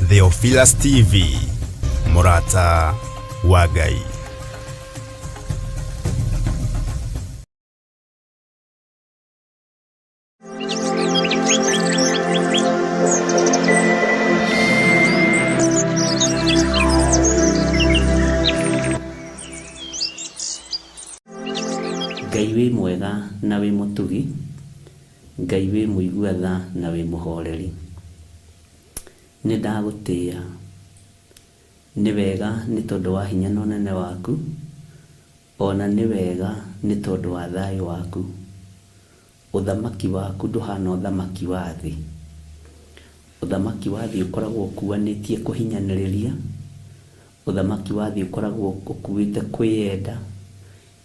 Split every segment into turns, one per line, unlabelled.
Theophilus TV, Mũrata wa Ngai.
Ngai wĩ mwega na wĩ mũtugi, Ngai wĩ mũigua tha na wĩ mũhoreri. Nĩ ndagũtĩĩa, nĩ wega nĩ tondũ wa hinya na ũnene waku, o na nĩ wega nĩ tondũ wa thayũ waku. Ũthamaki waku ndũhana ũthamaki wa thĩ. Ũthamaki wa thĩ ũkoragwo ũkuanĩtie kũhinyanĩrĩria, ũthamaki wa thĩ ũkoragwo ũkuĩte kwĩyenda,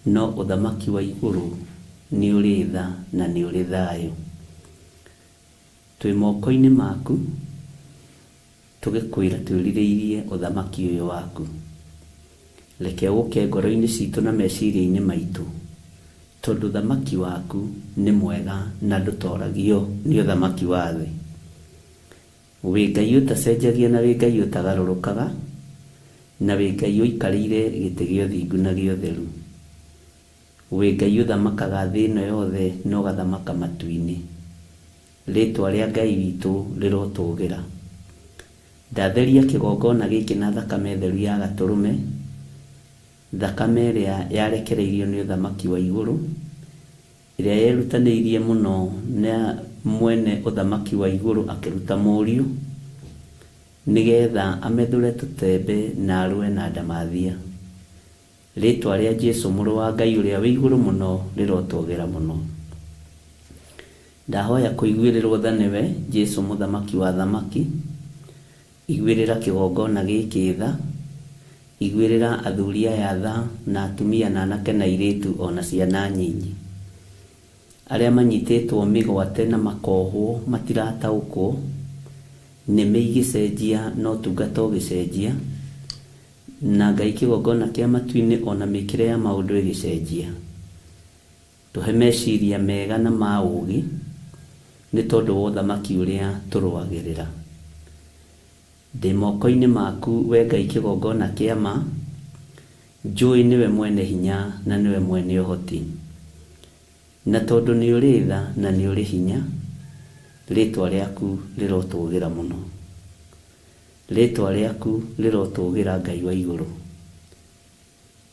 no ũthamaki wa igũrũ nĩ ũrĩ tha na nĩ ũrĩ thayũ. Twĩ moko-inĩ maku, tũgĩkwĩra twĩrirĩirie ũthamaki ũyũ waku. Reke ũke ngoro-inĩ citũ na meciria-inĩ maitũ, tondũ ũthamaki waku nĩ mwega na ndũtoragio nĩ ũthamaki wa thĩ. Wĩ Ngai ũtacenjagia na wĩ Ngai ũtagarũrũkaga, na wĩ Ngai ũikarĩire gĩtĩ gĩa ũthingu na gĩa ũtheru. Wĩ Ngai ũthamakaga thĩ ĩno yothe na ũgathamaka matu-inĩ. Rĩĩtwa rĩa Ngai witũ rĩrotũgĩra. Ndatheria kĩgongona gĩkĩ na thakame theru ya Gatũrũme, thakame ĩrĩa yarekereirio nĩ ũthamaki wa igũrũ, ĩrĩa yerutanĩirie mũno na mwene ũthamaki wa igũrũ akĩruta mũriũ, nĩgetha amethũre tũtembe na arũe na ndamathia. Rĩĩtwa rĩa Jesu mũrũ wa Ngai ũrĩa wĩ igũrũ mũno rĩrotũgĩra mũno. Ndahoya kũiguĩrĩrwo tha nĩwe, Jesu mũthamaki wa athamaki. Iguĩrĩra kĩgongona gĩkĩ tha, iguĩrĩra athuri aya tha, na atumia na anake na airĩtu o na ciana nyinyi. Arĩa manyitĩtwo mĩgwate na makohwo matirataũkwo, nĩmĩ igĩcenjia na ũtungata ũgĩcenjia, na Ngai kĩgongona kĩa matu-inĩ o na mĩkĩre ya maũndũ ĩgĩcenjia. Tũhe meciria mega na ma ũũgĩ, nĩ tondũ wa ũthamaki ũrĩa tũrũagĩrĩra. Ndĩ moko-inĩ maku, Wee Ngai kĩgongona kĩa ma, njũĩ nĩwe mwene hinya na nĩwe mwene ũhoti. Na tondũ nĩ ũrĩ tha na nĩ ũrĩ hinya, rĩĩtwa rĩaku rĩrotũgĩra mũno. Rĩĩtwa rĩaku rĩrotũgĩra Ngai wa igũrũ.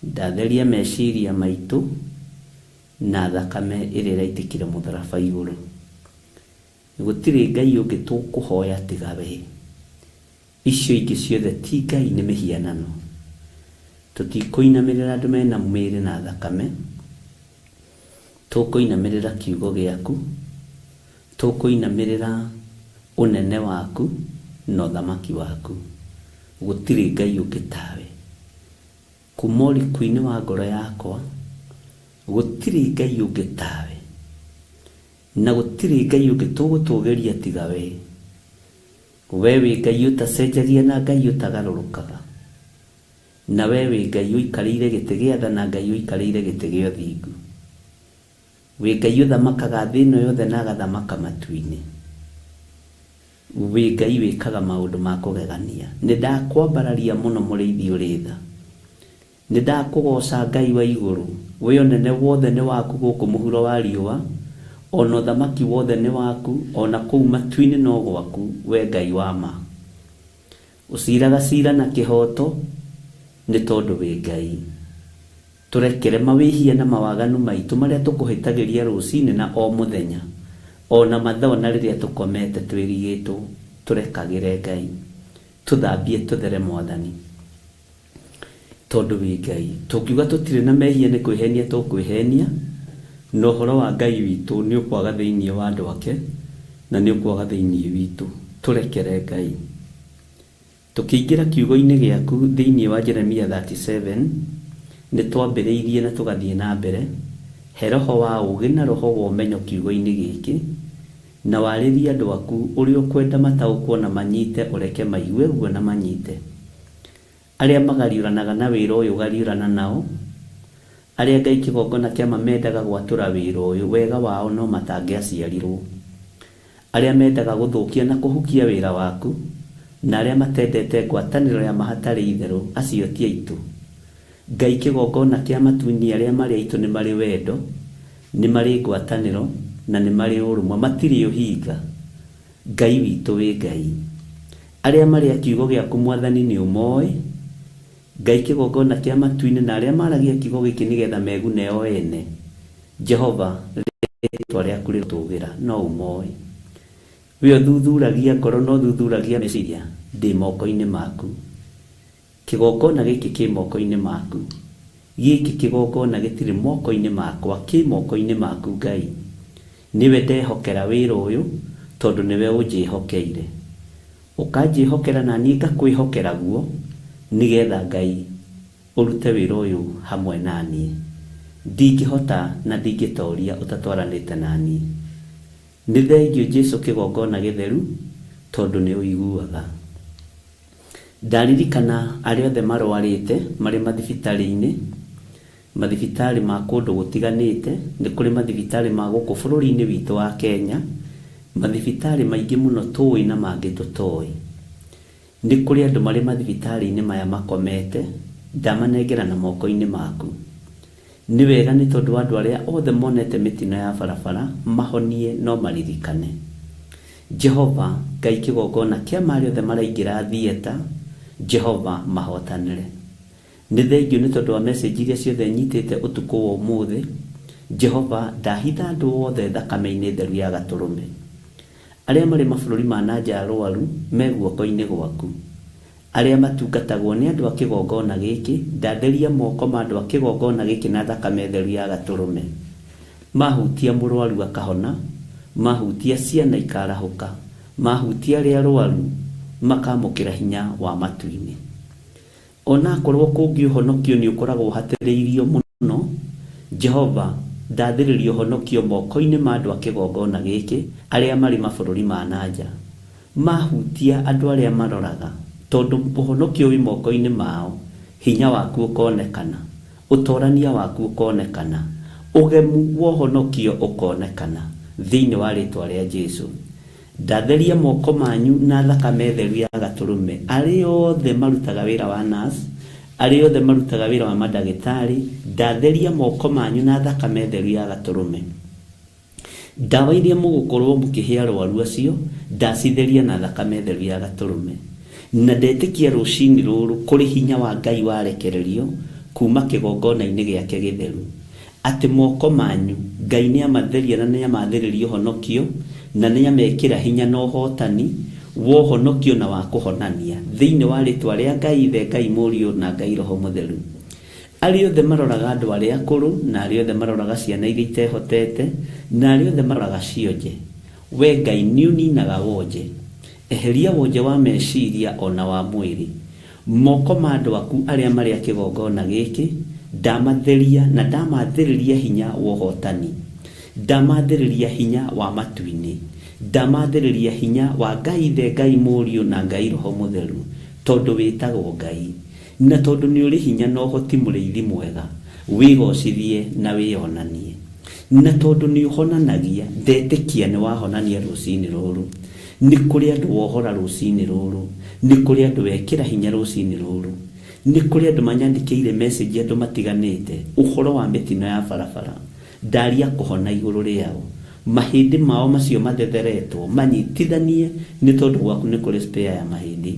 Ndatheria meciria maitũ na thakame ĩrĩa ĩraitĩkire mũtharaba igũrũ. Gũtirĩ Ngai ũngĩ tũkũhoya tiga we. Icio ingĩ ciothe ti Ngai nĩ mĩhianano. Tũtikũinamĩrĩra andũ mena mĩĩrĩ na thakame. Tũkũinamĩrĩra kiugo gĩaku. Tũkũinamĩrĩra ũnene waku na ũthamaki waku. Gũtirĩ Ngai ũngĩ tawe. Kuma ũriku-inĩ wa ngoro yakwa, gũtirĩ Ngai ũngĩ tawe. Na gũtirĩ Ngai ũngĩ tũgũtũgĩria tiga we. We wĩ Ngai ũtacenjagia na Ngai ũtagarũrũkaga. Na we wĩ Ngai ũikarĩire gĩtĩ gĩa tha na Ngai ũikarĩire gĩtĩ gĩa ũthingu. Wĩ Ngai ũthamakaga thĩ ĩno yothe na agathamaka matu-inĩ. Wĩ Ngai wĩkaga maũndũ ma kũgegania. Nĩ ndakwambararia mũno mũrĩithi ũrĩ tha. Nĩ ndakũgooca Ngai wa igũrũ. We ũnene wothe nĩ waku gũkũ mũhuro wa riũa, o na ũthamaki wothe nĩ waku, o na kũu matu-inĩ no gwaku, wee Ngai wa ma. Ũciraga cira na kĩhooto, nĩ tondũ wĩ Ngai. Tũrekere mawĩhia na mawaganu maitũ marĩa tũkũhĩtagĩria rũcinĩ na o mũthenya, o na mathaa o na rĩrĩa tũkomete twĩrigĩtwo. Tũrekagĩre Ngai. Tũthambie tũthere Mwathani. Tondũ wĩ Ngai. Tũngiuga tũtirĩ na mehia nĩ kwĩhenia tũkwĩhenia, na ũhoro wa Ngai witũ nĩ ũkwaga thĩinĩ wa andũ ake, na nĩ ũkwaga thĩinĩ witũ. Tũrekere Ngai. Tũkĩingĩra kiugo-inĩ gĩaku thĩinĩ wa Jeremia 37, nĩ twambĩrĩirie na tũgathiĩ na mbere. He roho wa ũũgĩ na roho wa ũmenyo kiugo-inĩ gĩkĩ, na warĩrie andũ aku ũrĩa ũkwenda mataũkwo na manyite ũreke maigue guo na manyite. Arĩa magariũranaga na wĩra ũyũ gariũrana nao, arĩa Ngai kĩgongona kĩa ma mendaga gwatũra wĩra ũyũ, wega wao no matangĩaciarirwo. Arĩa mendaga gũthũkia na kũhukia wĩra waku, na arĩa matendete ngwatanĩro ya mahatarĩ itherũ, acio ti aitũ. Ngai kĩgongona kĩa matu-inĩ, arĩa marĩ aitũ nĩ marĩ wendo, nĩ marĩ ngwatanĩro, na nĩ marĩ ũrũmwe, matirĩ ũhinga. Ngai witũ wĩ Ngai. Arĩa marĩ a kiugo gĩaku Mwathani nĩ ũmoĩ. Ngai kĩgongona kĩa matu-inĩ, na arĩa maragia kiugo gĩkĩ nĩgetha megune o ene. Jehova, rĩtwa rĩaku rĩrotũgĩra, no ũmoĩ. We ũthuthuragia ngoro na ũthuthuragia meciria, ndĩ moko-inĩ maku. Kĩgongona gĩkĩ kĩ moko-inĩ maku. Gĩkĩ kĩgongona gĩtirĩ moko-inĩ makwa, kĩ moko-inĩ maku Ngai. Nĩwe ndehokera wĩra ũyũ, tondũ nĩwe ũnjĩhokeire. Ũkanjĩhokera na niĩ ngakwĩhokera guo, nĩgetha Ngai ũrute wĩra ũyũ hamwe na niĩ. Ndingĩhota na ndingĩtoria ũtatwaranĩte na niĩ. Nĩ thengio Jesu kĩgongona gĩtheru, tondũ nĩ ũiguaga. Ndaririkana arĩa othe marwarĩte marĩ mathibitarĩ-inĩ, mathibitarĩ ma kũndũ gũtiganĩte, nĩ kũrĩ mathibitarĩ ma gũkũ bũrũri-inĩ witũ wa Kenya, mathibitarĩ maingĩ mũno tũĩ na mangĩ tũtoĩ. Nĩ kũrĩ andũ marĩ mathibitarĩ-inĩ maya makomete, ndamanengera na moko-inĩ maku. Nĩ wega nĩ tondũ wa andũ arĩa othe monete mĩtino ya barabara, mahonie no maririkane. Jehova, Ngai kĩgongona kĩa marĩa othe maraingĩra theatre, Jehova mahotanĩre. Nĩ thengio nĩ tondũ wa message iria ciothe nyitĩte ũtukũ wa ũmũthĩ. Jehova, ndahitha andũ othe thakame-inĩ theru ya gatũrũme. Arĩa marĩ mabũrũri ma na nja arwaru me guoko-inĩ gwaku. Arĩa matungatagwo nĩ andũ a kĩgongona gĩkĩ, ndatheria moko ma andũ a kĩgongona gĩkĩ na thakame theru ya gatũrũme. Mahutia mũrwaru akahona, mahutia ciana ikarahũka, mahutia arĩa arwaru makamũkĩra hinya wa matu-inĩ. Onakorwo kũngĩ ũhonokio nĩ ũkoragwo ũhatĩrĩirio mũno, Jehova, ndathĩrĩria ũhonokio moko-inĩ ma andũ a kĩgongona gĩkĩ, arĩa marĩ mabũrũri ma na nja. Mahutia andũ arĩa maroraga, tondũ ũhonokio wĩ moko-inĩ mao, hinya waku ũkonekana, ũtorania waku ũkonekana, ũgemu wa ũhonokio ũkonekana, thĩinĩ wa rĩtwa rĩa Jesu. Ndatheria moko manyu na thakame theru ya gatũrũme. Arĩa othe marutaga wĩra wa nurse, arĩa othe marutaga wĩra wa mandagĩtarĩ, ndatheria moko manyu na thakame theru ya gatũrũme. Ndawa iria mũgũkorwo mũkĩhe arwaru acio, ndacitheria na thakame theru ya gatũrũme. Na ndetĩkia rũcinĩ rũrũ kũrĩ hinya wa Ngai warekererio kuma kĩgongona-inĩ gĩake gĩtheru. Atĩ moko manyu Ngai nĩ amatheria na nĩ amathĩrĩria ũhonokio, na nĩ amekĩra hinya na ũhotani wa ũhonokio na wa kũhonania, thĩinĩ wa rĩtwa rĩa Ngai Ithe, Ngai Mũriũ na Ngai Roho Mũtheru. Arĩa othe maroraga andũ arĩa akũrũ, na arĩa othe maroraga ciana iria itehotete, na arĩa othe maroraga cionje, we Ngai nĩ ũninaga wonje. Eheria wonje wa meciria ona wa mwĩrĩ. Moko ma andũ aku arĩa marĩ a kĩgongona gĩkĩ, ndamatheria na ndamathĩrĩria hinya wa ũhotani, ndamathĩrĩria hinya wa matu-inĩ, ndamathĩrĩria hinya wa Ngai Ithe, Ngai Mũriũ na Ngai Roho Mũtheru, tondũ wĩtagwo Ngai, na tondũ nĩ ũrĩ hinya na ũhoti mũrĩithi mwega, wĩgocithie na wĩonanie. Na tondũ nĩ ũhonanagia, ndetĩkia nĩ wahonania rũcinĩ rũrũ. Nĩ kũrĩ andũ wohora rũcinĩ rũrũ, nĩ kũrĩ andũ wekĩra hinya rũcinĩ rũrũ, nĩ kũrĩ andũ manyandĩkĩire message andũ matiganĩte ũhoro wa mĩtino ya barabara. Ndaria kũhona igũrũ rĩao, mahĩndĩ mao macio mathetheretwo manyitithanie, nĩ tondũ gwaku nĩ kũrĩ spare ya mahĩndĩ.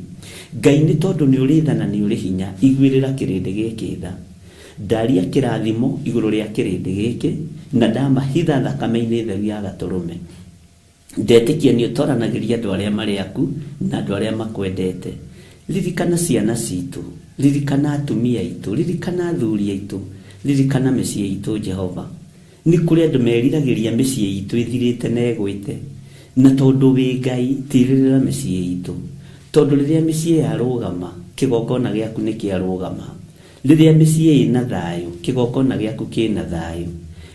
Ngai, nĩ tondũ nĩ ũrĩ tha na nĩ ũrĩ hinya, iguĩrĩra kĩrĩndĩ gĩkĩ tha. Ndaria kĩrathimo igũrũ rĩa kĩrĩndĩ gĩkĩ, na ndamahitha thakame-inĩ theru ya gatũrũme. Ndetĩkia nĩ ũtoranagĩria andũ arĩa marĩ aku na andũ arĩa makwendete. Ririkana ciana citũ, ririkana atumia aitũ, ririkana athuri aitũ, ririkana mĩciĩ itũ Jehova. Nĩ kũrĩ andũ meriragĩria mĩciĩ itũ ĩthirĩte na ĩgwĩte, na tondũ wĩ Ngai, tirĩrĩra mĩciĩ itũ. Tondũ rĩrĩa mĩciĩ yarũgama, kĩgongona gĩaku nĩ kĩarũgama. Rĩrĩa mĩciĩ ĩna thayũ, kĩgongona gĩaku kĩna thayũ.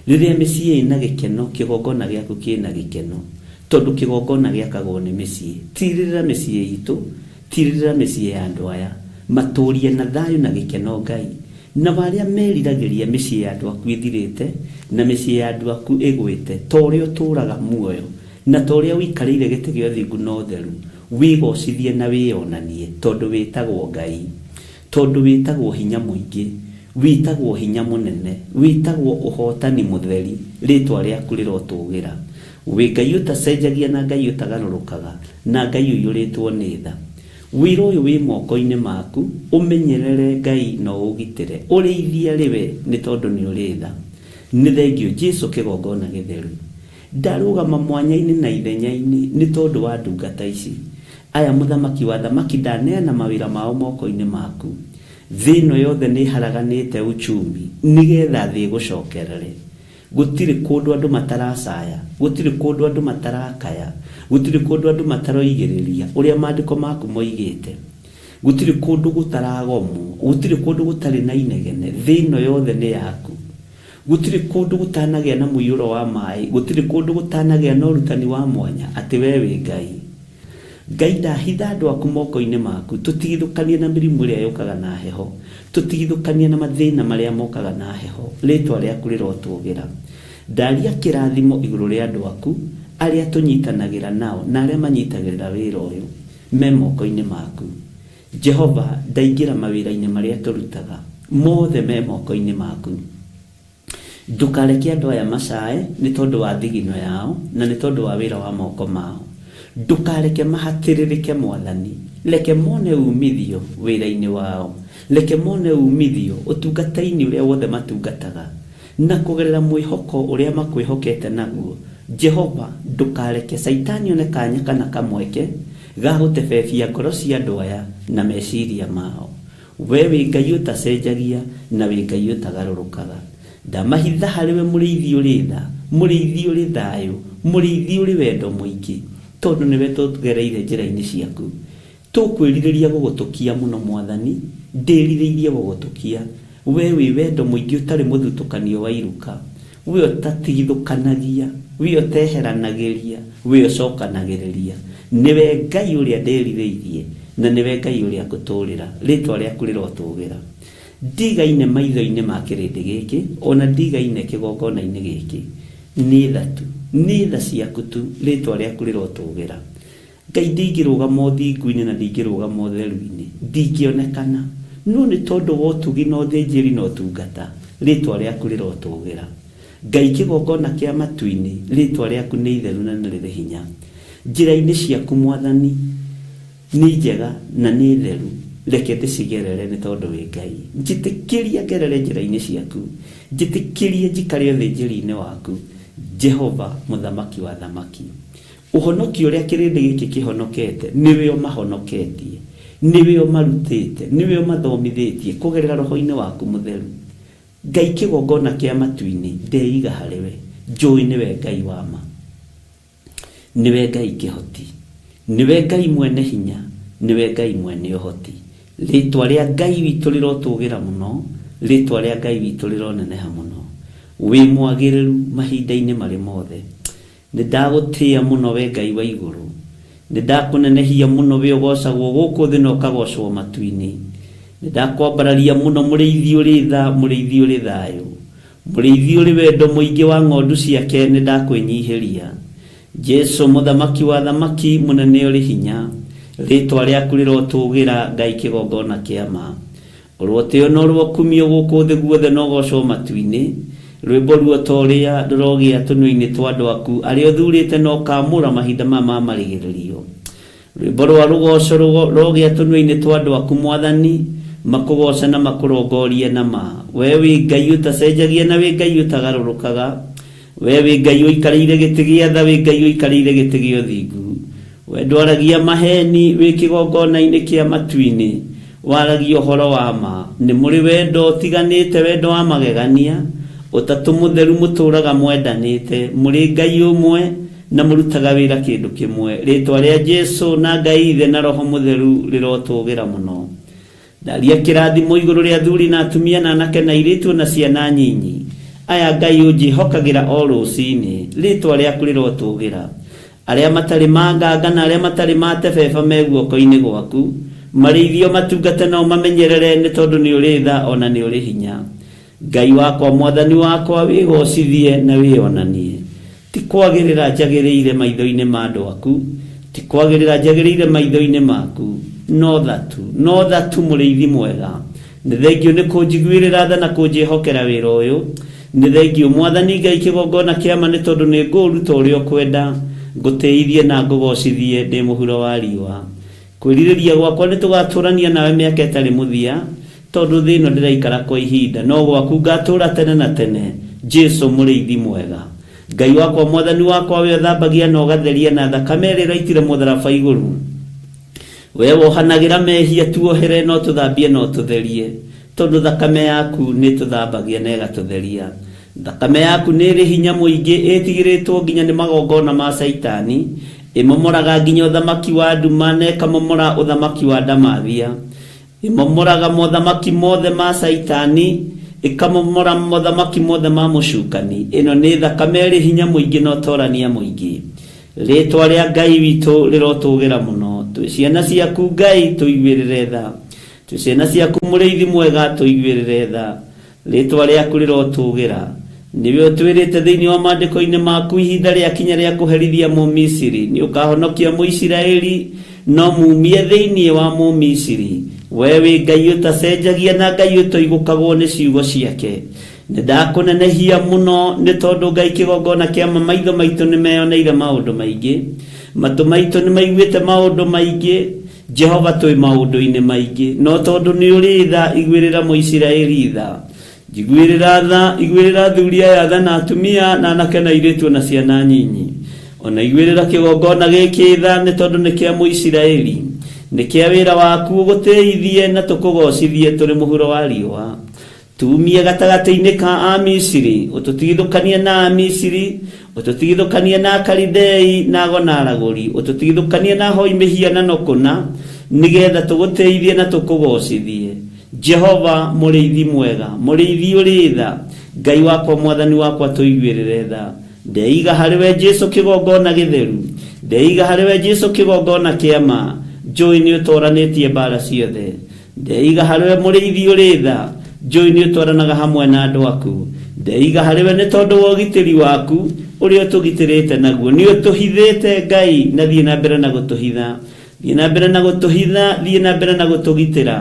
Rĩrĩa mĩciĩ ĩna gĩkeno, kĩgongona gĩaku kĩna gĩkeno. Tondũ kĩgongona gĩakagwo nĩ mĩciĩ. Tirĩrĩra mĩciĩ itũ, tirĩrĩra mĩciĩ ya andũ aya, matũrie na thayũ na gĩkeno Ngai. Na arĩa meriragĩria mĩciĩ ya andũ aku ĩthirĩte, na mĩciĩ ya andũ aku ĩgwĩte, ta ũrĩa ũtũũraga muoyo, na ta ũrĩa ũikarĩire gĩtĩ gĩa ũthingu na ũtheru, Wĩgocithie na wĩyonanie, tondũ wĩtagwo Ngai, tondũ wĩtagwo hinya mũingĩ, wĩtagwo hinya mũnene, wĩtagwo ũhotani mũtheri. Rĩtwa rĩaku rĩrotũgĩra. Wĩ Ngai ũtacenjagia na Ngai ũtagarũrũkaga, na Ngai ũiyũrĩtwo nĩ tha. Wĩra ũyũ wĩ moko-inĩ maku, ũmenyerere Ngai na ũũgitĩre, ũrĩithie arĩ we, nĩ tondũ nĩ ũrĩ tha. Nĩ thengiũ Jesu kĩgongona gĩtheru. Ndarũgama mwanya-inĩ na ithenya-inĩ nĩ tondũ wa ndungata ici. Aya mũthamaki wa athamaki ndaneana mawĩra mao moko-inĩ maku. Thĩ ĩno yothe nĩ ĩharaganĩte uchumi nĩgetha thĩ ĩgũcokerere. Gũtirĩ kũndũ andũ mataracaya, gũtirĩ kũndũ andũ matarakaya, gũtirĩ kũndũ andũ mataroigĩrĩria ũrĩa maandĩko maku moigĩte. Gũtirĩ kũndũ gũtaragomwo, gũtirĩ kũndũ gũtarĩ na inegene, thĩ ĩno yothe nĩ yaku. Gũtirĩ kũndũ gũtanagĩa na mũiyũro wa maĩ, gũtirĩ kũndũ gũtanagĩa na ũrutani wa mwanya atĩ wee wĩ Ngai. Ngai ndahitha andũ aku moko-inĩ maku, tũtigithũkanie na mĩrimũ ĩrĩa yũkaga na heho, tũtigithũkanie na mathĩna marĩa mokaga na heho, rĩtwa rĩaku rĩrotũgĩra. Ndaria kĩrathimo igũrũ rĩa andũ aku, arĩa tũnyitanagĩra nao na arĩa manyitagĩrĩra wĩra ũyũ, me moko-inĩ maku. Jehova, ndaingĩra mawĩra-inĩ marĩa tũrutaga, mothe me moko-inĩ maku. Ndũkareke andũ aya macae nĩ tondũ wa thigino yao na nĩ tondũ wa wĩra wa moko mao. Ndũkareke mahatĩrĩrĩke Mwathani, reke mone umithio wĩra-inĩ wao, reke mone umithio ũtungata-inĩ ũrĩa wothe matungataga, na kũgerera mwĩhoko ũrĩa makwĩhokete naguo. Jehova, ndũkareke Caitani one kanya kana kamweke ga gũtebebia ngoro cia andũ aya na meciria mao. We wĩ Ngai ũtacenjagia na wĩ Ngai ũtagarũrũkaga. Ndamahitha harĩ we mũrĩithi ũrĩ tha, mũrĩithi ũrĩ thayũ, mũrĩithi ũrĩ wendo mũingĩ, tondũ nĩwe tũgereire njĩra-inĩ ciaku. Tũkwĩrirĩria gũgũtũkia mũno Mwathani, ndĩrirĩirie gũgũtũkia. We wĩ wendo mũingĩ ũtarĩ mũthutũkanio wa iruka, we ũtatigithũkanagia, we ũteheranagĩria, we ũcokanagĩrĩria. Nĩwe Ngai ũrĩa ndĩrirĩirie, na nĩwe Ngai ũrĩa ngũtũũrĩra. Rĩĩtwa rĩaku rĩrotũũgĩra. Ndigaine maitho-inĩ ma kĩrĩndĩ gĩkĩ, o na ndigaine kĩgongona-inĩ gĩkĩ. Nĩ tha tu, nĩ tha ciaku tu, rĩĩtwa rĩaku rĩrotũũgĩra. Ngai ndingĩrũgama ũthingu-inĩ na ndingĩrũgama ũtheru-inĩ, ndingĩonekana. No nĩ tondũ wa ũtugi na ũthĩnjĩri na ũtungata, rĩĩtwa rĩaku rĩrotũũgĩra. Ngai kĩgongona kĩa matu-inĩ, rĩĩtwa rĩaku nĩ itheru na nĩ rĩrĩ hinya. Njĩra-inĩ ciaku Mwathani nĩ njega na nĩ theru, reke ndĩcigerere nĩ tondũ wĩ Ngai. Njĩtĩkĩria ngerere njĩra-inĩ ciaku, njĩtĩkĩria njikare ũthĩnjĩri-inĩ waku, Jehova Mũthamaki wa athamaki. Ũhonokio ũrĩa kĩrĩndĩ gĩkĩ kĩhonokete nĩwe ũmahonoketie, nĩwe ũmarutĩte, nĩwe ũmathomithĩtie kũgerera Roho-inĩ waku Mũtheru. Ngai kĩgongona kĩa matu-inĩ, ndeiga harĩ we, njũĩ nĩwe Ngai wa ma. Nĩwe Ngai kĩhoti, nĩwe Ngai mwene hinya, nĩwe Ngai mwene ũhoti. Rĩtwa rĩa Ngai witũ rĩrotũgĩra mũno, rĩtwa rĩa Ngai witũ rĩroneneha mũno. Wĩ mwagĩrĩru mahinda-inĩ marĩ mothe. Nĩndagũtĩĩa mũno wee Ngai wa igũrũ, nĩndakũnenehia mũno wee ũgoocagwo gũkũ thĩ na ũkagoocwo matu-inĩ. Nĩndakwambararia mũno mũrĩithi ũrĩ tha, mũrĩithi ũrĩ thayũ, mũrĩithi ũrĩ wendo mũingĩ wa ng'ondu ciake, nĩndakwĩnyihĩria. Jesũ mũthamaki wa athamaki, mũnene ũrĩ hinya, rĩĩtwa rĩaku rĩrotũũgĩra, Ngai kĩgongona kĩa ma. Ũrotĩo na ũrokumio gũkũ thĩ guothe na ũgoocwo matu-inĩ. Rwĩmbo ruo ta ũrĩa rũrogĩa tũnua-inĩ twa andũ aku arĩa ũthuurĩte na ũkaamũra mahinda maya ma marigĩrĩrio. Rwĩmbo rwa rũgooco rũrogĩa tũnua-inĩ twa andũ aku, Mwathani, makũgooce na makũrongorie na ma. Wee wĩ Ngai ũtacenjagia na wĩ Ngai ũtagarũrũkaga. Wee wĩ Ngai ũikarĩire gĩtĩ gĩa tha, wĩ Ngai ũikarĩire gĩtĩ gĩa ũthingu. Wee ndwaragia maheeni wĩ kĩgongona-inĩ kĩa matu-inĩ, waragia ũhoro wa ma. Nĩ mũrĩ wendo ũtiganĩte, wendo wa magegania, Ũtatũ Mũtheru mũtũũraga mwendanĩte. Mũrĩ Ngai ũmwe na mũrutaga wĩra kĩndũ kĩmwe. Rĩĩtwa rĩa Jesu na Ngai Ithe na Roho Mũtheru rĩrotũũgĩra mũno. Ndaria kĩrathimo igũrũ rĩa athuri na atumia na anake na airĩtu o na ciana nyinyi. Aya Ngai ũnjĩhokagĩra o rũcinĩ, rĩĩtwa rĩaku rĩrotũũgĩra. Arĩa matarĩ manganga na arĩa matarĩ matebeba me guoko-inĩ gwaku. Marĩithie ũmatungate na ũmamenyerere, nĩ tondũ nĩ ũrĩ tha o na nĩ ũrĩ hinya. Ngai wakwa, Mwathani wakwa, wĩgoocithie na wĩonanie. Ti kwagĩrĩra njagĩrĩire maitho-inĩ ma andũ aku, Ti kwagĩrĩra njagĩrĩire maitho-inĩ maku, no tha tu, no tha tu mũrĩithi mwega. Nĩ thengiũ nĩ kũnjiguĩrĩra tha na kũnjĩhokera wĩra ũyũ. Nĩ thengiũ Mwathani Ngai kĩgongona kĩa ma nĩ tondũ nĩ ngũũruta ũrĩa ũkwenda, ngũtĩithie na ngũgocithie ndĩ mũhuro wa riũa. Kwĩrirĩria gwakwa nĩ tũgatũrania nawe mĩaka ĩtarĩ mũthia, tondũ thĩ ĩno ndĩraikara kwa ihinda, no gwaku ngatũra tene na tene. Jesu mũrĩithi mwega. Ngai wakwa, Mwathani wakwa, we ũthambagia na ũgatheria na thakame ĩrĩa ĩraitire mũtharaba igũrũ. We wohanagĩra mehia, tuohere no tũthambie no tũtherie, tondũ thakame yaku nĩ tũthambagia na ĩgatũtheria. Thakame yaku nĩ ĩrĩ hinya mũingĩ, ĩtigĩrĩtwo nginya nĩ magongona ma Caitani, ĩmomoraga nginya ũthamaki wa nduma na ĩkamomora ũthamaki wa ndamathia. Ĩmomoraga mothamaki mothe ma Caitani, ĩkamomora mothamaki mothe ma mũcukani. Ĩno nĩ thakame ĩrĩ hinya mũingĩ na ũtorania mũingĩ. Rĩtwa rĩa Ngai witũ rĩrotũgĩra mũno. Twĩ ciana ciaku Ngai, tũiguĩrĩre tha. Twĩ ciana ciaku mũrĩithi mwega, tũiguĩrĩre tha. Rĩtwa rĩaku rĩrotũgĩra. Nĩwe ũtwĩrĩte thĩinĩ wa maandĩko-inĩ maku ihinda rĩakinya rĩa kũherithia Mũmisiri, nĩ ũkahonokia Mũisiraeli no mumie thĩinĩ wa Mũmisiri. We wĩ Ngai ũtacenjagia na Ngai ũtoigũkagwo nĩ ciugo ciake. Nĩ ndakũnenehia mũno nĩ tondũ Ngai kĩgongona kĩa ma maitho maitũ nĩ meyoneire maũndũ maingĩ, matũ maitũ nĩ maiguĩte maũndũ maingĩ. Jehova twĩ maũndũ-inĩ maingĩ, no tondũ nĩ ũrĩ tha, iguĩrĩra Mũisiraeli tha. Njiguĩrĩra tha, iguĩrĩra athuri aya tha na atumia na anake na airĩtu na ciana nyinyi. Ona iguĩrĩra kĩgongona gĩkĩ tha nĩ tondũ nĩ kĩa Mũisiraeli. Nĩ kĩa wĩra waku ũgũtĩithie na tũkũgocithie tũrĩ mũhuro wa riũa. Tumie gatagatĩ-inĩ ka Amisiri, ũtũtigithũkanie na Amisiri, ũtũtigithũkanie na Akalidei na ago na aragũri, ũtũtigithũkanie na ahoi mĩhianano kũna, nĩgetha tũgũtĩithie na tũkũgocithie. Jehova mũrĩithi mwega, mũrĩithi ũrĩ tha, Ngai wakwa, Mwathani wakwa, tũiguĩrĩre tha. Ndeiga harĩ we Jesu kĩgongona gĩtheru, ndeiga harĩ we Jesu kĩgongona kĩa ma, njũĩ nĩ ũtoranĩtie mbara ciothe. Ndeiga harĩ we mũrĩithi ũrĩ tha, njũĩ nĩ ũtwaranaga hamwe na andũ aku. Ndeiga harĩ we nĩ tondũ wa ũgitĩri waku ũrĩa ũtũgitĩrĩte naguo. Nĩ ũtũhithĩte Ngai, na thiĩ na mbere na gũtũhitha. Thiĩ na mbere na gũtũhitha, thiĩ na mbere na gũtũgitĩra.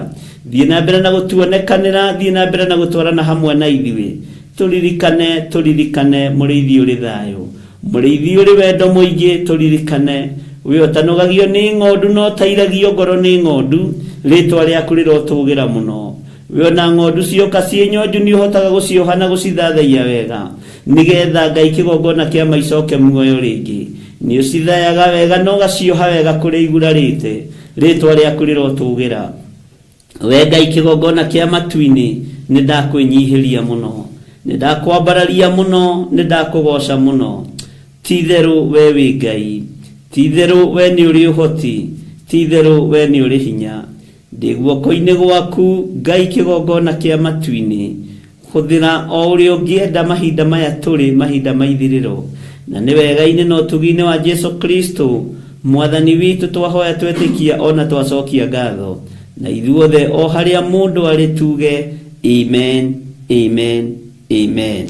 Thiĩ na mbere na gũtuonekanĩra, thiĩ na mbere na gũtwarana hamwe na ithuĩ. Tũririkane, tũririkane, mũrĩithi ũrĩ thayũ. Mũrĩithi ũrĩ wendo mũingĩ, tũririkane. We ũtanogagio nĩ ng'ondu na ũtairagio ngoro nĩ ng'ondu, rĩtwa rĩaku rĩrotũgĩra mũno. We ona ng'ondu cioka ciĩ nyonju nĩ ũhotaga gũcioha na gũcithathaiya wega, nĩgetha Ngai kĩgongona kĩa ma icoke muoyo rĩngĩ. Nĩ ũcithayaga wega na ũgacioha wega kũrĩa igurarĩte, rĩtwa rĩaku rĩrotũgĩra. We Ngai kĩgongona kĩa matu-inĩ, nĩ ndakwĩnyihĩria mũno, nĩ ndakwambararia mũno, nĩ ndakũgoca mũno. Ti-itherũ we wĩ Ngai, ti-itherũ we nĩ ũrĩ ũhoti, ti-itherũ we nĩ ũrĩ hinya. Ndĩ guoko-inĩ gwaku, Ngai kĩgongona kĩa matu-inĩ, hũthĩra o ũrĩa ũngĩenda mahinda maya tũrĩ mahinda ma ithirĩro. Na nĩ wega-inĩ na ũtugi-inĩ wa Jesu Kristo Mwathani witũ twahoya twetĩkia ona twacokia ngatho. Na ithuothe o harĩa mũndũ arĩ tuge amen, amen, amen.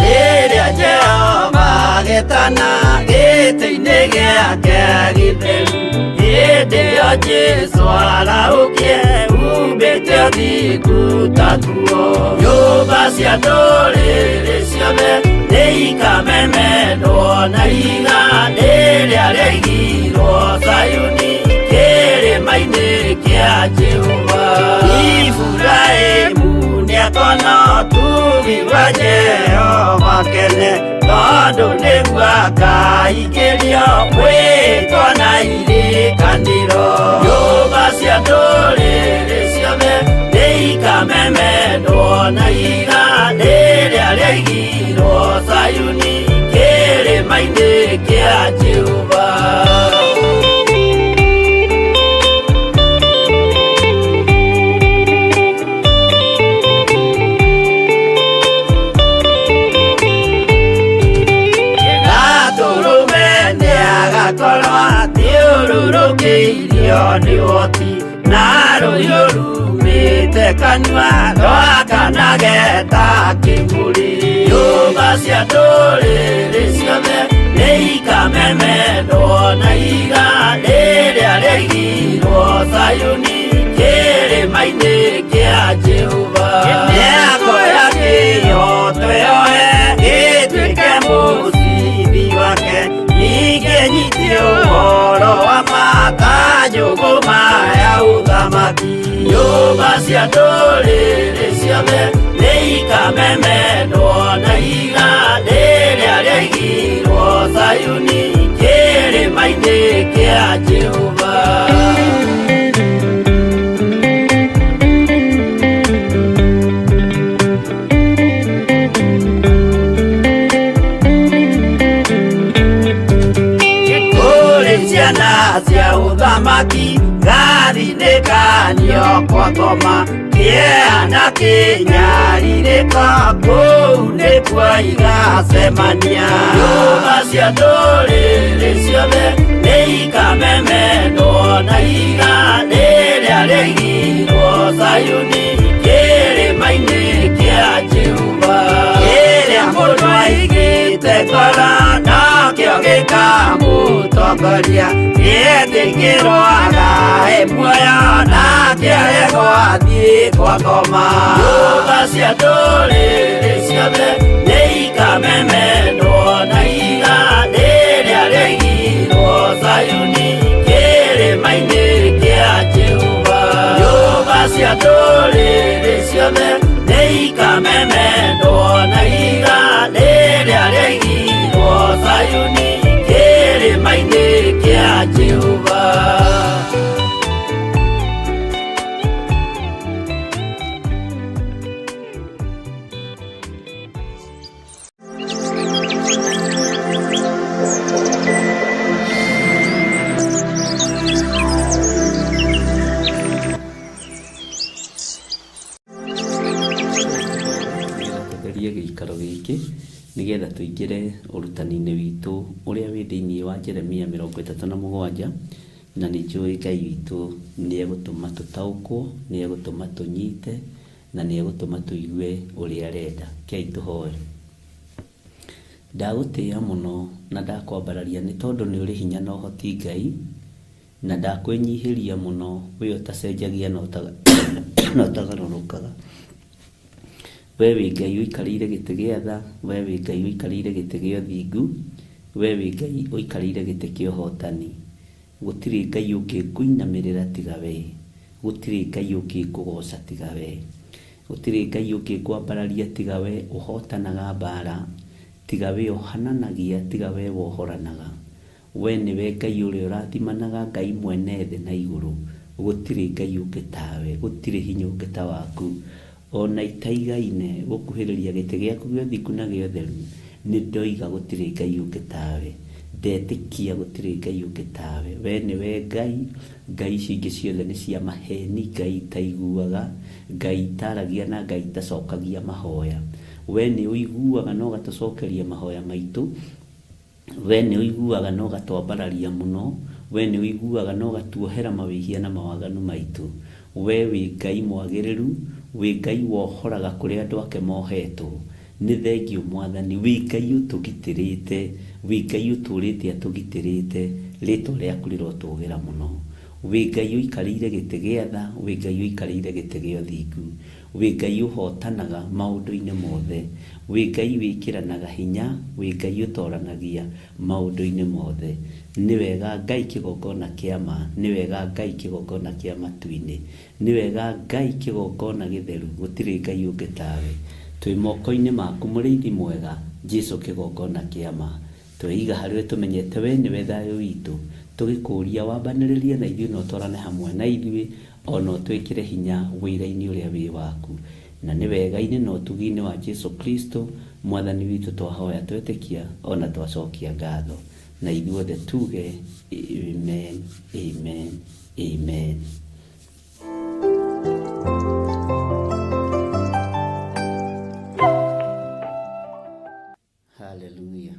Rĩrĩa Jehova agetana gĩtĩ-inĩ gĩake gĩtheru, hĩndĩ ĩyo Jesũ arahũkie umbĩte ũthingu ta nguo. Nyũmba cia ndũrĩrĩ ciothe nĩikamemendwo na ihiga rĩrĩa rĩaigirwo Zayuni kĩrĩma-inĩ kĩa Jehova. Iburahĩmu nĩakona ũtugi wa Jehova kene, tondũ nĩguo akaingĩrio mwĩtwa na irĩkanĩro. Nyũmba cia ndũrĩrĩ ciothe nĩikamemendwo na ihiga rĩrĩa rĩaigirwo Zayuni kĩrĩma-inĩ kĩa Jehova. Rũrũkĩirio nĩ ũhoti na rũhiũ rumĩte kanua rwakanage ta kĩmũrĩ. Nyũmba cia ndũrĩrĩ ciothe nĩikamemendwo na ihiga rĩrĩa rĩaigirwo Zayuni kĩrĩma-inĩ kĩa Jehova. Mĩako ya kĩhooto yoe ĩtuĩke mũcibi wake, ningĩ nyitie ũhoro wa ma ta njũgũma ya ũthamaki. Nyũmba cia ndũrĩrĩ ciothe nĩikamemendwo na ihiga rĩrĩa rĩaigirwo Zayuni kĩrĩma-inĩ kĩa Jehova. Kũrĩ ciana cia ũthamaki gathinĩkanio kwa ngoma, kĩeha na kĩnyarirĩko kũu nĩkuo igacemania. Nyũmba cia ndũrĩrĩ ciothe nĩikamemendwo na ihiga rĩrĩa rĩaigirwo Zayuni kĩrĩma-inĩ kĩa Jehova. Kĩrĩa mũndũ aigĩte ngoro nokĩo gĩkamũtongoria, gĩetĩkĩrwo agae muoyo na kĩaregwo athiĩ kwa ngoma. Nyũmba cia ndũrĩrĩ ciothe nĩikamemendwo na ihiga rĩrĩa rĩaigirwo Zayuni kĩrĩma-inĩ kĩa Jehova. Nyũmba cia ndũrĩrĩ ciothe nĩikamemendwo na ihiga rĩrĩa rĩaigirwo Zayuni kĩrĩma-inĩ kĩa Jehova.
Tũtherie gĩikaro gĩkĩ nĩgetha tũingĩre ũrutani-inĩ witũ ũrĩa wĩ thĩinĩ wa Jeremia 37, na nĩ njũĩ Ngai witũ nĩ egũtũma tũtaũkwo, nĩ egũtũma tũnyite, na nĩ egũtũma tũigue ũrĩa arenda. Kei tũhoe. Ndagũtĩĩa mũno na ndakwambararia nĩ tondũ nĩ ũrĩ hinya na ũhoti Ngai, na ndakwĩnyihĩria mũno we ũtacenjagia na ũtagarũrũkaga. We wĩ Ngai ũikarĩire gĩtĩ gĩa tha, we wĩ Ngai ũikarĩire gĩtĩ gĩa ũthingu, we wĩ Ngai ũikarĩire gĩtĩ kĩa ũhotani. Gũtirĩ Ngai ũngĩ ngũinamĩrĩra tiga we, gũtirĩ Ngai ũngĩ ngũgoca tiga we, gũtirĩ Ngai ũngĩ ngwambararia tiga we ũhotanaga mbara, tiga we ũhananagia, tiga we wohoranaga. We nĩwe Ngai ũrĩa ũrathimanaga, Ngai mwene thĩ na igũrũ. Gũtirĩ Ngai ũngĩ tawe, gũtirĩ hinya ũngĩ ta waku. Ona itaigaine gũkuhĩrĩria gĩtĩ gĩaku gĩa ũthingu na gĩa ũtheru, nĩ ndoiga gũtirĩ Ngai ũngĩ tawe. Ndetĩkia gũtirĩ Ngai ũngĩ tawe. We nĩwe Ngai, Ngai ici ingĩ ciothe nĩ cia maheni, Ngai itaiguaga, Ngai itaragia na Ngai itacokagia mahoya. We nĩ ũiguaga na ũgatũcokeria mahoya maitũ. We nĩ ũiguaga na ũgatwambararia mũno. We nĩ ũiguaga na ũgatuohera mawĩhia na mawaganu maitũ. We wĩ Ngai mwagĩrĩru, wĩ Ngai wohoraga kũrĩa andũ ake mohetwo. Nĩ thengio Mwathani, wĩ Ngai ũtũgitĩrĩte, wĩ Ngai ũtũũrĩte atũgitĩrĩte, rĩtwa rĩaku rĩrotũgĩra mũno. Wĩ Ngai ũikarĩire gĩtĩ gĩa tha, wĩ Ngai ũikarĩire gĩtĩ gĩa ũthingu, wĩ Ngai ũhotanaga maũndũ-inĩ mothe, wĩ Ngai wĩkĩranaga hinya, wĩ Ngai ũtoranagia maũndũ-inĩ mothe. Nĩ wega Ngai kĩgongona kĩa ma, nĩ wega Ngai kĩgongona kĩa matu-inĩ, nĩ wega Ngai kĩgongona gĩtheru, gũtirĩ Ngai ũngĩ tawe. Twĩ moko-inĩ maku mũrĩithi mwega, Jesu kĩgongona kĩa ma. Tweiga harĩwe tũmenyete we nĩwe thayũ witũ, tũgĩkũria wambanĩrĩrie na ithuĩ na ũtwarane hamwe na ithuĩ, ona ũtwĩkĩre hinya wĩra-inĩ ũrĩa wĩ waku. Na nĩ wega-inĩ na ũtugi-inĩ wa Jesu Kristo Mwathani witũ twahoya twetĩkia ona twacokia ngatho. Na ithuothe tuge amen, amen, amen. Hallelujah.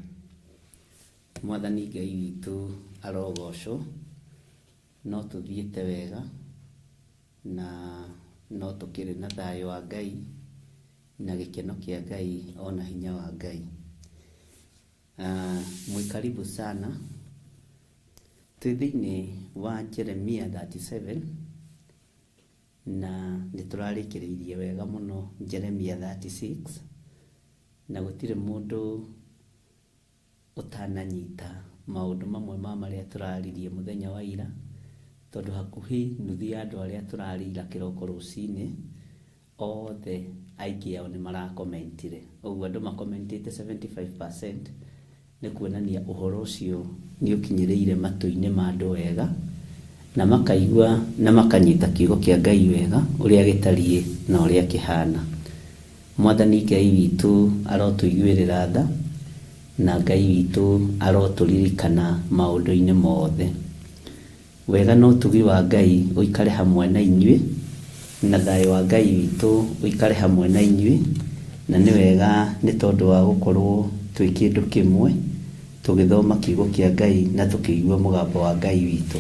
Mwathani Ngai witũ arogocwo. No tũthiĩte wega na no tũkĩrĩ na thayũ wa Ngai na gĩkeno kĩa Ngai ona hinya wa Ngai. Mwĩ karibu sana. Twĩ thĩinĩ wa Jeremia 37 na nĩ tũrarĩkĩrĩirie wega mũno Jeremia 36 na gũtirĩ mũndũ ũtananyita maũndũ mamwe ma marĩa tũraririe mũthenya wa ira, tondũ hakuhĩ nuthu ya andũ arĩa tũrarĩ ira kĩroko rũcinĩ othe aingĩ ao nĩ marakomentire. Ũguo andũ makomentĩte 75% nĩ kuonania ũhoro ũcio nĩ ũkinyĩrĩire matũ-inĩ ma andũ wega na makaigua na makanyita kiugo kĩa Ngai wega ũrĩa gĩtariĩ na ũrĩa kĩhana. Mwathani Ngai witũ arotũiguĩrĩra tha na Ngai witũ arotũririkana maũndũ-inĩ mothe. Wega na ũtugi wa Ngai ũikare hamwe na inyuĩ, na thayũ wa Ngai witũ ũikare hamwe na inyuĩ, na nĩ wega nĩ tondũ wa gũkorwo twĩ kĩndũ kĩmwe tũgĩthoma kiugo kĩa Ngai na tũkĩigua mũgambo wa Ngai witũ.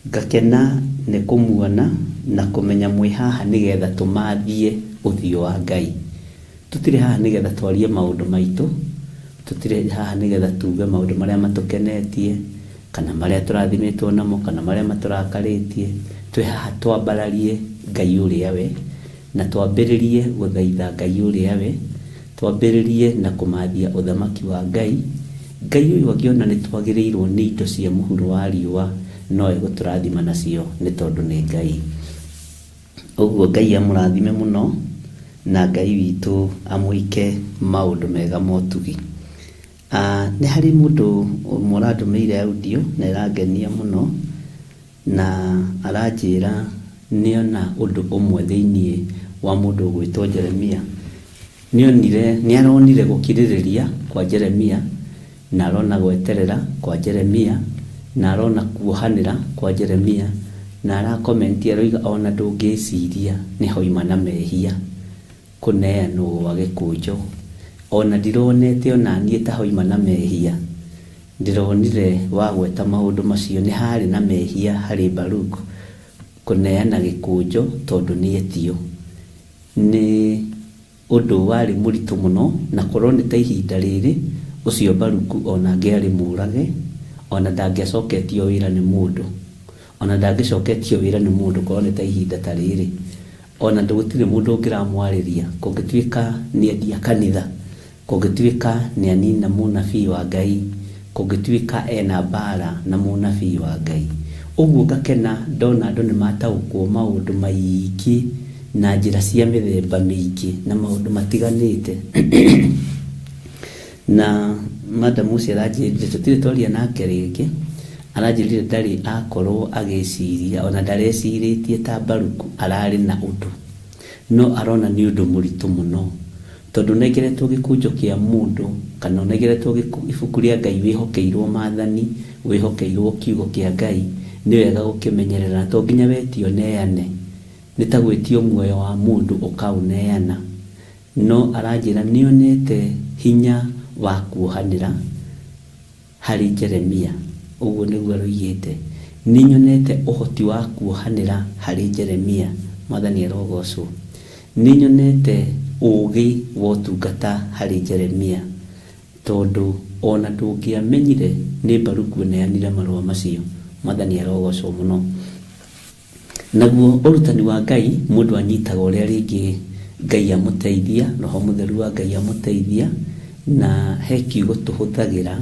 Ngakena nĩ kũmuona na kũmenya mwĩ haha nĩgetha tũmathie ũthiũ wa Ngai. Tũtirĩ haha nĩgetha twarie maũndũ maitũ, tũtirĩ haha nĩgetha tuge maũndũ marĩa matũkenetie kana marĩa tũrathimĩtwo namo kana marĩa matũrakarĩtie. Twĩ haha twambararie Ngai ũrĩa we na twambĩrĩrie gũthaitha Ngai ũrĩa we, twambĩrĩrie na kũmathia ũthamaki wa Ngai. Ngai ũyũ angĩona nĩ twagĩrĩirwo nĩ indo cia mũhuro wa riũa no egũtũrathima nacio nĩ tondũ nĩ Ngai. Ũguo Ngai amũrathime mũno na Ngai witũ amwĩke maũndũ mega ma ũtugi. Nĩ harĩ mũndũ ũmwe ũrandũmĩire audio na ĩrangenia mũno na aranjĩra nĩona ũndũ ũmwe thĩiniĩ wa mũndũ ũgwĩtwo Jeremia. Nĩaronire gũkirĩrĩria kwa Jeremia na arona gweterera kwa Jeremia na arona kuohanĩra kwa Jeremia na arakomenti aroiga ona ndũngĩciria nĩ hoima na mehia kũneanwo gwa gĩkũnjo. Ona ndironete ona niĩ ta hoima na mehia, ndĩronire wagweta maũndũ macio nĩ harĩ na mehia harĩ Baruk kũneana gĩkũnjo tondũ nĩ etio. Nĩ ũndũ warĩ mũritũ mũno na korwo nĩ ta ihinda rĩrĩ ũcio Baruku ona angĩarĩ mũrage, ona ndangĩacoketio wĩra nĩ mũndũ, ona ndangĩcoketio wĩra nĩ mũndũ korwo nĩ ta ihinda ta rĩrĩ, ona gũtirĩ mũndũ ũngĩramwarĩria kũngĩtuĩka nĩ endia kanitha, kũngĩtuĩka nĩ anina mũnabii wa Ngai, kũngĩtuĩka ena mbara na mũnabii wa Ngai. Ũguo ngakena ndona andũ nĩ mataũkwo maũndũ maingĩ na njĩra cia mĩthemba mĩingĩ na maũndũ matiganĩte. Na madam ũcio aranjĩrire tũtirĩ twaria nake rĩngĩ, aranjĩrire ndarĩ akorwo agĩciria ona ndarecirĩtie ta Baruku ararĩ na ũndũ, no arona nĩ ũndũ mũritũ mũno tondũ ũnengeretwo gĩkũnjo kĩa mũndũ kana ũnengeretwo ibuku rĩa Ngai wĩhokeirwo maathani, wĩhokeirwo kiugo kĩa Ngai, nĩ wega gũkĩmenyerera na to nginya wetio ũneane, nĩ ta gwĩtio muoyo wa mũndũ ũkaũneana. No aranjĩra nĩonete hinya wa kuohanĩra harĩ Jeremia, ũguo nĩguo aroigĩte, nĩnyonete ũhoti wa kuohanĩra harĩ Jeremia, Mwathani arogocwo. Nĩnyonete ũgĩ wa ũtungata harĩ Jeremia, tondũ ona ndũngĩamenyire nĩ Baruku ũneanire marũa macio, Mwathani arogocwo mũno. Naguo ũrutani wa Ngai mũndũ anyitaga ũrĩa rĩngĩ Ngai amũteithia, Roho Mũtheru wa Ngai amũteithia, na he kiugo tũhũthagĩra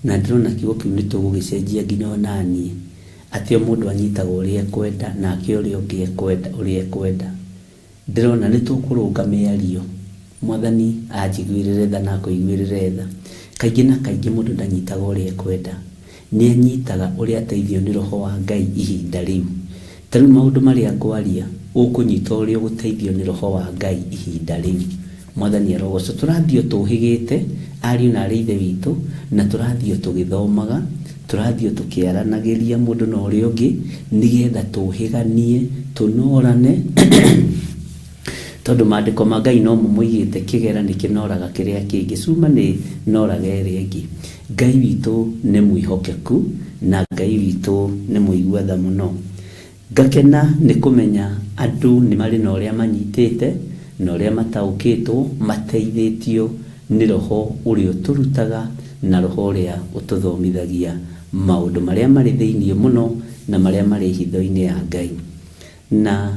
na ndĩrona kiugo kĩu nĩ tũgũgĩcenjia nginya onaniĩ, atĩ o mũndũ anyitaga ũrĩa ekwenda nake ũrĩa ũngĩ ekwenda ũrĩa ekwenda. Ndĩrona nĩ tũkũrũnga mĩario, Mwathani anjiguĩrĩre tha na akũiguĩrĩre tha. Kaingĩ na kaingĩ mũndũ ndanyitaga ũrĩa ekwenda, nĩ anyitaga ũrĩa ateithio nĩ Roho wa Ngai ihinda rĩu. Ta rĩu maũndũ marĩa ngwaria ũkũnyita ũrĩa ũgũteithio nĩ Roho wa Ngai ihinda rĩu. Mwathani arogocwo. Tũrathiĩ o tũhĩgĩte ariũ na arĩ ithe witũ, na tũrathiĩ o tũgĩthomaga, tũrathiĩ o tũkĩaranagĩria mũndũ na ũrĩa ũngĩ nĩgetha tũhĩganie, tũnorane tondũ maandĩko ma Ngai no mo moigĩte kĩgera nĩ kĩnoraga kĩrĩa kĩngĩ, cuma nĩ noraga ĩrĩa ĩngĩ. Ngai witũ nĩ mwĩhokeku na Ngai witũ nĩ mũigua tha mũno. Ngakena nĩ kũmenya andũ nĩ marĩ na ũrĩa manyitĩte na ũrĩa mataũkĩtwo mateithĩtio nĩ roho ũrĩa ũtũrutaga na roho ũrĩa ũtũthomithagia maũndũ marĩa marĩ thĩinĩ mũno na marĩa marĩ hitho-inĩ ya Ngai. Na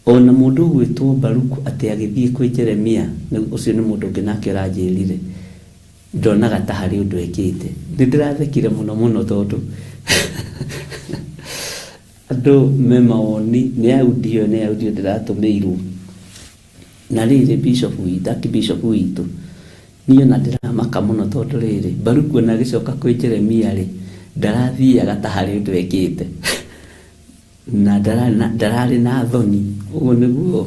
ona mũndũ ũgwĩtwo Baruku atĩ agĩthiĩ kwĩ Jeremia, ũcio nĩ mũndũ ũngĩ nake ũranjĩrire, ndonaga ta harĩ ũndũ ekĩte. Nĩ ndĩrathekire mũno mũno tondũ andũ me mawoni, nĩ audio, nĩ audio ndĩratũmĩirwo. Na rĩrĩ bishop witũ, archbishop witũ, niĩ ona ndĩramaka mũno tondũ rĩrĩ, Baruku ona agĩcoka kwĩ Jeremia rĩ, ndarathiaga ta harĩ ũndũ ekĩte. Na ndararĩ na thoni. Ũguo nĩguo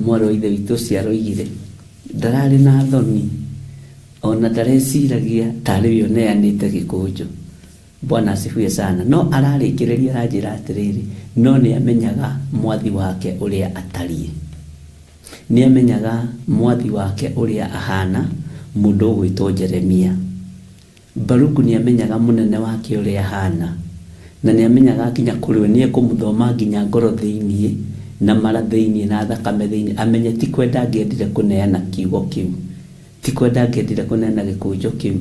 mwarĩ wa ithe witũ ũcio aroigire. Ndararĩ na thoni, ona ndareciragia tarĩ we ũneanĩte gĩkũnjo. Bwana asifiwe sana. No ararĩkĩrĩria aranjĩra atĩrĩrĩ, no nĩ amenyaga mwathi wake ũrĩa atariĩ. Nĩ amenyaga mwathi wake ũrĩa ahana, mũndũ ũgwĩtwo Jeremia. Baruku nĩ amenyaga mũnene wake ũrĩa ahana, na nĩ amenyaga nginya kũrĩ we nĩ ekũmũthoma nginya ngoro thĩinĩ na mara thĩinĩ na thakame thĩinĩ, amenye ti kwenda angĩendire kũneana kiugo kĩu, ti kwenda angĩendire kũneana gĩkũnjo kĩu.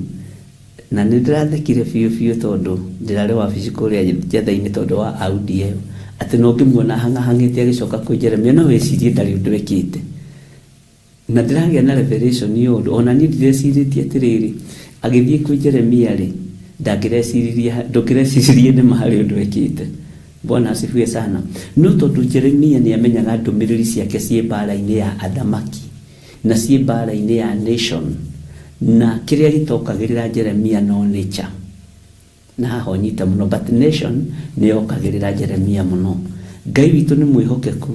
Na nĩ ndĩrathekire biũ biũ tondũ ndĩrarĩ wabici kũrĩa njetha-inĩ tondũ wa audio ĩyo, atĩ no ngĩmuona hang'ahang'ĩte agĩcoka kwĩ Jeremia, no wĩcirie ndarĩ ũndũ ekĩte. Na ndĩragĩa na revelation ya ũndũ, ona niĩ ndirecirĩtie atĩrĩrĩ, agĩthiĩ kwĩ Jeremia rĩ, ndangĩreciririe, ndũngĩreciririe nĩ ma harĩ ũndũ ekĩte. Bwana asifiwe sana. No tondũ Jeremia nĩ amenyaga ndũmĩrĩri ciake ciĩ mbara-inĩ ya athamaki na ciĩ mbara-inĩ ya nation, na kĩrĩa gĩtokagĩrĩra Jeremia no nature. Na haha ũnyite mũno, but nation nĩ yokagĩrĩra Jeremia mũno. Ngai witũ nĩ mwĩhokeku,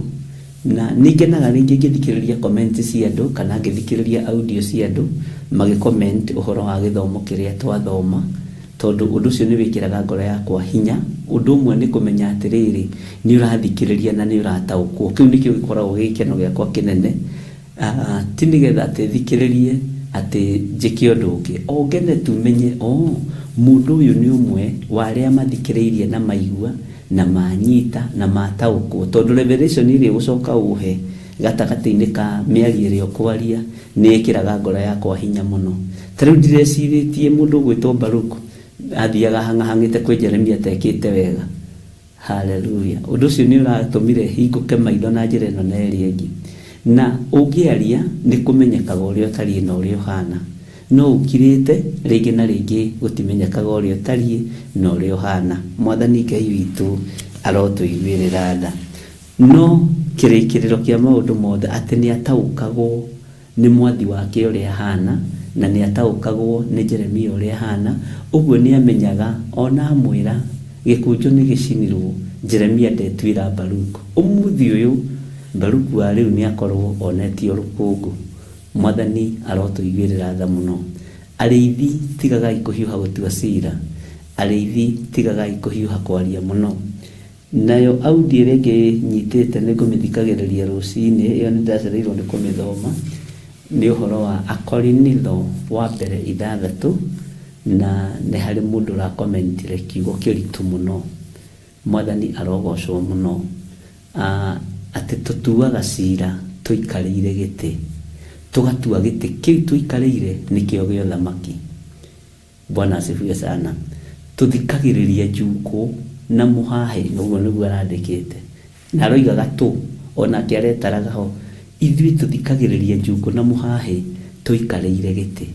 na nĩ ngenaga rĩngĩ ngĩthikĩrĩria comment cia andũ kana ngĩthikĩrĩria audio cia andũ magĩ comment ũhoro wa gĩthomo kĩrĩa twathoma, tondũ ũndũ ũcio nĩ wĩkĩraga ngoro yakwa hinya. Ũndũ ũmwe nĩ kũmenya atĩrĩrĩ, nĩ ũrathikĩrĩria na nĩ ũrataũkwo. Kĩu nĩkĩo gĩkoragwo gĩ gĩkeno gĩakwa kĩnene. Ti nĩgetha atĩ thikĩrĩrie atĩ njĩke ũndũ ũngĩ, o ngene tu menye, oh, mũndũ ũyũ nĩ ũmwe wa arĩa mathikĩrĩirie na maigua na manyita na mataũkwo, tondũ revelation ĩrĩa ĩgũcoka ũhe gatagatĩ-inĩ ka mĩario ĩrĩa ũkwaria nĩ ĩkĩraga ngoro yakwa hinya mũno. Ta rĩu ndirecirĩtie mũndũ ũgwĩtwo Baruku athiaga hang'ahang'ĩte kwĩ Jeremia atekĩte wega. Hallelujah. Ũndũ ũcio nĩ ũratũmire hingũke maitho na njĩra ĩno na ĩrĩa ĩngĩ. Na ũngĩaria nĩ kũmenyekaga ũrĩa ũtariĩ na ũrĩa ũhana. No ũkirĩte rĩngĩ na rĩngĩ gũtimenyekaga ũrĩa ũtariĩ na ũrĩa ũhana. Mwathani Ngai witũ arotũiguĩrĩra tha. No kĩrĩkĩrĩro kĩa maũndũ mothe atĩ nĩ ataũkagwo nĩ mwathi wake ũrĩa ahana, na nĩ ataũkagwo nĩ Jeremia ũrĩa ahana. Ũguo nĩ amenyaga ona amwĩra gĩkũnjo nĩ gĩcinirwo, Jeremia ndetuĩra Baruku. Ũmũthĩ ũyũ Baruku wa rĩu nĩ akorwo onetio rũkũngũ. Mwathani arotũiguĩrĩra tha mũno. Arĩithi tigagai kũhiũha gũtua cira, arĩithi tigagai kũhiũha kwaria mũno. Nayo audio ĩrĩa ĩngĩ nyitĩte nĩ ngũmĩthikagĩrĩria rũcinĩ, ĩyo nĩ ndacereirwo nĩ kũmĩthoma, nĩ ũhoro wa Akorinitho wa mbere 6, na nĩ harĩ mũndũ ũrakomentire kiugo kĩritũ mũno. Mwathani arogocwo mũno. Atĩ tũtuaga cira tũikarĩire gĩtĩ, tũgatua gĩtĩ kĩu tũikarĩire nĩkĩo gĩa ũthamaki. Bwana asifiwe sana. Tũthikagĩrĩria njukũ na mũhahĩ, ũguo nĩguo arandĩkĩte. Na aroigaga tũ, onake aretaraga ho, ithuĩ tũthikagĩrĩria njukũ na mũhahĩ tũikarĩire gĩtĩ.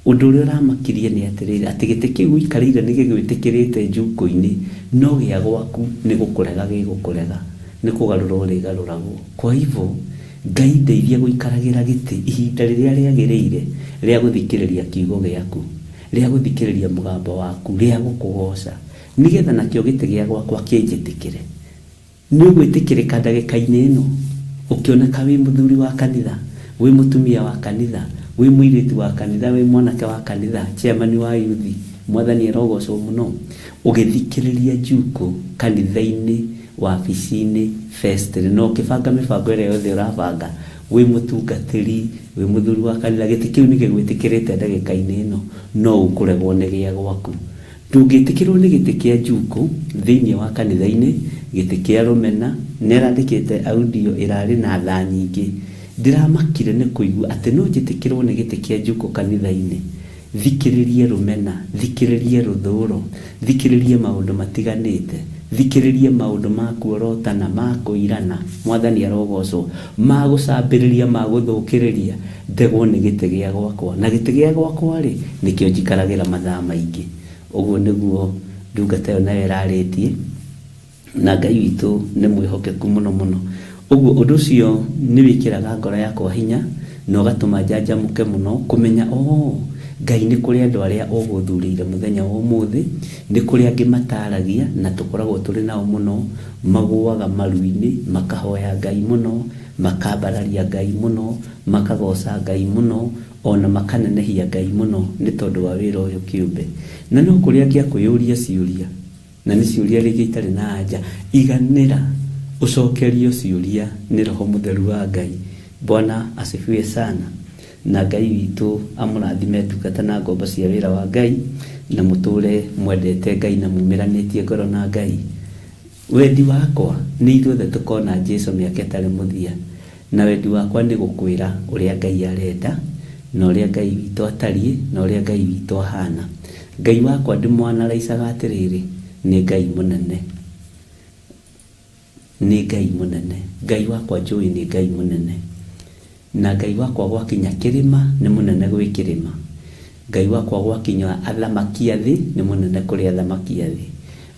Ũndũ ũrĩa ũramakirie nĩ atĩrĩrĩ, atĩ gĩtĩ kĩu ũikarĩire nĩ gĩgwĩtĩkĩrĩte njukũ-inĩ, no gĩa gwaku nĩ gũkũrega gĩgũkũrega, nĩ kũgarũra ũrĩgarũragwo. Kwa hivyo Ngai ndeithia gũikaragĩra gĩtĩ ihinda rĩrĩa rĩagĩrĩire rĩa gũthikĩrĩria kiugo gĩaku, rĩa gũthikĩrĩria mũgambo waku, rĩa gũkũgoca, nĩgetha nakĩo gĩtĩ gĩa gwakwa kĩnjĩtĩkĩre. Nĩ ũgwĩtĩkĩrĩka ndagĩka-inĩ ĩno ũkĩoneka wĩ mũthuri wa kanitha, wĩ mũtumia wa kanitha, wĩ mũirĩtu wa kanitha, wĩ mwanake wa kanitha, chairman wa youth, Mwathani arogocwo mũno. Ũgĩthikĩrĩria njukũ kanitha-inĩ, wabici-inĩ, fest, na ũkĩbanga mĩbango ĩrĩa yothe ũrabanga, Wĩ mũtungatĩri, wĩ mũthuri wa kanitha, gĩtĩ kĩu nĩ gĩgwĩtĩkĩrĩte ndagĩka-inĩ ĩno, no ũkũregwo nĩ gĩa gwaku. Ndũngĩtĩkĩrwo nĩ gĩtĩ kĩa njukũ thĩinĩ wa kanitha-inĩ, gĩtĩ kĩa rũmena. Nĩarandĩkĩte audio ĩrarĩ na tha nyingĩ. Ndĩramakire nĩ kũigua atĩ no njĩtĩkĩrwo nĩ gĩtĩ kĩa njukũ kanitha-inĩ. Thikĩrĩrie rũmena, thikĩrĩrie rũthũro, thikĩrĩrie maũndũ matiganĩte, thikĩrĩrie maũndũ ma kuorotana, ma kũirana, mwathani arogocwo, ma gũcambĩrĩria, ma gũthũkĩrĩria, ndegwo nĩ gĩtĩ gĩa gwakwa. Na gĩtĩ gĩa gwakwa rĩ, nĩkĩo njikaragĩra mathaa maingĩ. Ũguo nĩguo ndungata ĩyo nayo ĩrarĩtie, na Ngai witũ nĩ mwĩhokeku mũno mũno. Ũguo ũndũ ũcio nĩ wĩkĩraga ngoro yakwa hinya na ũgatũma njanjamũke mũno kũmenya Ngai nĩ kũrĩ andũ arĩa ũgũthurĩire mũthenya wa ũmũthĩ, nĩ kũrĩ angĩ mataragia na tũkoragwo tũrĩ nao mũno, magũaga maru-inĩ, makahoya Ngai mũno, makambararia Ngai mũno, makagoca Ngai mũno, ona makanenehia Ngai mũno nĩ tondũ wa wĩra ũyũ kĩũmbe. Na no kũrĩ angĩ a kwĩyũria ciũria, na nĩ ciũria rĩngĩ itarĩ na anja, iganĩra ũcokerio ciũria nĩ Roho Mũtheru wa Ngai. Bwana asifiwe sana. Na Ngai witũ amũrathime ndungata na ngombo cia wĩra wa Ngai, na mũtũre mwendete Ngai na mumĩranĩtie ngoro na Ngai. Wendi wakwa nĩ ithuothe tũkona Jesu mĩaka ĩtarĩ mũthia, na wendi wakwa nĩ gũkwĩra ũrĩa Ngai arenda, na ũrĩa Ngai witũ atariĩ, na ũrĩa Ngai witũ ahana. Ngai wakwa ndĩmwanaraicaga atĩrĩrĩ, nĩ Ngai mũnene, nĩ Ngai mũnene. Ngai wakwa njũĩ nĩ Ngai mũnene. Na Ngai wakwa gwakinya kĩrĩma nĩ mũnene gwĩ kĩrĩma. Ngai wakwa gwakinya athamaki a thĩ nĩ mũnene kũrĩ athamaki a thĩ.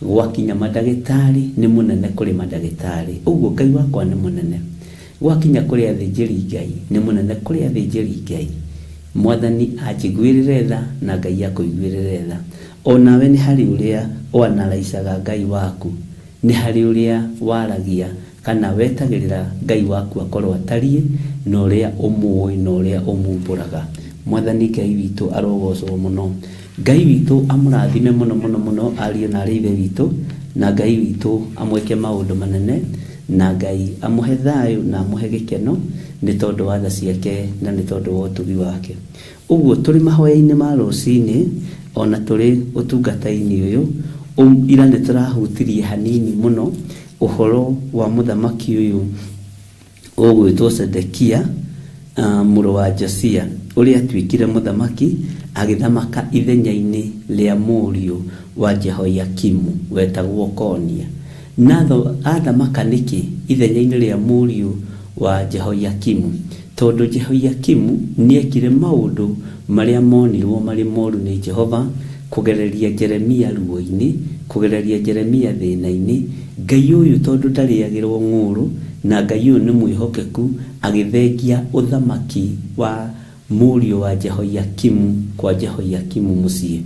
Gwakinya mandagĩtarĩ nĩ mũnene kũrĩ mandagĩtarĩ. Ũguo Ngai wakwa nĩ mũnene. Gwakinya kũrĩ athĩnjĩri Ngai nĩ mũnene kũrĩ athĩnjĩri Ngai. Mwathani anjiguĩrĩre tha na Ngai akũiguĩrĩre tha. Onawe nĩ harĩ ũrĩa wanaraicaga Ngai waku, nĩ harĩ ũrĩa waragia kana wetagĩrĩra Ngai waku akorwo atariĩ, na ũrĩa ũmũĩ na ũrĩa ũmumbũraga. Mwathani Ngai witũ arogocwo mũno. Ngai witũ amũrathime mũno mũno mũno ariũ na arĩ ithe witũ, na Ngai witũ amwĩke maũndũ manene, na Ngai amũhe thayũ na amũhe gĩkeno nĩ tondũ wa tha ciake na nĩ tondũ wa ũtugi wake. Ũguo tũrĩ mahoya-inĩ ma rũcinĩ ona tũrĩ ũtungata-inĩ ũyũ, ira nĩ tũrahutirie hanini mũno ũhoro wa mũthamaki ũyũ ũgwĩtwo Zedekia, mũrũ wa Josia, ũrĩa atuĩkire mũthamaki agĩthamaka ithenya-inĩ rĩa mũriũ wa Jehoiakimu wetagwo Konia. Na athamaka nĩkĩ ithenya-inĩ rĩa mũriũ wa Jehoiakimu? Tondũ Jehoiakimu nĩekire maũndũ marĩa monirwo marĩ moru nĩ Jehova, kũgereria Jeremia ruo-inĩ, kũgereria Jeremia thĩna-inĩ. Ngai ũyũ tondũ ndarĩagĩrwo ng'ũrũ, na Ngai ũyũ nĩ mwĩhokeku, agĩthengia ũthamaki wa mũriũ wa Jehoiakimu kwa Jehoiakimu mũciĩ.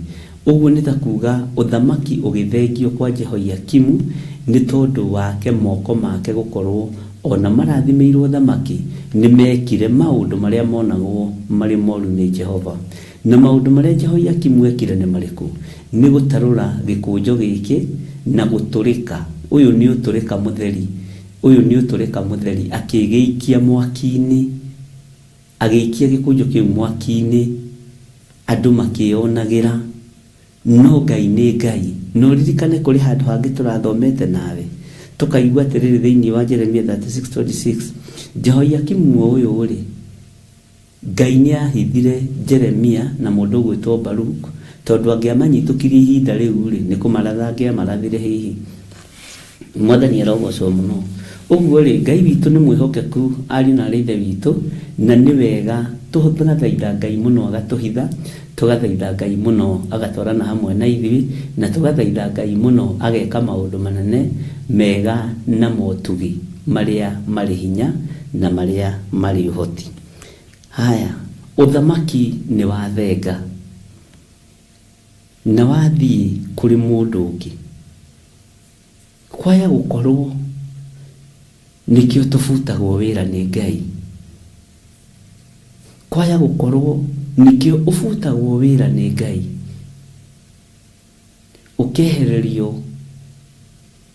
Ũguo nĩ ta kuga ũthamaki ũgĩthengio kwa Jehoiakimu nĩ tondũ wake moko make gũkorwo ona marathimĩirwo thamaki nĩ mekire maũndũ marĩa monagwo marĩ moru nĩ Jehova. Na maũndũ marĩa Jehoiakimu ekire nĩ marĩkũ? Nĩ gũtarũra gĩkũnjo gĩkĩ na gũtũrĩka. Ũyũ nĩ ũtũrĩka mũtheri, ũyũ nĩ ũtũrĩka mũtheri, akĩgĩikia mwaki-inĩ, agĩikia gĩkũnjo kĩu mwaki-inĩ, andũ makĩonagĩra. No Ngai nĩ Ngai. No ririkane kũrĩ handũ hangĩ tũrathomete nawe, tũkaigua atĩrĩrĩ thĩinĩ wa Jeremia 36:26, Jehoiakimu ũyũ rĩ, Ngai nĩ ahithire Jeremia na mũndũ ũgwĩtwo Baruk, tondũ angĩamanyitũkirie ihinda rĩu rĩ, nĩ kũmaratha angĩamarathire hihi. Mwathani arogocwo mũno. Ũguo rĩ, Ngai witũ nĩ mwĩhokeku ariũ na arĩ ithe witũ, na nĩ wega tũgathaitha Ngai mũno agatũhitha, tũgathaitha Ngai mũno agatwarana hamwe na ithuĩ, na tũgathaitha Ngai mũno ageka maũndũ manene mega na motugi marĩa marĩ hinya na marĩa marĩ ũhoti. Haya, ũthamaki nĩ wathenga na wathiĩ kũrĩ mũndũ ũngĩ. Kwaya gũkorwo nĩkĩo tũbutagwo wĩra nĩ Ngai. Kwaya gũkorwo nĩkĩo ũbutagwo wĩra nĩ Ngai, ũkehererio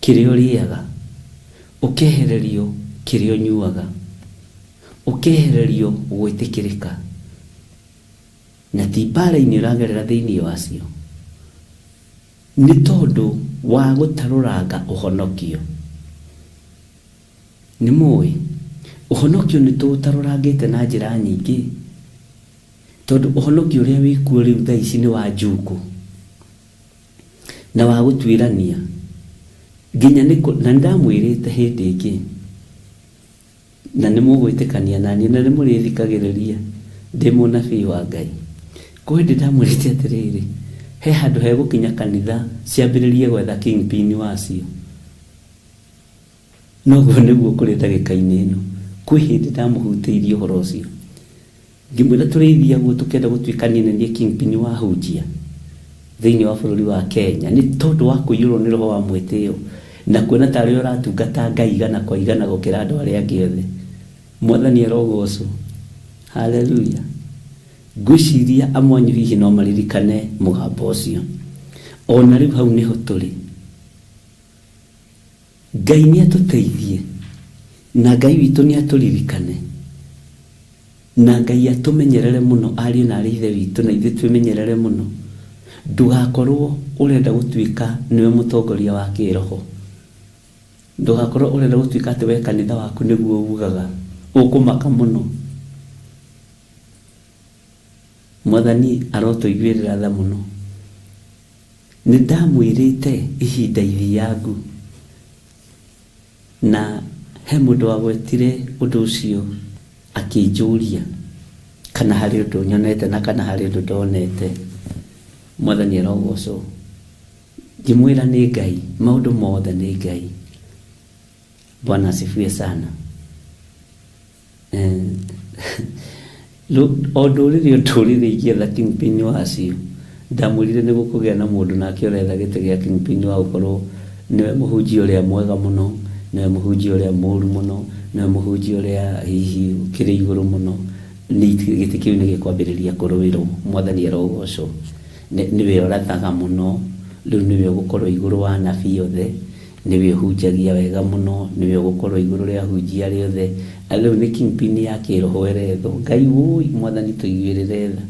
kĩrĩa ũrĩaga, ũkehererio kĩrĩa ũnyuaga, Ũkehererio gwĩtĩkĩrĩka. Na ti mbara-inĩ ũragerera thĩinĩ wacio. Nĩ tondũ wa gũtarũranga ũhonokio. Nĩ mũĩ ũhonokio nĩ tũũtarũrangĩte na njĩra nyingĩ. Tondũ ũhonokio ũrĩa wĩkuo rĩu thaa ici nĩ wa njukũ na wa gũtuĩrania. Nginya na nĩndamwĩrĩte hĩndĩ ĩngĩ na nĩ mũgwĩtĩkania naniĩ na nĩ mũrĩthikagĩrĩria ndĩ mũnabii wa Ngai. Kwĩ hĩndĩ ndamwĩrĩte atĩrĩrĩ, he handũ hegũkinya kanitha ciambĩrĩrie gwetha kingpin wacio. Noguo nĩguo kũrĩ ndagĩka-inĩ ĩno. Kwĩ hĩndĩ ndamũhutĩirie ũhoro ũcio. Ngĩmwĩra tũrĩithia guo tũkĩenda gũtuĩka niĩ nĩ niĩ kingpin wa hunjia thĩinĩ wa bũrũri wa Kenya nĩ tondũ wa kũiyũrwo nĩ roho wa mwĩtĩo na kuona tarĩ ũratungata Ngai igana kwa igana gũkĩra andũ arĩa angĩ othe. Mwathani arogocwo. Haleluya. Ngwĩciria amwe anyu hihi no maririkane mũgambo ũcio. Ona rĩu hau nĩho tũrĩ. Ngai nĩ atũteithie na Ngai witũ nĩ atũririkane na Ngai atũmenyerere mũno ariũ na arĩ ithe witũ na ithuĩ twĩmenyerere mũno. Ndũgakorwo ũrenda gũtuĩka nĩwe mũtongoria wa kĩroho. Ndũgakorwo ũrenda gũtuĩka atĩ we kanitha waku nĩguo ugaga. Ũkũmaka mũno. Mwathani arotũiguĩrĩra tha mũno. Nĩ ndamwĩrĩte ihinda ithiangu na he mũndũ wagwetire ũndũ ũcio akĩnjũria kana harĩ ũndũ nyonete na kana harĩ ũndũ ndonete. Mwathani arogocwo. Ngĩmwĩra nĩ Ngai, maũndũ mothe nĩ Ngai. Bwana asifiwe sana. O ndũrĩrĩ o ndũrĩrĩ ingĩetha kingpin wacio, ndamwĩrire nĩ gũkũgĩa na mũndũ nake ũretha gĩtĩ gĩa kingpin wa gũkorwo nĩwe mũhunjia ũrĩa mwega mũno, nĩwe mũhunjia ũrĩa mũũru mũno, nĩwe mũhunjia ũrĩa hihi ũkĩrĩ igũrũ mũno. Nĩ gĩtĩ kĩu nĩ gĩkwambĩrĩria kũrũĩrwo. Mwathani arogocwo. Nĩwe ũrathaga mũno, rĩu nĩwe ũgũkorwo igũrũ wa anabii othe, nĩwe ũhunjagia wega mũno, nĩwe ũgũkorwo igũrũ rĩa ahunjia arĩa othe. Rĩu nĩ kingpin ya kĩroho ĩrethwo. Ngai wũi, Mwathani tũiguĩrĩre tha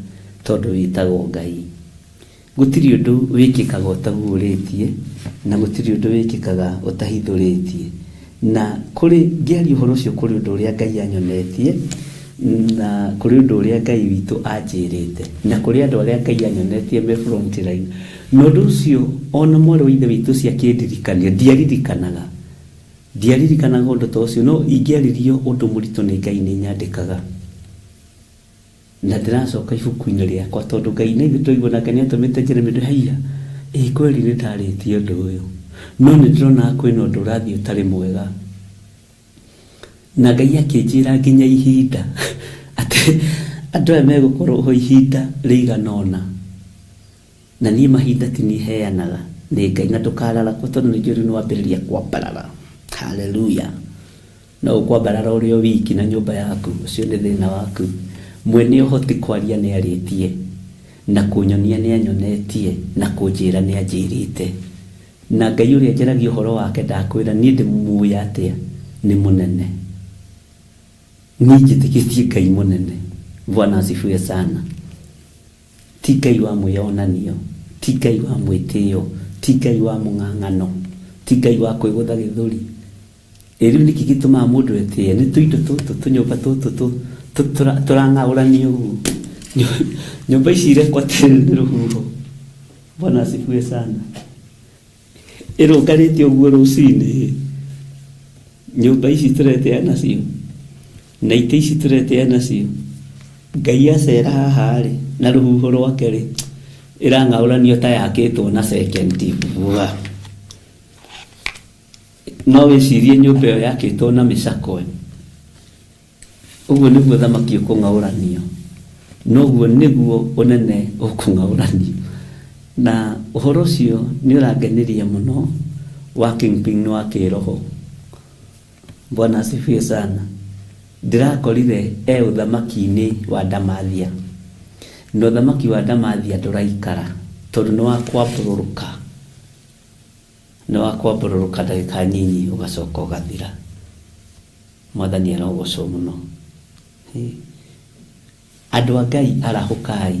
tondũ wĩtagwo Ngai. Gũtirĩ ũndũ wĩkĩkaga ũtaguũrĩtie na gũtirĩ ũndũ wĩkĩkaga ũtahithũrĩtie. Na kũrĩ ngĩaria ũhoro ũcio kũrĩ ũndũ ũrĩa Ngai anyonetie na kũrĩ ũndũ ũrĩa Ngai witũ anjĩrĩte na kũrĩ andũ arĩa Ngai anyonetie me front line. Na ũndũ ũcio ona mwarĩ wa ithe witũ ũcio akĩndirikania, ndiaririkanaga. Ndiaririkanaga ũndũ ta ũcio, no ingĩaririo ũndũ mũritũ nĩ Ngai nĩ nyandĩkaga. Na ndĩracoka ibuku-inĩ rĩakwa tondũ Ngai na ithuĩ twaigua nake nĩ atũmĩte Jeremy ndĩ haiya, ĩ kweli nĩ ndarĩtie ũndũ ũyũ. No nĩ ndĩrona kwĩna ũndũ ũrathiĩ ũtarĩ mwega. Na Ngai akĩnjĩra nginya ihinda atĩ andũ aya megũkorwo ho ihinda rĩigana ũna. Na niĩ mahinda ti niĩ heanaga nĩ Ngai, na ndũkararakwo tondũ nĩ njũĩ rĩu nĩ wambĩrĩria kwambarara. Haleluya. No ũkwambarara ũrĩ o wiki na nyũmba yaku, ũcio nĩ thĩna waku. Mwene ũhoti kwaria nĩ arĩtie, na kũnyonia nĩ anyonetie, na kũnjĩra nĩ anjĩrĩte. Na Ngai ũrĩa njaragia ũhoro wake ndakwĩra niĩ ndĩmũĩ atĩa, nĩ mũnene. Niĩ njĩtĩkĩtie Ngai mũnene. Bwana asifiwe sana. Ti Ngai wa mwĩyonanio, ti Ngai wa mwĩtĩo, ti Ngai wa mũng'ang'ano, ti Ngai wa kwĩgũtha gĩthũri. Ĩ rĩu nĩkĩ gĩtũmaga mũndũ etĩe? Nĩ tũindo tũtũ, tũnyũmba tũtũ tũrang'aũranio ũguo. Nyũmba ici irekwo atĩrĩrĩ nĩ rũhuho. Bwana asifiwe sana. Ĩrũngarĩte ũguo rũcinĩ. Nyũmba ici tũretĩa nacio na itĩ ici tũretĩa nacio. Ngai acera haha rĩ na rũhuho rwake rĩ ĩrang'aũranio ta yakĩtwo na second. No wĩcirie nyũmba ĩyo yakĩtwo na mĩcakwe. Ũguo nĩguo thamaki ũkũng'aũranio. Noguo nĩguo ũnene ũkũng'aũranio. Na ũhoro ũcio nĩ ũrangenirie mũno wa kingpin wa kĩroho. Bwana asifiwe sana. Ndĩrakorire e ũthamaki-inĩ wa Ndamathia. Na ũthamaki wa Ndamathia ndũraikara tondũ nĩ wa kwambũrũrũka. Nĩ wa kwambũrũrũka ndagĩka nyinyi ũgacoka ũgathira. Mwathani arogocwo mũno. Andũ a Ngai arahũkai,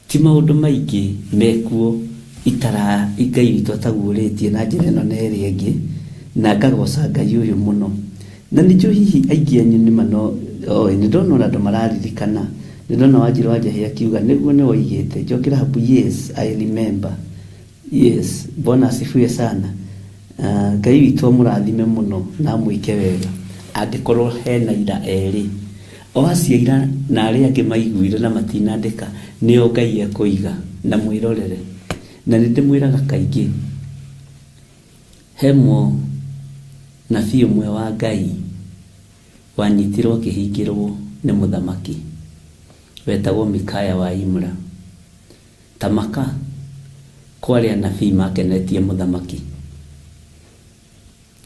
ti maũndũ maingĩ mekuo itara Ngai witũ ataguũrĩtie na njĩra ĩno na ĩrĩa ĩngĩ, na ngagoca Ngai ũyũ mũno. Na nĩnjũĩ hihi aingĩ anyu nĩ mano oĩ, nĩ ndona ona andũ mararirikana, nĩ ndona Wanjirũ wa Njahĩ akiuga nĩguo nĩ woigĩte Njoki Rahabu, yes I remember, yes Bwana asifiwe sana. Ngai witũ amũrathime mũno na amwĩke wega. Angĩkorwo hena ira erĩ, o acio aira na arĩa angĩ maiguire na matinandĩka, nĩo Ngai ekũiga na mwĩrorere. Na nĩ ndĩmwĩraga kaingĩ, he mũnabii ũmwe wa Ngai wanyitirwo akĩhingĩrwo nĩ mũthamaki wetagwo Mikaya wa Imra. Tamaka kwarĩ anabii makenetie mũthamaki.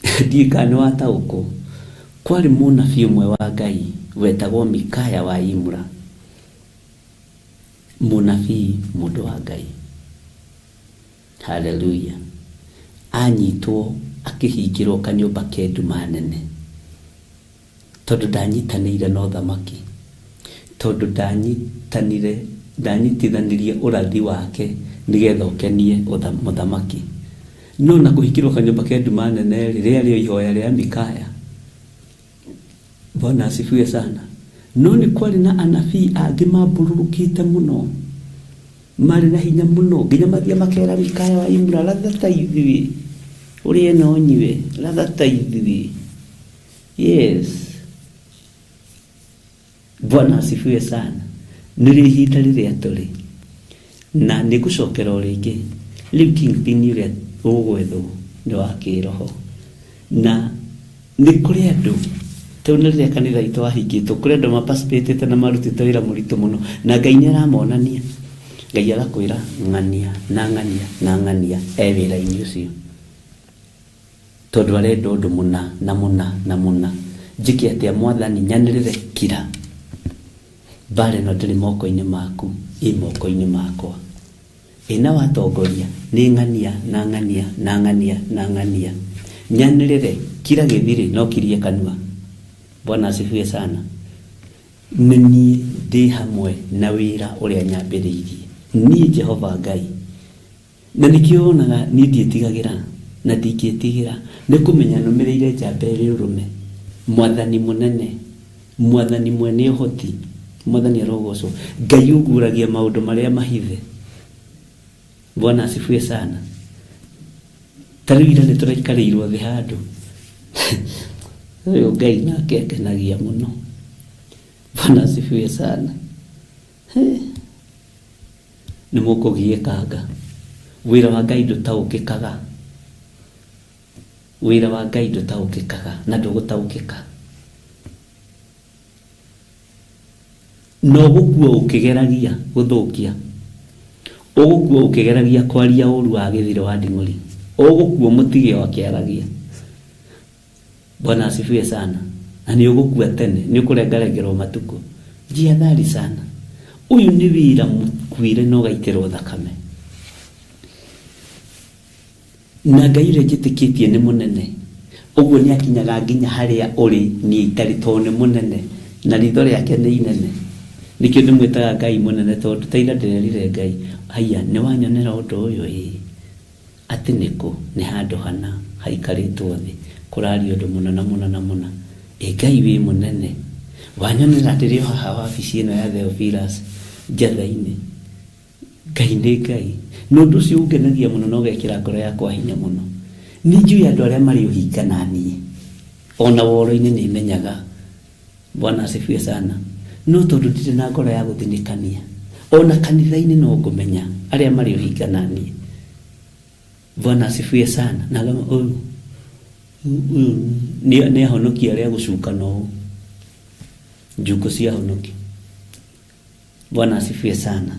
Ndiũĩ kana nĩ wataũkwo. Kwarĩ mũnabii ũmwe wa Ngai wetagwo Mikaya wa Imra, mũnabii mũndũ wa Ngai. Haleluya. Anyitwo akĩhingĩrwo kanyũmba ke nduma nene, tondũ ndanyitanĩire na ũthamaki, tondũ ndanyitithanirie ũrathi wake nĩgetha ũkenie mũthamaki. No na kũhingĩrwo kanyũmba ke nduma nene rĩ, rĩarĩ o ihoya rĩa Mikaya. Bwana asifiwe sana. No nĩ kwarĩ na anabii angĩ mambũrũrũkĩte mũno, marĩ na hinya mũno, nginya mathiĩ makera Mikaya wa Imra, ratha ta ithuĩ, ũrĩe na ũnyue, ratha ta ithuĩ. Yes, Bwana asifiwe sana. Nĩrĩo ihinda rĩrĩa tũrĩ, na nĩ ngũcokera o rĩngĩ. Rĩu kingpin ũrĩa ũgwethwo nĩ wa kĩroho, na nĩ kũrĩ andũ tau nĩ rĩrĩa kanitha itũ wahingĩtwo, kũrĩ andũ maparticipatĩte na marutĩte wĩra mũritũ mũno, na Ngai nĩ aramonania. Ngai agakwĩra ng'ania na ng'ania na ng'ania e wĩra-inĩ ũcio, tondũ arenda ũndũ mũna na mũna na mũna. Njĩke atĩa Mwathani? Nyanĩrĩre kira, mbara ĩno ndĩrĩ moko-inĩ maku, ĩ moko-inĩ makwa. Ĩna watongoria nĩ ng'ania na ng'ania na ng'ania na ng'ania. Nyanĩrĩre kira gĩthirĩ no kirie kanua. Bwana asifiwe sana. Nĩ niĩ ndĩ hamwe na wĩra ũrĩa nyambĩrĩirie, niĩ Jehova Ngai. Na nĩkĩo wonaga niĩ ndiĩtigagĩra na ndingĩtigĩra, nĩ kũmenya nũmĩrĩire njamba ĩrĩ ũrũme, Mwathani mũnene, Mwathani mwene ũhoti, Mwathani arogocwo, Ngai ũguũragia maũndũ marĩa mahithe. Bwana asifiwe sana. Ta rĩu ira nĩ tũraikarĩirwo thĩ handũ, ũyũ Ngai nake angenagia mũno. Bwana asifiwe sana. Nĩ mũkũgiĩkanga. Wĩra wa Ngai ndũtaũkĩkaga, wĩra wa Ngai ndũtaũkĩkaga na ndũgũtaũkĩka. No ũgũkua ũkĩgeragia gũthũkia, ũgũkua ũkĩgeragia kwaria ũru wa gĩthiro wa nding'ũri, ũgũkua mũtige o akĩaragia. Bwana asifiwe sana. Na nĩ ũgũkua tene, nĩ ũkũrengarengerwo matukũ. Jihadhari sana. Ũyũ nĩ wĩra mũkuire na ũgaitĩrwo thakame. Na Ngai ũrĩa njĩtĩkĩtie nĩ mũnene, ũguo nĩ akinyaga nginya harĩa ũrĩ niĩ itarĩ, tondũ nĩ mũnene na ritho rĩake nĩ inene. Nĩkĩo ndĩmwĩtaga Ngai mũnene, tondũ ta ira ndĩrerire Ngai, haiya nĩ wanyonera ũndũ ũyũ ĩ, atĩ nĩkũ nĩ handũ hana haikarĩtwo thĩ kũraria ũndũ mũna na mũna na mũna. Ĩ Ngai wĩ mũnene, wanyonera ndĩrĩ o haha wabici ĩno ya Theophilus njatha-inĩ. Ngai nĩ Ngai. Na ũndũ ũcio ũngenagia mũno na ũgekĩra ngoro yakwa hinya mũno. Nĩ njũĩ andũ arĩa marĩ ũhinga na niĩ, ona woro-inĩ nĩ menyaga. Bwana asifiwe sana. No tondũ ndirĩ na ngoro ya gũthinĩkania, ona kanitha-inĩ no ngũmenya arĩa marĩ ũhinga na niĩ. Bwana asifiwe sana. Na ngama ũyũ ũyũ nĩ ahonoki arĩa gũcuka na ũũ, njukũ cia ahonoki. Bwana asifiwe sana.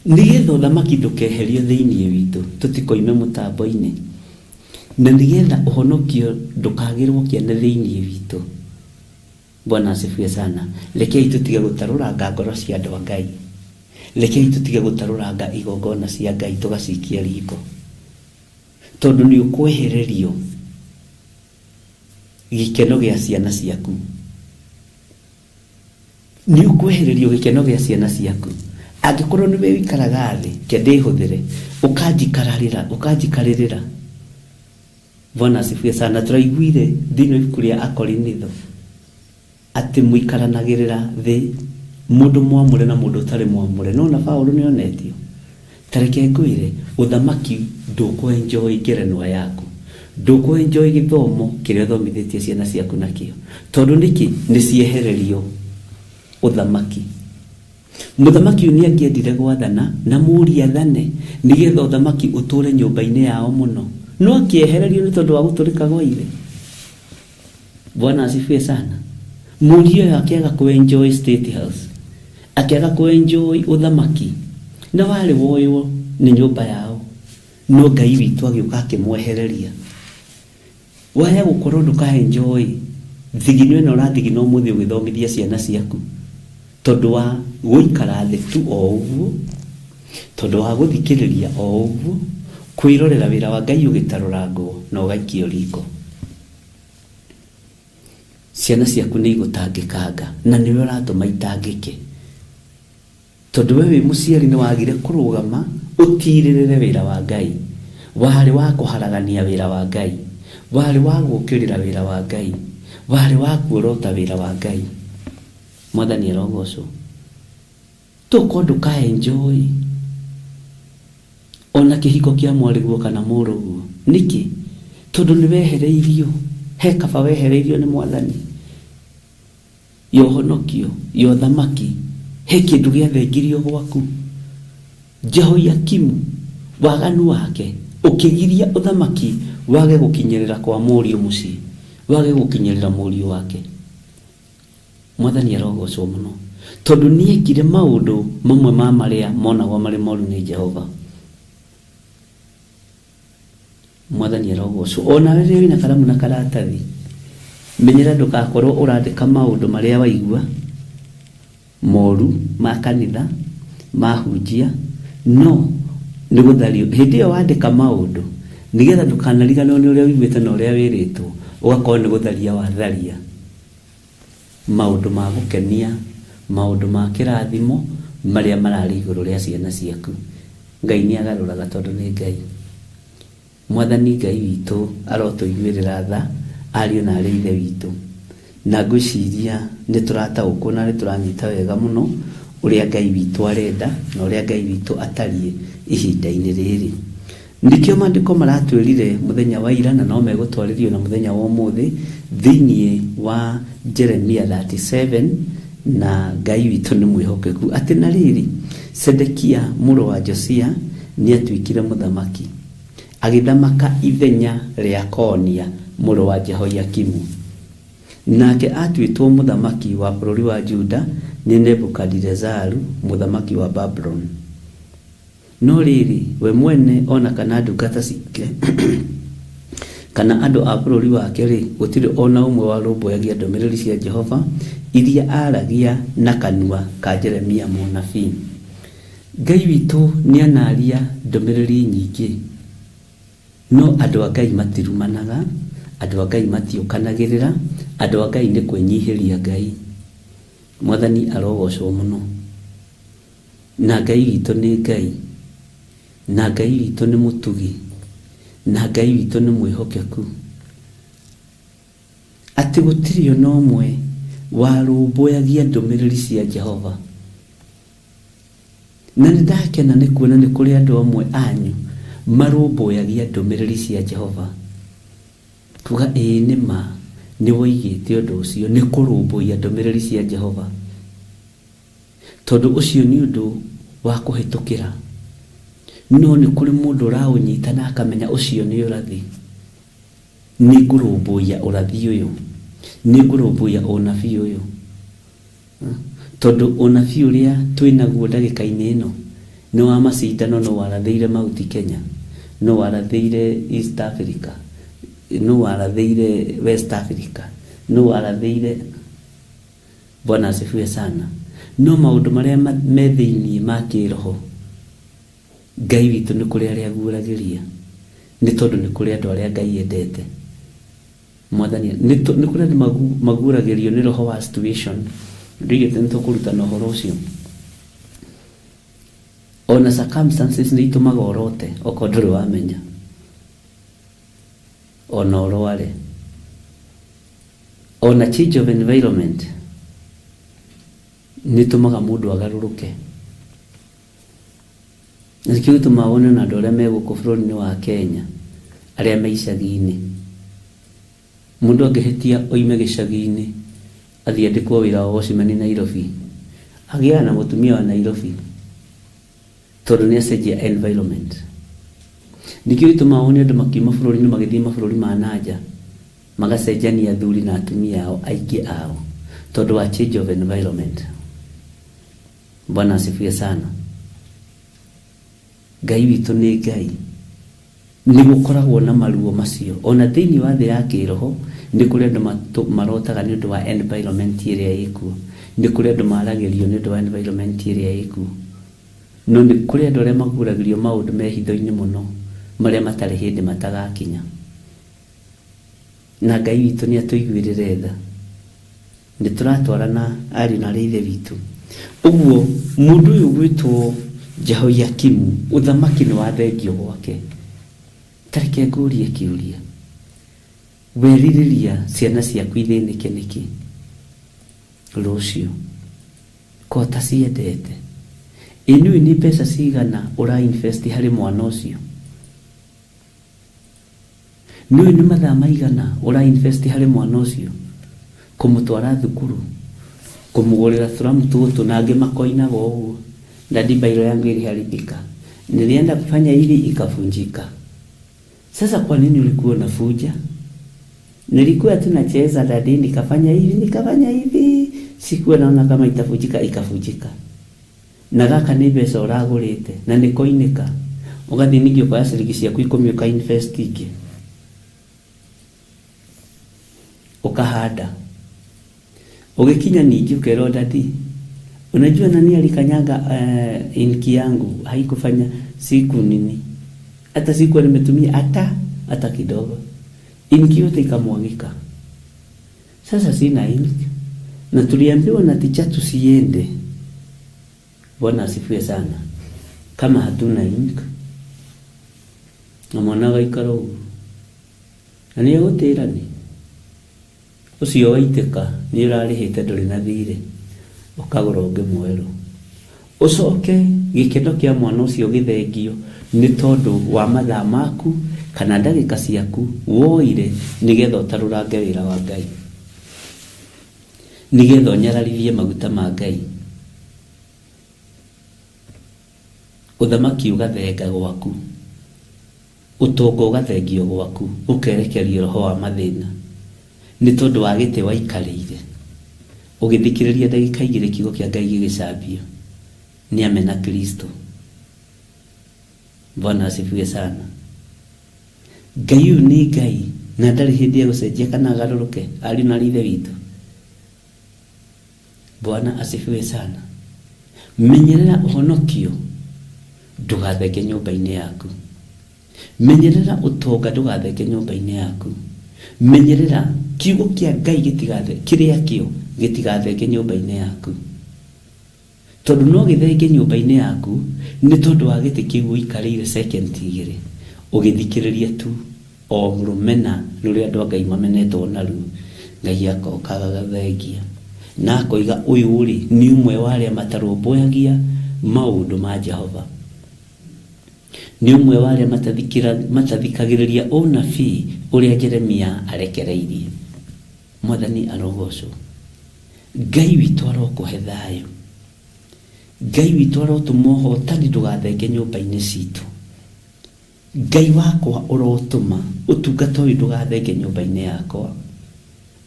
Nĩgetha ũthamaki ndũkeherio thĩinĩ witũ, tũtikoime mũtambo-inĩ, na nĩgetha ũhonokio ndũkagĩrwo kĩene thĩinĩ witũ. Bwana asifiwe sana. Rekei tũtige gũtarũranga ngoro cia andũ a Ngai. Rekei tũtige gũtarũranga igongona cia Ngai tũgacikia riko, tondũ nĩ ũkwehererio gĩkeno gĩa ciana ciaku. Nĩ ũkwehererio gĩkeno gĩa ciana ciaku. Angĩkorwo nĩwe ũikaraga thĩ, ke ndĩhũthĩre, ũkanjikararĩra, ũkanjikarĩrĩra. Bwana asifiwe sana. Tũraiguire thĩinĩ wa ibuku rĩa Akorinitho atĩ mũikaranagĩrĩra thĩ mũndũ mwamũre na mũndũ ũtarĩ mwamũre. No na Paũlũ nĩ onetio. Ta reke ngwĩre, ũthamaki ndũkũ-enjoy ngerenwa yaku, ndũkũ-enjoy gĩthomo kĩrĩa ũthomithĩtie ciana ciaku nakĩo. Tondũ nĩkĩ? Nĩ ciehererio ũthamaki. Mũthamaki ũyũ nĩ angĩendire gwathana na mũriũ athane nĩgetha ũthamaki ũtũre nyũmba-inĩ yao mũno, no akĩehererio nĩ tondũ wa gũtũrĩka gwa ithe. Bwana asifiwe sana. Mũriũ ũyũ akĩaga kũ-enjoy state house, akĩaga kũ-enjoy ũthamaki, na warĩ woywo nĩ nyũmba yao, no Ngai witũ agĩũka akĩmwehereria. Waya gũkorwo ndũka-enjoy thigino ĩno ũrathigina ũmũthĩ ũgĩthomithia ciana ciaku, tondũ wa gũikara thĩ tu o ũguo, tondũ wa gũthikĩrĩria o ũguo, kwĩrorera wĩra wa Ngai ũgĩtarũrangwo na ũgaikio riko. Ciana ciaku nĩ igũtangĩkanga na nĩwe ũratũma itangĩke, tondũ we wĩ mũciari nĩ wagire kũrũgama ũtirĩrĩre wĩra wa Ngai. Warĩ wa kũharagania wĩra wa Ngai, warĩ wa gũũkĩrĩra wĩra wa Ngai, warĩ wa kuorota wĩra wa Ngai. Mwathani arogocwo. Tũkorwo ndũka-enjoy ona kĩhiko kĩa mwarĩguo kana mũrũguo. Nĩkĩ? Tondũ nĩ wehereirio, he kaba wehereirio nĩ Mwathani. Ya ũhonokio, ya ũthamaki, he kĩndũ gĩathengirio gwaku. Jehoiakimu, waganu wake, ũkĩgiria ũthamaki wage gũkinyĩrĩra kwa mũriũ mũciĩ, wage gũkinyĩrĩra mũriũ wake. Mwathani arogocwo mũno, tondũ nĩekire maũndũ mamwe ma marĩa monagwo marĩ moru nĩ Jehova. Mwathani arogocwo. Ona rĩrĩa wĩna karamu na karatathi, menyera ndũgakorwo ũrandĩka maũndũ marĩa waigua moru ma kanitha, mahunjia, no nĩ gũthario. Hĩndĩ ĩyo wandĩka maũndũ, nĩgetha ndũkanariganĩrwo nĩ ũrĩa ũiguĩte na ũrĩa wĩrĩtwo, ũgakorwo nĩ gũtharia watharia maũndũ ma gũkenia, maũndũ ma kĩrathimo marĩa mararĩ igũrũ rĩa ciana ciaku. Ngai nĩ agarũraga tondũ nĩ Ngai. Mwathani Ngai witũ arotũiguĩrĩra tha, ariũ na arĩ ithe witũ. Na ngwĩciria nĩ tũrataũkwo na nĩ tũranyita wega mũno ũrĩa Ngai witũ arenda na ũrĩa Ngai witũ atariĩ ihinda-inĩ rĩrĩ. Nĩkĩo maandĩko maratwĩrire mũthenya wa ira na no megũtwarĩrio na mũthenya wa ũmũthĩ thĩinĩ wa Jeremia 37, na Ngai witũ nĩ mwĩhokeku. Atĩ na rĩrĩ, Sedekia mũrũ wa Josia nĩ atuĩkire mũthamaki, agĩthamaka ithenya rĩa Konia mũrũ wa Jehoiakimu. Nake atuĩtwo mũthamaki wa bũrũri wa Juda nĩ Nebukadinezaru mũthamaki wa Babuloni. No rĩrĩ, we mwene ona kana ndungata ciake kana andũ a bũrũri wake rĩ, gũtirĩ ona ũmwe warũmbũyagia ndũmĩrĩri cia Jehova iria aaragia na kanua ka Jeremia mũnabii. Ngai witũ nĩ anaria ndũmĩrĩri nyingĩ, no andũ a Ngai matirumanaga, andũ a Ngai matiũkanagĩrĩra, andũ a Ngai nĩ kwĩnyihĩria Ngai. Mwathani arogocwo mũno. Na Ngai witũ nĩ Ngai, na Ngai witũ nĩ mũtugi, na Ngai witũ nĩ mwĩhokeku. Atĩ gũtirĩ ona ũmwe warũmbũyagia ndũmĩrĩri cia Jehova. Na nĩ ndakena nĩ kuona nĩ kũrĩ andũ amwe anyu marũmbũyagia ndũmĩrĩri cia Jehova. Kuga ĩĩ nĩ ma, nĩ woigĩte ũndũ ũcio, nĩ kũrũmbũiya ndũmĩrĩri cia Jehova. Tondũ ũcio nĩ ũndũ wa kũhĩtũkĩra. No nĩ kũrĩ mũndũ ũraũnyita na akamenya ũcio nĩ ũrathi. Nĩ ngũrũmbũiya ũrathi ũyũ, nĩ ngũrũmbũiya ũnabii ũyũ. Tondũ ũnabii ũrĩa twĩnaguo ndagĩka-inĩ ĩno nĩ wa macindano, no warathĩire Mount Kenya, no warathĩire East Africa, no warathĩire West Africa, no warathĩire. Bwana asifiwe sana. No maũndũ marĩa me thĩinĩ ma kĩroho, Ngai witũ nĩ kũrĩ arĩa aguũragĩria, nĩ tondũ nĩ kũrĩ andũ arĩa Ngai endete. Mwathani, nĩ kũrĩ andũ maguũragĩrio nĩ roho wa situation. Ndigĩte nĩ tũkũrutana ũhoro ũcio. Ona circumstances nĩ itũmaga ũrote okorwo ndũrĩ wamenya, ona ũrware, ona change of environment nĩ ĩtũmaga mũndũ agarũrũke. Na nĩkĩo gĩtũmaga wone ona andũ arĩa me gũkũ bũrũri-inĩ wa Kenya, arĩa me icagi-inĩ, mũndũ angĩhĩtia oime gĩcagi-inĩ athiĩ andĩkwo wĩra wa watchman Nairobi, agĩaga na mũtumia wa Nairobi tondũ nĩ acenjia environment. Nĩkĩo gĩtũmaga wone andũ makiuma bũrũri-inĩ magĩthiĩ mabũrũri ma nanja, magacenjania athuri na atumia ao aingĩ ao tondũ wa change of environment. Bwana asifiwe sana. Ngai witũ nĩ Ngai. Nĩ gũkoragwo na maruo macio ona thĩinĩ wa thĩ ya kĩroho. Nĩ kũrĩ andũ marotaga nĩ ũndũ wa environment ĩrĩa ĩkuo, nĩ kũrĩ andũ maragĩrio nĩ ũndũ wa environment ĩrĩa ĩkuo, no nĩ kũrĩ andũ arĩa maguragĩrio maũndũ me hitho-inĩ mũno marĩa matarĩ hĩndĩ matagakinya. Na Ngai witũ nĩ atũiguĩrĩre tha. Nĩ tũratwarana ariũ na arĩ ithe witũ. Ũguo mũndũ ũyũ gwĩtwo Jehoiakimu, ũthamaki nĩ wathengio gwake. Tareke ngũrie kĩũria, werirĩria ciana ciaku ithĩnĩke nĩkĩ rũciũ ko taciendete? Ĩ nĩũĩ nĩ mbeca cigana ũra invest harĩ mwana ũcio? Nĩũĩ nĩ mathaa maigana ũra invest harĩ mwana ũcio? Kũmũtwara thukuru, kũmũgũrĩra tũramu tũtũ, na angĩ makoinaga ũguo, daddy bairo yangu iliharibika, nilienda kufanya hivi ikavunjika. Sasa kwa nini ulikuwa unafuja? Nilikuwa tu nacheza daddy, nikafanya hivi nikafanya hivi, sikuwa naona kama itavunjika, ikavunjika. Na gaka nĩ mbeca ũragũrĩte na nĩ koinĩka, ũgathiĩ ningĩ ũkoya ciringi ciaku 10 ũka invest ingĩ ũkahanda. Ũgĩkinya ningĩ ũkerwo daddy, unajua nani alikanyaga inki yangu haikufanya siku nini, hata sikuwa nimetumia hata kidogo, inki yote ikamwagika. Sasa sina inki na tuliambiwa na ticha tusiende. Bwana asifiwe sana. Kama hatuna inki na mwana gaikara ũguo na nĩ egũtĩra nĩ ũcio waitĩka, nĩ ũrarĩhĩte ndũrĩ na thirĩ, ũkagũra ũngĩ mwerũ. Ũcoke gĩkeno kĩa mwana ũcio gĩthengio nĩ tondũ wa mathaa maku kana ndagĩka ciaku woire nĩgetha ũtarũrange wĩra wa Ngai, nĩgetha ũnyararithie maguta ma Ngai. Ũthamaki ũgathenga gwaku, ũtonga ũgathengio gwaku, ũkerekerio roho wa mathĩna nĩ tondũ wa gĩtĩ waikarĩire ũgĩthikĩrĩria ndagĩka 2 kiugo kĩa Ngai gĩgĩcambio nĩ amena Kristo. Bwana asifiwe sana. Ngai ũyũ nĩ Ngai na ndarĩ hĩndĩ egũcenjia kana agarũrũke, ariũ na ithe witũ. Bwana asifiwe sana. Menyerera ũhonokio ndũgathenge nyũmba-inĩ yaku. Menyerera ũtonga ndũgathenge nyũmba-inĩ yaku. Menyerera kiugo kĩa Ngai gĩtigathe, kĩrĩa kĩo gĩtigathenge nyũmba-inĩ yaku. Tondũ no gĩthenge nyũmba-inĩ yaku nĩ tondũ wa gĩtĩ kĩu ũikarĩire second 2 ũgĩthikĩrĩria tu o rũmena rũrĩa andũ a Ngai mamenetwo naruo. Ngai akoka agathengia na akoiga ũyũ rĩ nĩ ũmwe wa arĩa matarũmbũyagia maũndũ ma Jehova, nĩ ũmwe wa arĩa matathikagĩrĩria ũnabii ũrĩa Jeremia arekereirie. Mwathani arogocwo. Ngai witũ arokũhe thayũ. Ngai witũ arotũma ũhotani ndũgathenge nyũmba-inĩ citũ. Ngai wakwa ũrotũma ũtungata ũyũ ndũgathenge nyũmba-inĩ yakwa.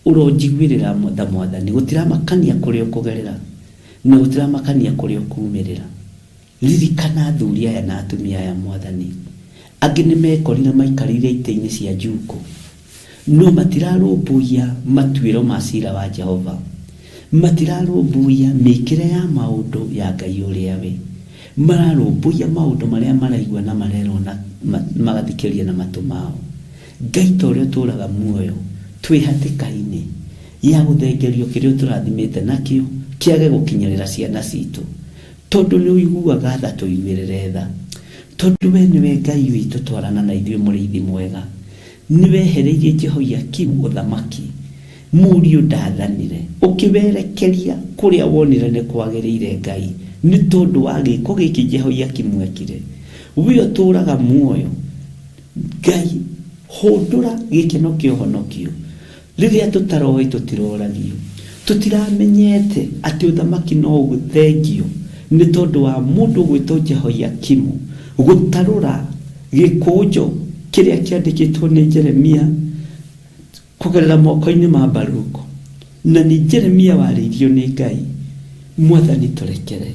Ũronjiguĩrĩra tha Mwathani, gũtiramakania kũrĩa ũkũgerera na gũtiramakania kũrĩa ũkumĩrĩra. Ririkana athuri aya na atumia aya Mwathani. Angĩ nĩ mekorire maikarĩire itĩ-inĩ cia njukũ, no matirarũmbũiya matuĩro ma cira wa Jehova, matirarũmbũiya mĩkĩre ya maũndũ ya Ngai ũrĩa we, mararũmbũiya maũndũ marĩa maraigua na marerwo na magathikĩria na matũ mao. Ngai ta ũrĩa ũtũũraga muoyo twĩ hatĩka-inĩ ya gũthengerio kĩrĩa ũtũrathimĩte nakĩo Kĩage gũkinyĩrĩra ciana citũ. Tondũ nĩ ũiguaga tha tũiguĩrĩre tha. Tondũ we nĩwe Ngai witũ twarana na ithuĩ mũrĩithi mwega. Nĩ wehereirie Jehoiakimu ũthamaki. Mũriũ ndathanire. Ũkĩwerekeria kũrĩa wonire nĩ kwagĩrĩire Ngai. Nĩ tondũ wa gĩko gĩkĩ Jehoiakimu ekire. We ũtũũraga muoyo. Ngai hũndũra gĩkeno kĩa ũhonokio. Rĩrĩa tũtaroĩ tũtiroragio. Tũtiramenyete atĩ ũthamaki no ũthengio nĩ tondũ wa mũndũ ũgwĩtwo Jehoiakimu gũtarũra gĩkũnjo kĩrĩa kĩandĩkĩtwo nĩ Jeremia kũgerera moko-inĩ ma Baruku. Na nĩ Jeremia warĩirio nĩ Ngai. Mwathani tũrekere.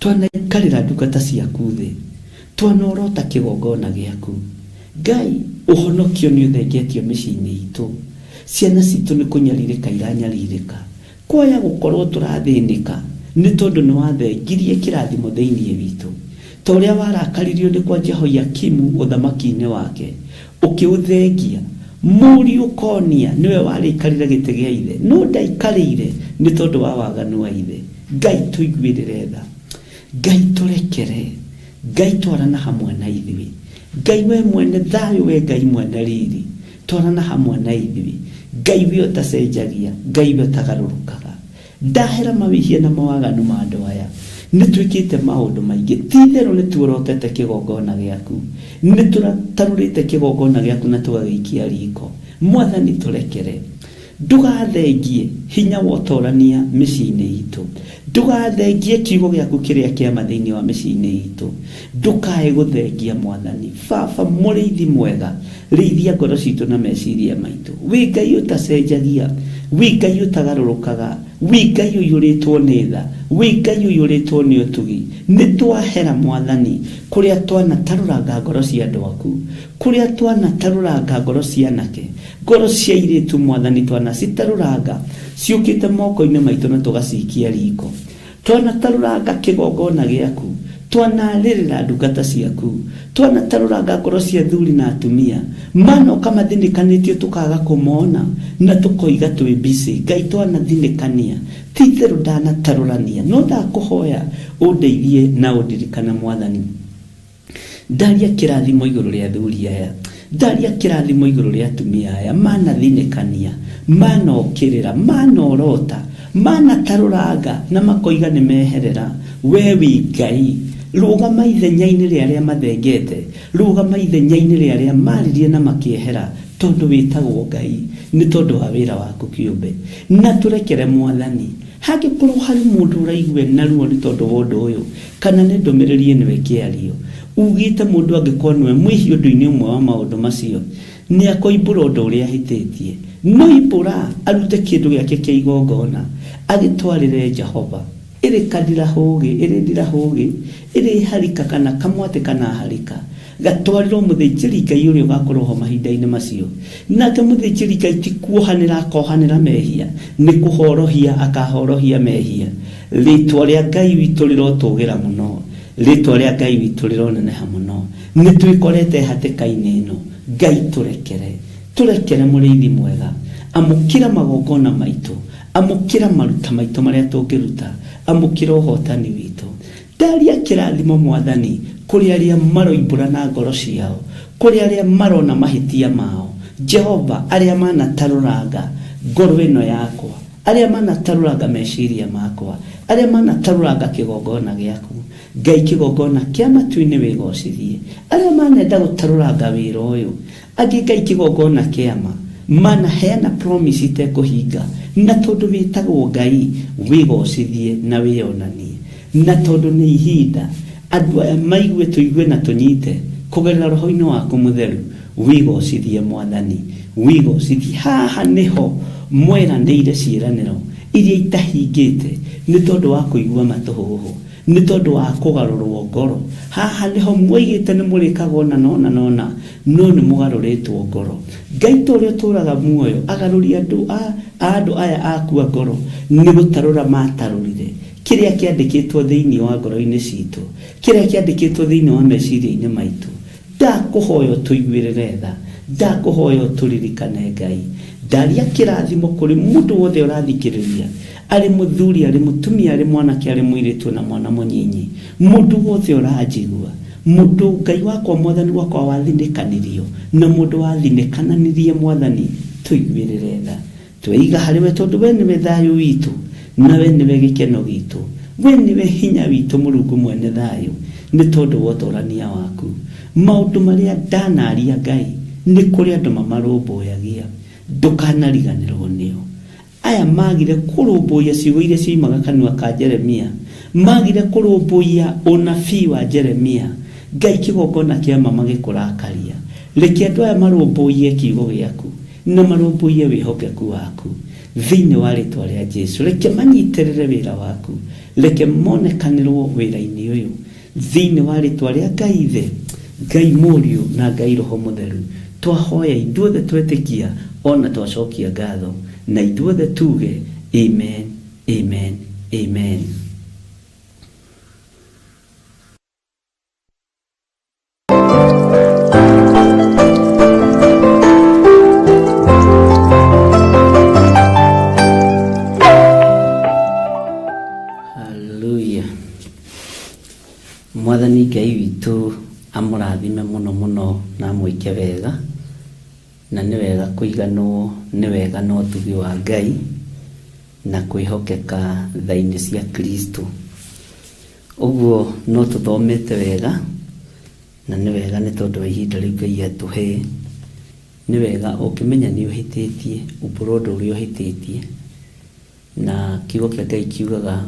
Twanaikarĩra ndungata ciaku thĩ. Twanorota kĩgongona gĩaku. Ngai ũhonokio nĩ ũthengetio mĩciĩ-inĩ itũ. Ciana citũ nĩ kũnyarirĩka iranyarirĩka. Kwaya gũkorwo tũrathĩnĩka nĩ tondũ nĩ wathengirie kĩrathimo thĩinĩ witũ. Ta ũrĩa warakaririo nĩ kwa Jehoiakimu ũthamaki-inĩ wake, ũkĩũthengia. Mũriũ Konia nĩwe warĩikarĩre gĩtĩ gĩa ithe, no ndaikarĩire nĩ tondũ wa waganu wa ithe. Ngai tũiguĩrĩre tha. Ngai tũrekere. Ngai twarana hamwe na ithuĩ. Ngai we mwene thayũ, we Ngai mwene riri, twarana hamwe na ithuĩ. Ngai we ũtacenjagia, Ngai we ũtagarũrũkaga. Ndahera mawĩhia na mawaganu ma andũ aya. Nĩ twĩkĩte maũndũ maingĩ. Ti itherũ nĩ tuorotete kĩgongona gĩaku. Nĩ tũtarũrĩte kĩgongona gĩaku na tũgagĩikia riko. Mwathani tũrekere. Ndũgathengie hinya wa ũtorania mĩciĩ-inĩ itũ. Ndũgathengie kiugo gĩaku kĩrĩa kĩa ma thĩinĩ wa mĩciĩ-inĩ itũ. Ndũkae gũthengia Mwathani. Baba mũrĩithi mwega, rĩithia ngoro citũ na meciria maitũ. Wĩ Ngai ũtacenjagia, wĩ Ngai ũtagarũrũkaga, wĩ Ngai ũiyũrĩtwo nĩ tha, wĩ Ngai ũiyũrĩtwo nĩ ũtugi. Nĩ twahera Mwathani kũrĩa twanatarũranga ngoro cia andũ aku, kũrĩa twanatarũranga ngoro cia anake, ngoro cia airĩtu Mwathani twanacitarũranga ciũkĩte moko-inĩ maitũ na tũgacikia riko. Twanatarũranga kĩgongona gĩaku, twanarĩrĩra ndungata ciaku, twanatarũranga ngoro cia athuri na atumia, manoka mathinĩkanĩtio tũkaga kũmona na tũkoiga twĩ busy. Ngai twanathinĩkania, ti itherũ ndanatarũrania, no ndakũhoya ũndeithie na ũndirikane Mwathani. Ndaria kĩrathimo igũrũ rĩa athuri aya, ndaria kĩrathimo igũrũ rĩa atumia aya, manathinĩkania, manokĩrĩra, manorota, manatarũranga na makoiga nĩ meherera. We wĩ Ngai, rũgama ithenya-inĩ rĩa arĩa mathengete, rũgama ithenya-inĩ rĩa arĩa maririe na makĩehera, tondũ wĩtagwo Ngai nĩ tondũ wa wĩra waku kĩũmbe. Na tũrekere Mwathani, hangĩkorwo harĩ mũndũ ũraigua na ruo nĩ tondũ wa ũndũ ũyũ, kana nĩ ndũmĩrĩri ĩno ĩkĩario, ugĩte mũndũ angĩkorwo nĩwe mwĩhia ũndũ-inĩ ũmwe wa maũndũ macio, nĩ akoimbũra ũndũ ũrĩa ahĩtĩtie. No imbũra arute kĩndũ gĩake kĩa igongona, agĩtwarĩre Jehova. Ĩrĩ kandirahũgĩ, ĩrĩ ndirahũgĩ, ĩrĩ harika kana kamwatĩ kana harika, gatwarĩrwo mũthĩnjĩri Ngai ũrĩa ũgakorwo ho mahinda-inĩ macio. Nake mũthĩnjĩri Ngai ti kuohanĩra akohanĩra mehia, nĩ kũhorohia akahorohia mehia. Rĩtwa rĩa Ngai witũ rĩrotũgĩra mũno, rĩtwa rĩa Ngai witũ rĩroneneha mũno. Nĩ twĩkorete hatĩka-inĩ ĩno. Ngai tũrekere, tũrekere mũrĩithi mwega. Amũkĩra magongona maitũ, amũkĩra maruta maitũ marĩa tũngĩruta, amũkĩra ũhotani witũ. Ndaria kĩrathimo Mwathani kũrĩ arĩa maroimbũra na ngoro ciao, kũrĩ arĩa marona mahĩtia mao. Jehova, arĩa manatarũranga ngoro ĩno yakwa, arĩa manatarũranga meciria makwa, arĩa manatarũranga kĩgongona gĩaku. Ngai kĩgongona kĩa matu-inĩ wĩgocithie. Arĩa manenda gũtarũranga wĩra ũyũ, angĩ Ngai kĩgongona kĩa ma, manaheana promise itekũhinga, na tondũ wĩtagwo Ngai wĩgocithie na wĩonanie. Na tondũ nĩ ihinda andũ aya maigue tũigue na tũnyite kũgerera roho-inĩ waku mũtheru, wĩgocithie Mwathani, wĩgocithie. Haha nĩho mweranĩire ciĩranĩro iria itahingĩte nĩ tondũ wa kũigua matũhũhũ, nĩ tondũ wa kũgarũrwo ngoro. Haha nĩho mwoigĩte nĩ mũrĩkaga ũna na ũna na ũna, no nĩ mũgarũrĩtwo ngoro. Ngai ta ũrĩa ũtũũraga muoyo agarũria andũ aya akua ngoro nĩ gũtarũra matarũrire kĩrĩa kĩandĩkĩtwo thĩinĩ wa ngoro-inĩ citũ, kĩrĩa kĩandĩkĩtwo thĩinĩ wa meciria-inĩ maitũ. Ndakũhoya ũtũiguĩrĩre tha, ndakũhoya ũtũririkane Ngai, Ndaria kĩrathimo kũrĩ mũndũ wothe ũrathikĩrĩria, arĩ mũthuri, arĩ mũtumia, arĩ mwanake, arĩ mũirĩtu na mwana mũnyinyi, mũndũ wothe ũranjigua, mũndũ Ngai wakwa mwathani wakwa wathinĩkanirio na mũndũ wathinĩkananirie, mwathani tũiguĩrĩre tha, tweiga harĩ we, tondũ we nĩwe thayũ witũ na we nĩwe gĩkeno gitũ, we nĩwe hinya witũ, Mũrungu mwene thayũ, nĩ tondũ wa ũtorania waku. Maũndũ marĩa ndanaria Ngai nĩ kũrĩ andũ mamarũmbũyagia, ndũkanariganĩrwo nĩo. Aya magire kũrũmbũiya ciugo iria ciumaga kanua ka Jeremia, magire kũrũmbũiya ũnabii wa Jeremia, Ngai kĩgongona kĩa ma magĩkũrakaria. Reke andũ aya marũmbũiye kiugo gĩaku na marũmbũiye wĩhokeku waku thĩinĩ wa rĩtwa rĩa Jesu. Reke manyitĩrĩre wĩra waku, reke monekanĩrwo wĩra-inĩ ũyũ thĩinĩ wa rĩtwa rĩa Ngai Ithe, Ngai Mũriũ na Ngai Roho Mũtheru. Twahoya ithuothe twetĩkia ona twacokia ngatho, na ithuothe tuge amen, amen, amen. Hallelujah. Mwathani Ngai witũ amũrathime mũno mũno na amwĩke wega, na nĩ wega kũiganwo nĩ wega na ũtugi wa Ngai na kwĩhokeka tha-inĩ cia Kristo. Ũguo no tũthomete wega, na nĩ wega nĩ tondũ wa ihinda rĩu Ngai atũhe. Nĩ wega ũngĩmenya nĩ ũhĩtĩtie, umbũra ũndũ ũrĩa ũhĩtĩtie, na kiugo kĩa Ngai kiugaga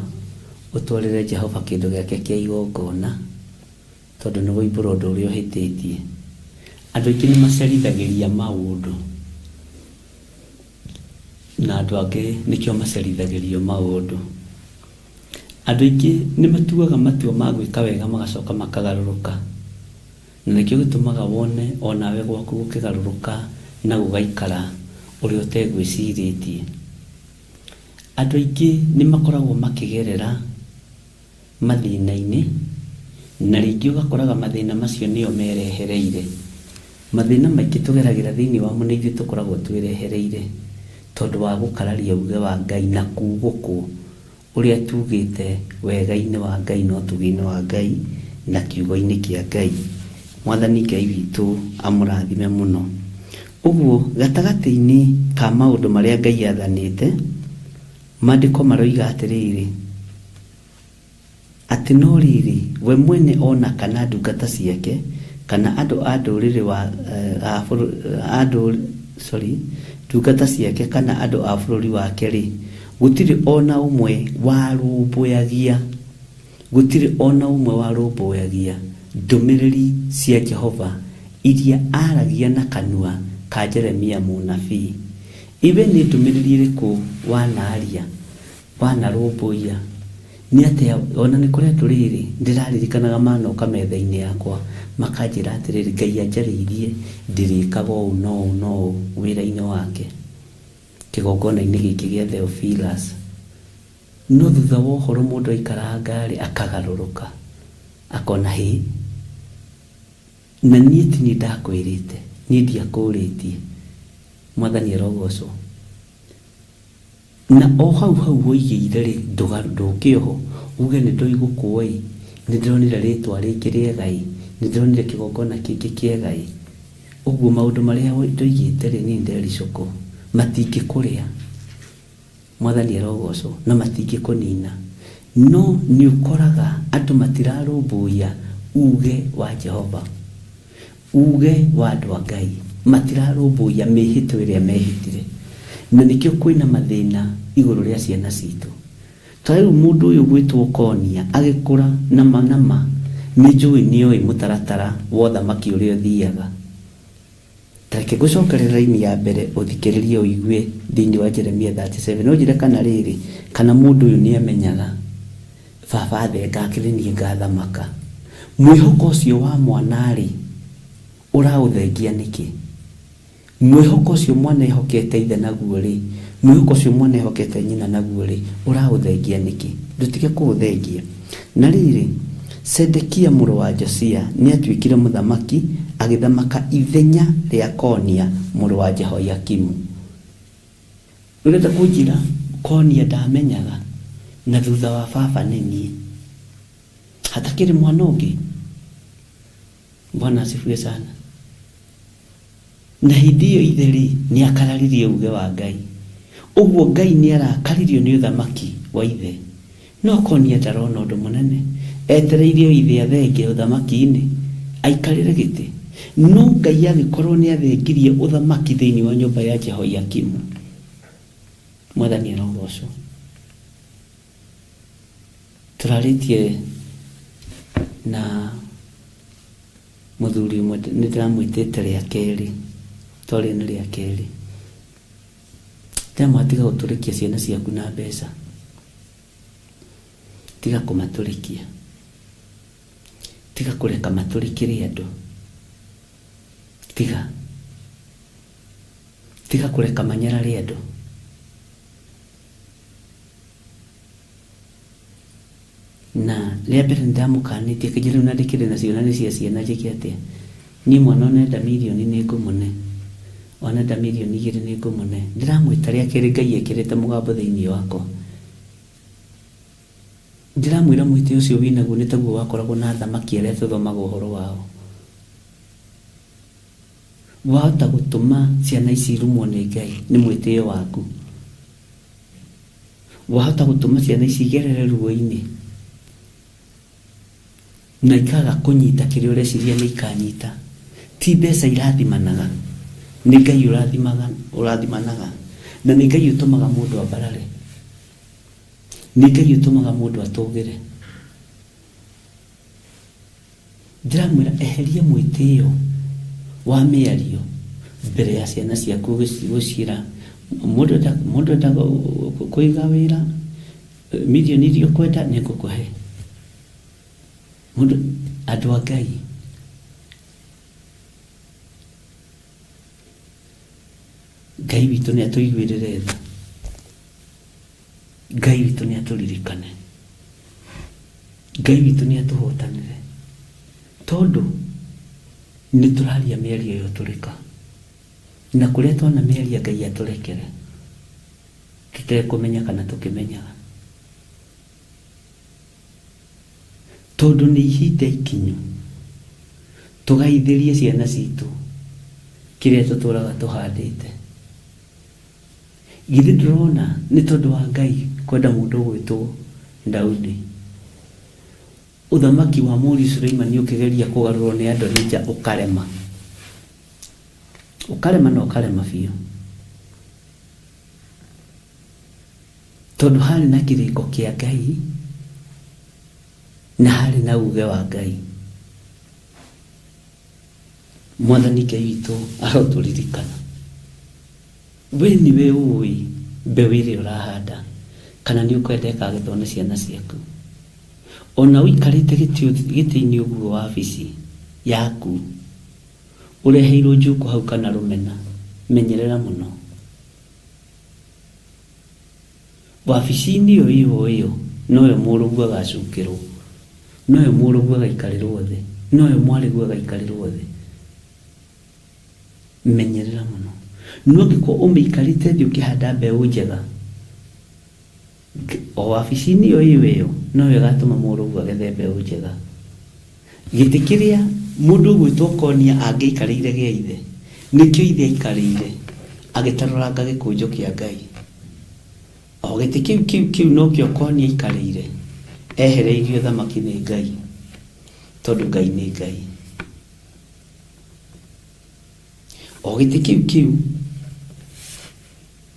ũtwarĩre Jehova kĩndũ gĩake kĩa igongona, tondũ nĩ woimbũra ũndũ ũrĩa ũhĩtĩtie. Andũ aingĩ nĩ macerithagĩria maũndũ, na andũ angĩ nĩkĩo macerithagĩrio maũndũ. Andũ aingĩ nĩ matuaga matua ma gwĩka wega magacoka makagarũrũka, na nĩkĩo gĩtũmaga wone onawe gwaku gũkĩgarũrũka na gũgaikara ũrĩa ũtegwĩcirĩtie. Andũ aingĩ nĩ makoragwo makĩgerera mathĩna-inĩ, na rĩngĩ ũgakoraga mathĩna macio nĩo merehereire. Mathĩna maingĩ tũgeragĩra thĩinĩ wamo nĩ ithuĩ tũkoragwo twĩrehereire, tondũ wa gũkararia uge wa Ngai na kugũkwo ũrĩa tugĩte wega-inĩ wa Ngai na ũtugi-inĩ wa Ngai na kiugo-inĩ kĩa Ngai. Mwathani Ngai witũ amũrathime mũno. Ũguo gatagatĩ-inĩ ka maũndũ marĩa Ngai athanĩte, maandĩko maroiga atĩrĩrĩ, atĩ no rĩrĩ, we mwene ona kana ndungata ciake kana andũ a ndũrĩrĩ wa ndungata ciake kana andũ a bũrũri wake rĩ, gũtirĩ ona ũmwe warũmbũyagia, gũtirĩ ona ũmwe warũmbũyagia ndũmĩrĩri cia Jehova iria aragia na kanua ka Jeremia mũnabii. Iwe nĩ ndũmĩrĩri ĩrĩkũ wanaria, wanarũmbũiya? Nĩ atĩa ona nĩ kũrĩ andũ rĩrĩ ndĩraririkanaga manoka metha-inĩ yakwa makanjĩra atĩrĩrĩ, Ngai anjarĩirie ndĩrĩkaga ũũ na ũũ na ũũ wĩra-inĩ wake kĩgongona-inĩ gĩkĩ gĩa Theophilus. No thutha wa ũhoro mũndũ aikaranga rĩ, akagarũrũka akona hĩ, na niĩ ti niĩ ndakwĩrĩte, niĩ ndiakũrĩtie. Mwathani arogocwo. Na o hau hau woigĩire rĩ, ndũke oho uge nĩ ndoigũkwo ĩ, nĩ ndĩronire rĩtwa rĩngĩ rĩega ĩ, nĩ ndĩronire kĩgongona kĩngĩ kĩega ĩ. Ũguo maũndũ marĩa ndoigĩte rĩ, niĩ ndericũkwo, matingĩkũrĩa. Mwathani arogocwo, na matingĩkũnina. No nĩ ũkoraga andũ matirarũmbũiya uge wa Jehova, uge wa andũ a Ngai, matirarũmbũiya mĩhĩtwa ĩrĩa mehĩtire. Na nĩkĩo kwĩna mathĩna igũrũ rĩa ciana citũ. Ta rĩu mũndũ ũyũ gwĩtwo Konia agĩkũra nama nama, nĩ njũĩ nĩoĩ mũtaratara wa ũthamaki ũrĩa ũthiaga. Reke ngũcokerere raini ya mbere ũthikĩrĩrie ũigue thĩinĩ wa Jeremia 37. No njĩre kana rĩrĩ, kana mũndũ ũyũ nĩamenyaga baba thenga akĩrĩ niĩ ngathamaka. Mwĩhoko ũcio wa mwana rĩ, ũraũthengia nĩkĩ? Mwĩhoko ũcio mwana ehokete ithe naguo rĩ, mwĩhoko ũcio mwana ehokete nyina naguo rĩ, ũraũthengia nĩkĩ? Ndũtige kũũthengia. Na rĩrĩ, Sedekia mũrũ wa Josia nĩatuĩkire mũthamaki, agĩthamaka ithenya rĩa Konia mũrũ wa Jehoiakimu. Ũrenda kũnjĩra Konia ndamenyaga na thutha wa baba nĩ niĩ, hatakĩrĩ mwana ũngĩ? Bwana asifiwe sana. Na hĩndĩ ĩyo ithe rĩ nĩ akararirie uge wa Ngai, ũguo Ngai nĩ arakaririo nĩ ũthamaki wa ithe. No Konia ndarona ũndũ mũnene, etereire o ithe athenge ũthamaki-inĩ aikarĩre gĩtĩ. No Ngai agĩkorwo nĩ athengirie ũthamaki thĩinĩ wa nyũmba ya Jehoiakimu. Mwathani arogocwo. Tũrarĩtie na mũthuri ũmwe, nĩ ndĩramwĩtĩte rĩa kerĩ, twarĩ nĩ rĩa kerĩ. Ndĩramwĩra tiga gũtũrĩkia ciana ciaku na mbeca, tiga kũmatũrĩkia, tiga kũreka matũrĩkĩre andũ, tiga tiga kũreka manyarare andũ. Na rĩa mbere nĩndamũkanĩtie kĩnjĩra rĩu na ndĩkĩrĩ nacio na nĩ cia ciana njĩke atĩa? Niĩ mwana onenda mirioni nĩ ngũmũne, onenda mirioni 2 nĩ ngũmũne. Ndĩramwĩta rĩa kerĩ Ngai ekĩrĩte mũgambo thĩinĩ wakwa. Ndĩramwĩra mwĩtĩ ũcio wĩnaguo nĩ taguo wakoragwo na athamaki arĩa tũthomaga ũhoro wao. Wahota gũtũma ciana ici irumwo nĩ Ngai nĩ mwĩtĩo waku. Wahota gũtũma ciana ici igerere ruo-inĩ na ikaga kũnyita kĩrĩa ũreciria nĩ ikanyita. Ti mbeca irathimanaga, nĩ Ngai ũrathimanaga, na nĩ Ngai ũtũmaga mũndũ ambarare, nĩ Ngai ũtũmaga mũndũ atũgĩre. Ndĩramwĩra eheria mwĩtĩo wa mĩario mbere ya ciana ciaku gũciĩra mũndũ enda kũiga wĩra mirioni iria ũkwenda nĩ ngũkũhe. Mũndũ, andũ a Ngai, Ngai witũ nĩ atũiguĩrĩre tha, Ngai witũ nĩ atũririkane, Ngai witũ nĩ atũhotanĩre, tondũ nĩ tũraria mĩario ya ũtũrĩka, na kũrĩa twana mĩaria Ngai atũrekere tũtekũmenya kana tũkĩmenyaga, tondũ nĩ ihinda ikinyu tũgaithĩrie ciana citũ kĩrĩa tũtũraga tũhandĩte. Githĩ ndũrona nĩ tondũ wa Ngai kwenda mũndũ ũgwĩtwo Daudi, ũthamaki wa mũriũ Suleimani ũkĩgeria kũgarũrwo nĩ Adonija ũkarema, ũkarema na ũkarema biũ, tondũ harĩ na kĩrĩko kĩa Ngai na harĩ na uge wa Ngai. Mwathani Ngai witũ arotũririkana. We nĩwe ũĩ mbeũ ĩrĩa ũrahanda kana nĩ ũkwenda ĩkagethwo nĩ ciana ciaku. Ona ũikarĩte gĩtĩ-inĩ ũguo wabici yaku, ũreheirwo njuku hau kana rũmena, menyerera mũno. Wabici-inĩ ĩyo ĩyo ĩyo noyo mũrũguo agacukĩrwo, noyo mũrũguo agaikarĩrwo thĩ, noyo mwarĩguo agaikarĩrwo thĩ. Menyerera mũno. No angĩkorwo ũmĩikarĩte thĩ ũkĩhanda mbeũ njega, o wabici-inĩ ĩyo ĩyo ĩyo noyo ĩgatũma mũrũguo agethe mbeũ njega. Gĩtĩ kĩrĩa mũndũ ũgwĩtwo Konia angĩikarĩire gĩa ithe, nĩkĩo ithe aikarĩire agĩtarũranga gĩkũnjo kĩa Ngai. O gĩtĩ kĩu kĩu kĩu nokĩo Konia aikarĩire, ehereirio thamaki nĩ Ngai, tondũ Ngai nĩ Ngai. O gĩtĩ kĩu kĩu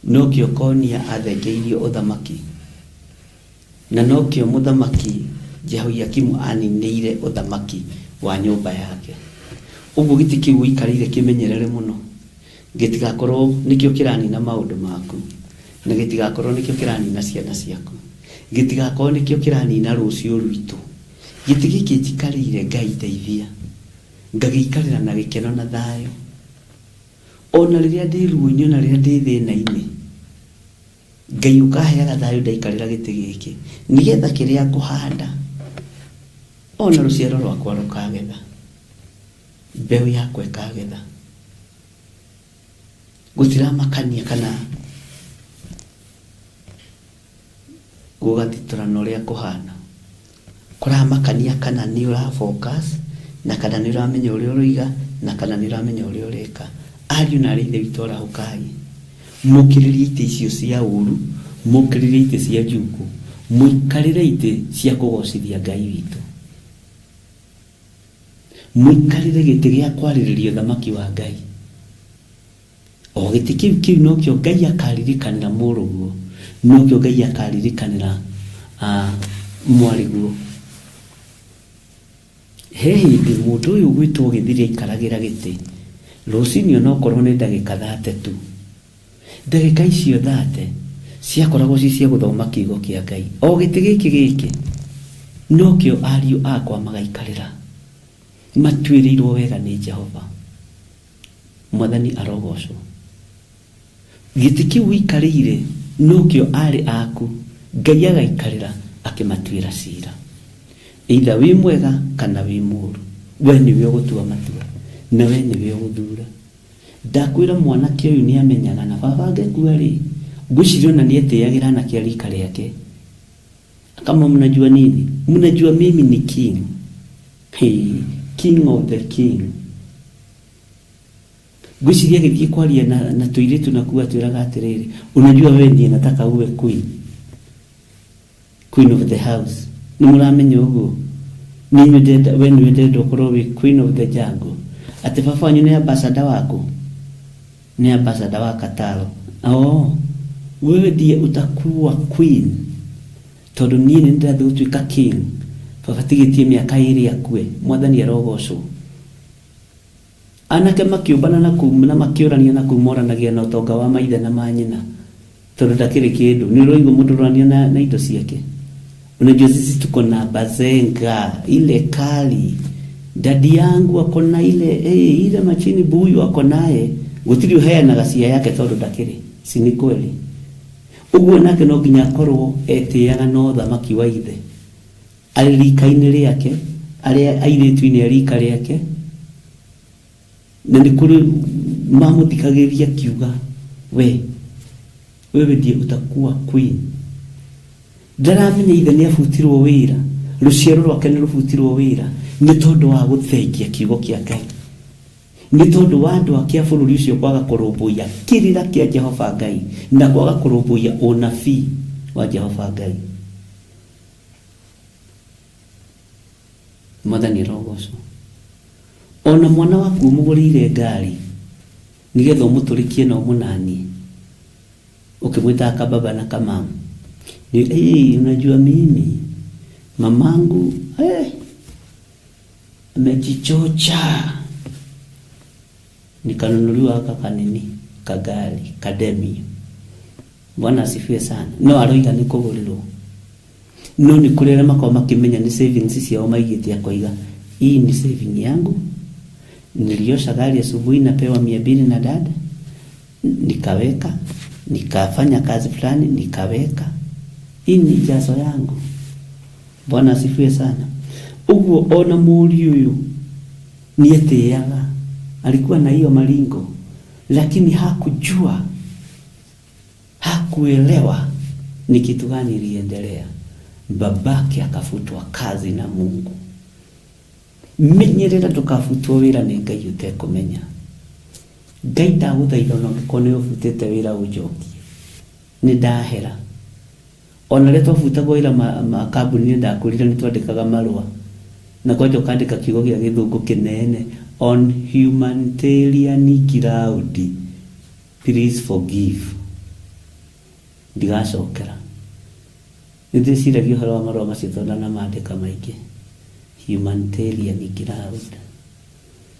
nokĩo Konia athengeirio ũthamaki, na nokĩo mũthamaki Jehoiakimu aninĩire ũthamaki wa nyũmba yake. Ũguo gĩtĩ kĩu ũikarĩire kĩmenyerere mũno, gĩtigakorwo nĩkĩo kĩranina maũndũ maku, na gĩtigakorwo nĩkĩo kĩranina ciana ciaku, gĩtigakorwo nĩkĩo kĩranina rũciũ rwitũ. Gĩtĩ gĩkĩ njikarĩire Ngai ndeithia, ngagĩikarĩra na gĩkeno na thayũ, ona rĩrĩa ndĩ ruo-inĩ, ona rĩrĩa ndĩ thĩna-inĩ, Ngai ũkaheaga thayũ ndaikarĩra gĩtĩ gĩkĩ, nĩgetha kĩrĩa ngũhanda ona rũciaro rwakwa rũkagetha, mbeũ yakwa ĩkagetha. Gũtiramakania kana Gũgatitũrana ũrĩa kũhana. Kũramakania kana nĩ ũra focus na kana nĩ ũramenya ũrĩa ũroiga na kana nĩ ũramenya ũrĩa ũreka. Ariũ na aarĩ a Ithe witũ arahũkai. Mũkĩrĩrie itĩ icio cia ũru, mũkĩrĩrie itĩ cia njuku, mũikarĩre itĩ cia kũgocithia Ngai witũ. Mũikarĩre gĩtĩ gĩa kwarĩrĩria ũthamaki wa Ngai. O gĩtĩ kĩu kĩu nokĩo Ngai akaririkanĩra mũrũguo, nokĩo Ngai akaririkanĩra mwarĩguo. He hĩndĩ mũndũ ũyũ ũgwĩtwo Gĩthiri aikaragĩra gĩtĩ rũcinĩ onokorwo nĩ ndagĩka 30 tu. Ndagĩka icio 30 ciakoragwo ci cia gũthoma kiugo kĩa Ngai. O gĩtĩ gĩkĩ gĩkĩ nokĩo ariũ akwa magaikarĩra. Matuĩrĩirwo wega nĩ Jehova. Mwathani arogocwo. Gĩtĩ kĩu ũikarĩire nokĩo arĩ aku Ngai agaikarĩra akĩmatuĩra cira. Either wĩ mwega kana wĩ mũũru, we nĩwe ũgũtua matua na we nĩwe ũgũthura. Ndakwĩra mwanake ũyũ nĩ amenyaga na baba angĩkua rĩ, ngwĩciria ona nĩ etĩagĩra anake a rika rĩake. Kama mnajua nini? Mnajua mimi ni king. Hey, king of the king. Ngwĩciria agĩthiĩ kwaria na tũirĩtu na kuo atwĩraga atĩrĩrĩ, unajua wewe ndiye nataka uwe queen. Queen of the house. Nĩ mũramenya ũguo? Nĩ inyuĩ ndĩrenda, we nĩwe ndĩrenda ũkorwo wĩ queen of the jungle. Atĩ baba wanyu nĩ ambassador waku? Nĩ ambassador wa Qatar. Oh, wewe ndiye utakuwa queen. Tondũ niĩ nĩ ndĩrathiĩ gũtuĩka king. Baba tigĩtie mĩaka ĩrĩ akue. Mwathani arogocwo. Anake makĩũmbana na kũu na makĩũrania na kũu moranagia na ũtonga wa maithe na manyina. Tondũ ndakĩrĩ kĩndũ. Nĩ ũraigua mũndũ ũrorania na indo ciake. Unajua sisi tuko na bazenga ile kali. Dadi yangu ako na ile, hey, ile machini buyu ako naye. Gũtirĩ ũheanaga cia yake tondũ ndakĩrĩ. Si ni kweli? Ũguo nake no nginya akorwo etĩaga na ũthamaki wa ithe. Arĩ rika-inĩ rĩake, arĩ airĩtu-inĩ a rika rĩake. Na nĩ kũrĩ mamũthikagĩrĩria akiuga, we, wewe ndiye utakuwa queen. Ndaramenya ithe nĩ abutirwo wĩra, rũciaro rwake nĩ rũbutirwo wĩra, nĩ tondũ wa gũthengia kiugo kĩa Ngai. Nĩ tondũ wa andũ ake a bũrũri ũcio kwaga kũrũmbũiya kĩrĩra kĩa Jehova Ngai na kwaga kũrũmbũiya ũnabii wa Jehova Ngai. Mwathani arogocwo. Ona mwana waku ũmũgũrĩire ngari nĩgetha ũmũtũrĩkie na ũmũnanie, ũkĩmwĩtaga kababa na kamamu. Ni, hey, unajua mimi mamangu amejichocha, nikanunuliwa haka kanini kagari kademi. Bwana asifiwe sana. No aroiga nĩ kũgũrĩrwo, no nĩ kũrĩ arĩa makoragwo makĩmenya nĩ savings ciao maigĩte, akoiga hii ni saving yangu, niliosha gari asubuhi napewa 200 na dada, nikaweka, nikafanya kazi fulani nikaweka, hii ni jazo yangu. Bwana asifiwe sana. Ũguo ona mũriũ ũyũ nĩetĩaga, alikuwa na hiyo maringo, lakini hakujua, hakuelewa ni kitu gani iliendelea. Babake akafutwa kazi na Mungu. Menyerera ndũkabutwo wĩra nĩ Ngai ũtekũmenya. Ngai ndagũthaitha ona ũngĩkorwo nĩ ũbutĩte wĩra ũnjokie. Nĩ ndahera. Ona rĩrĩa twabutagwo wĩra makambuni-inĩ ndakũrire nĩ twandĩkaga marũa. Na kwanja ũkandĩka kiugo gĩa gĩthũngũ kĩnene, on humanitarian ground, please forgive. Ndigacokera. Nĩ ndĩciragia ũhoro wa marũa macio tondũ ndanamandĩka maingĩ. Humanitarian ground.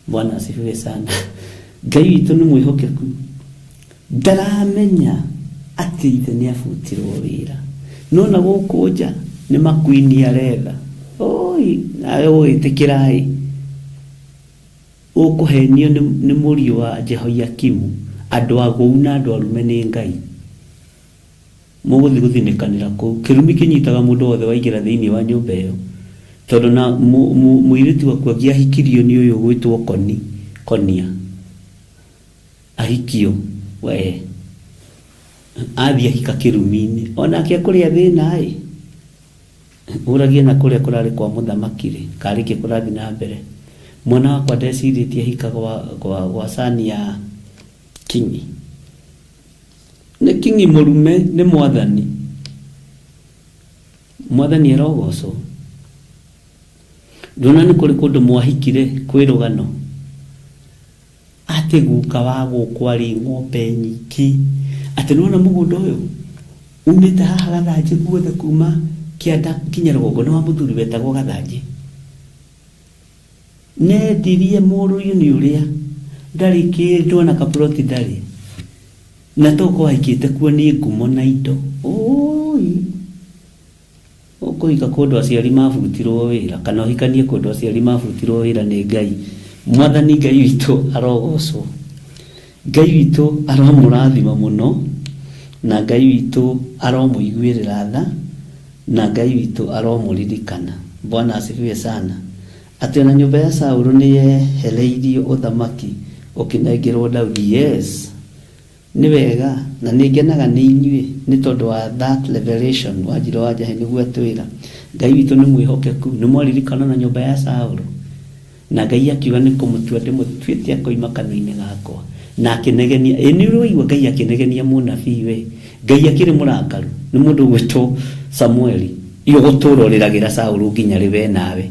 Bwana asifiwe sana. Ngai witũ nĩ mwĩhokeku. Ndaramenya atĩ ithe nĩ abutirwo wĩra. No na gũkũ nja nĩ makuini aretha. Oi, nawe ũgwĩtĩkĩra ĩ. Ũkũhenio nĩ mũriũ wa Jehoiakimu. Andũ agũu na andũ arume nĩ Ngai. Mũgũthiĩ gũthinĩkanĩra kũu. Kĩrumi kĩnyitaga mũndũ wothe waingĩra thĩinĩ wa nyũmba ĩyo. Tondũ na mũirĩtu waku angĩahikirio nĩ ũyũ ũgwĩtwo Koni, Konia. Ahikio, we. Athiĩ ahika kĩrumi-inĩ. Onake akũrĩa thĩna ĩ. Ũragie na kũrĩa kũrarĩ kwa mũthamaki rĩ, karĩ kĩ kũrathiĩ na mbere. Mwana wakwa ndecirĩtie hika gwa cani ya kingi. Nĩ kingi mũrume nĩ mwathani. Mwathani arogocwo. Ndona nĩ kũrĩ kũndũ mwahikire kwĩ rũgano atĩ guka wa gũkũ arĩ ng'ombe nyingĩ, atĩ nĩwona mũgũnda ũyũ umĩte haha Gathanjĩ guothe kuma kĩanda nginya rũgongo nĩ wa mũthuri wetagwo Gathanjĩ. Nendirie mũrũ-inĩ ũrĩa ndarĩ kĩndũ ona kaploti ndarĩ, na toko ahikĩte kuo nĩ ngumo na indo. Oi, ũkũhika kũndũ aciari mabutirwo wĩra, kana ũhikanie kũndũ aciari mabutirwo wĩra nĩ Ngai. Mwathani Ngai witũ arogocwo. Ngai witũ aromũrathima mũno, na Ngai witũ aromũiguĩrĩra tha, na Ngai witũ aromũririkana. Bwana asifiwe sana. Atĩ ona nyũmba ya Saũlũ nĩ yehereirio ũthamaki ũkĩnengerwo Daudi. Yes, nĩ wega na nĩ ngenaga nĩ inyuĩ nĩ tondũ wa that revelation wa Njirũ wa Njahe nĩguo atwĩra. Ngai witũ nĩ mwĩhokeku, nĩ mwaririkana na nyũmba ya Saũlũ, na Ngai akiuga nĩ kũmũtua ndĩmũtuĩte akoima kanua-inĩ gakwa, na akĩnegenia. Ĩ nĩ ũraigua Ngai akĩnegenia mũnabii we? Ngai akĩrĩ mũrakaru nĩ mũndũ ũgwĩtwo Samueli, ũgũtũra ũrĩragĩra Saũlũ nginya rĩ we nawe.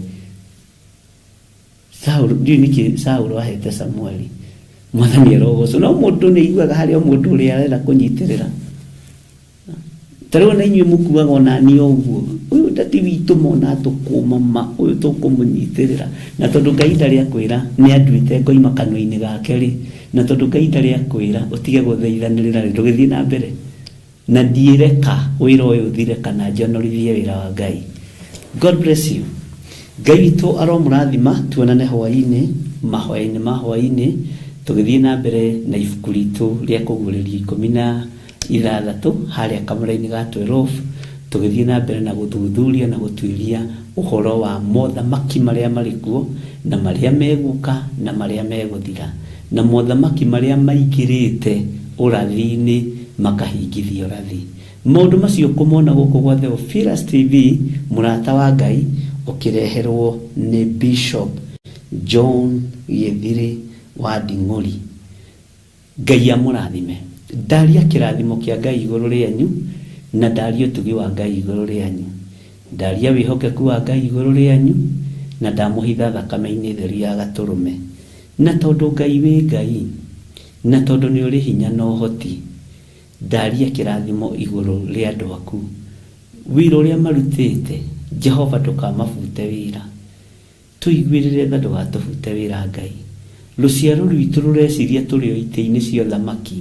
Saũlũ, ndiũĩ nĩkĩ Saũlũ ahete Samueli. Mwathani arogocwo. No mũndũ nĩ aiguaga harĩ o mũndũ ũrĩa arenda kũnyitĩrĩra. Ta rĩu ona inyuĩ mũkuaga ona niĩ o ũguo, ũyũ ndati witũ mona tũkũma ma, ũyũ tũkũmũnyitĩrĩra. Na tondũ Ngai ndarĩ akwĩra nĩ anduĩte ngoima kanua-inĩ gake rĩ, na tondũ Ngai ndarĩ akwĩra ũtige gũthaithanĩrĩra rĩ, ndũgĩthiĩ na mbere. Na ndiĩreka wĩra ũyũ ũthire kana njonorithie wĩra wa Ngai. God bless you. Ngai witũ aromũrathima, tuonane hwaĩ-inĩ, mahoya-inĩ ma hwaĩ-inĩ, tũgĩthiĩ na mbere na ibuku ritũ rĩa kũguũrĩrio 16 harĩa kamũra-inĩ ga 12, tũgĩthiĩ na mbere na gũthuthuria na gũtuĩria ũhoro wa mothamaki marĩa marĩ kuo, na marĩa megũka na marĩa megũthira, na mothamaki marĩa maingĩrĩte ũrathi-inĩ makahingithia ũrathi. Maũndũ macio kũmona gũkũ gwa Theophilus TV, mũrata wa Ngai, ũkĩreherwo nĩ Bishop John Gĩthiri wa Nding'ũri. Ngai amũrathime. Ndaria kĩrathimo kĩa Ngai igũrũ rĩanyu, na ndaria ũtugi wa Ngai igũrũ rĩanyu. Ndaria wĩhokeku wa Ngai igũrũ rĩanyu, na ndamũhitha thakame-inĩ theru ya gatũrũme. Na tondũ Ngai wĩ Ngai, na tondũ nĩ ũrĩ hinya na ũhoti, ndaria kĩrathimo igũrũ rĩa andũ aku. Wĩra ũrĩa marutĩte, Jehova ndũkamabute wĩra. Tũiguĩrĩre tha ndũgatũbute wĩra Ngai. Rũciaro rwitũ rũreciria tũrĩ o itĩ-inĩ cia ũthamaki.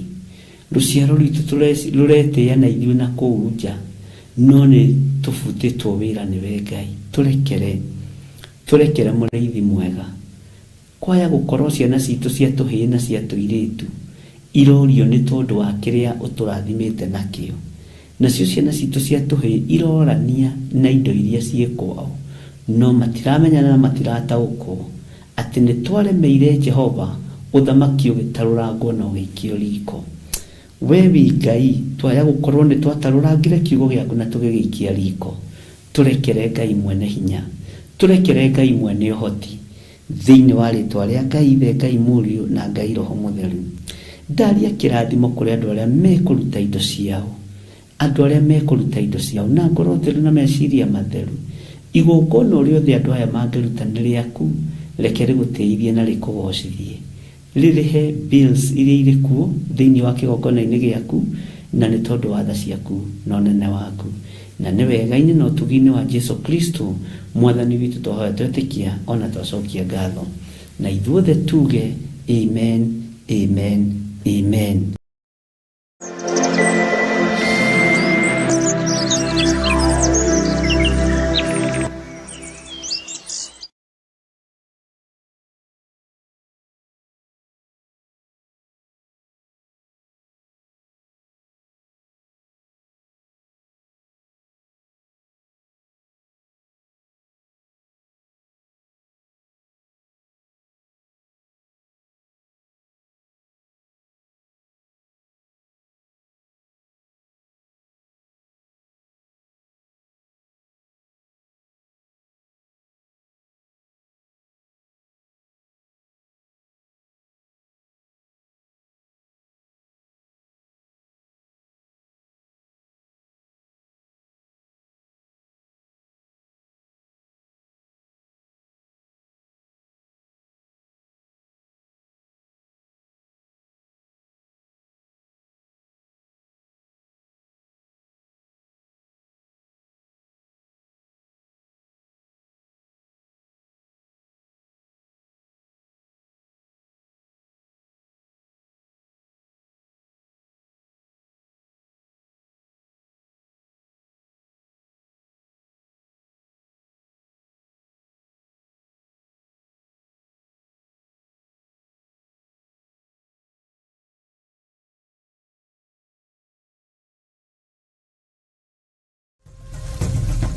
Rũciaro rwitũ rũretĩĩa na ithuĩ na kũu nja, no nĩ tũbutĩtwo wĩra nĩwe Ngai. Tũrekere, tũrekere mũrĩithi mwega. Kwaya gũkorwo ciana citũ cia tũhĩĩ na cia tũirĩtu irorio nĩ tondũ wa kĩrĩa ũtũrathimĩte nakĩo. Nacio ciana citũ cia tũhĩĩ irorania na indo iria ciĩ kwao, no matiramenyana na matirataũkwo atĩ nĩ twaremeire Jehova, ũthamaki ũgĩtarũrangwo na ũgĩikio riko. We wĩ Ngai, twaya gũkorwo nĩ twatarũrangire kiugo gĩaku na tũgĩgĩikia riko. Tũrekere Ngai mwene hinya, tũrekere Ngai mwene ũhoti, thĩinĩ wa rĩtwa rĩa Ngai Ithe, Ngai Mũriũ na Ngai Roho Mũtheru. Ndaria kĩrathimo kũrĩ andũ arĩa mekũruta indo ciao, andũ arĩa mekũruta indo ciao na ngoro theru na meciria matheru. Igongona rĩothe andũ aya mangĩruta nĩ rĩaku, reke rĩgũtĩithie na rĩkũgocithie. Rĩrĩhe bills iria irĩ kuo thĩinĩ wa kĩgongona-inĩ gĩaku, na nĩ tondũ wa tha ciaku na ũnene waku. Na nĩ wega-inĩ na ũtugi-inĩ wa Jesu Kristo mwathani witũ twahoya twetĩkia ona twacokia ngatho. Na ithuothe tuge amen, amen, amen.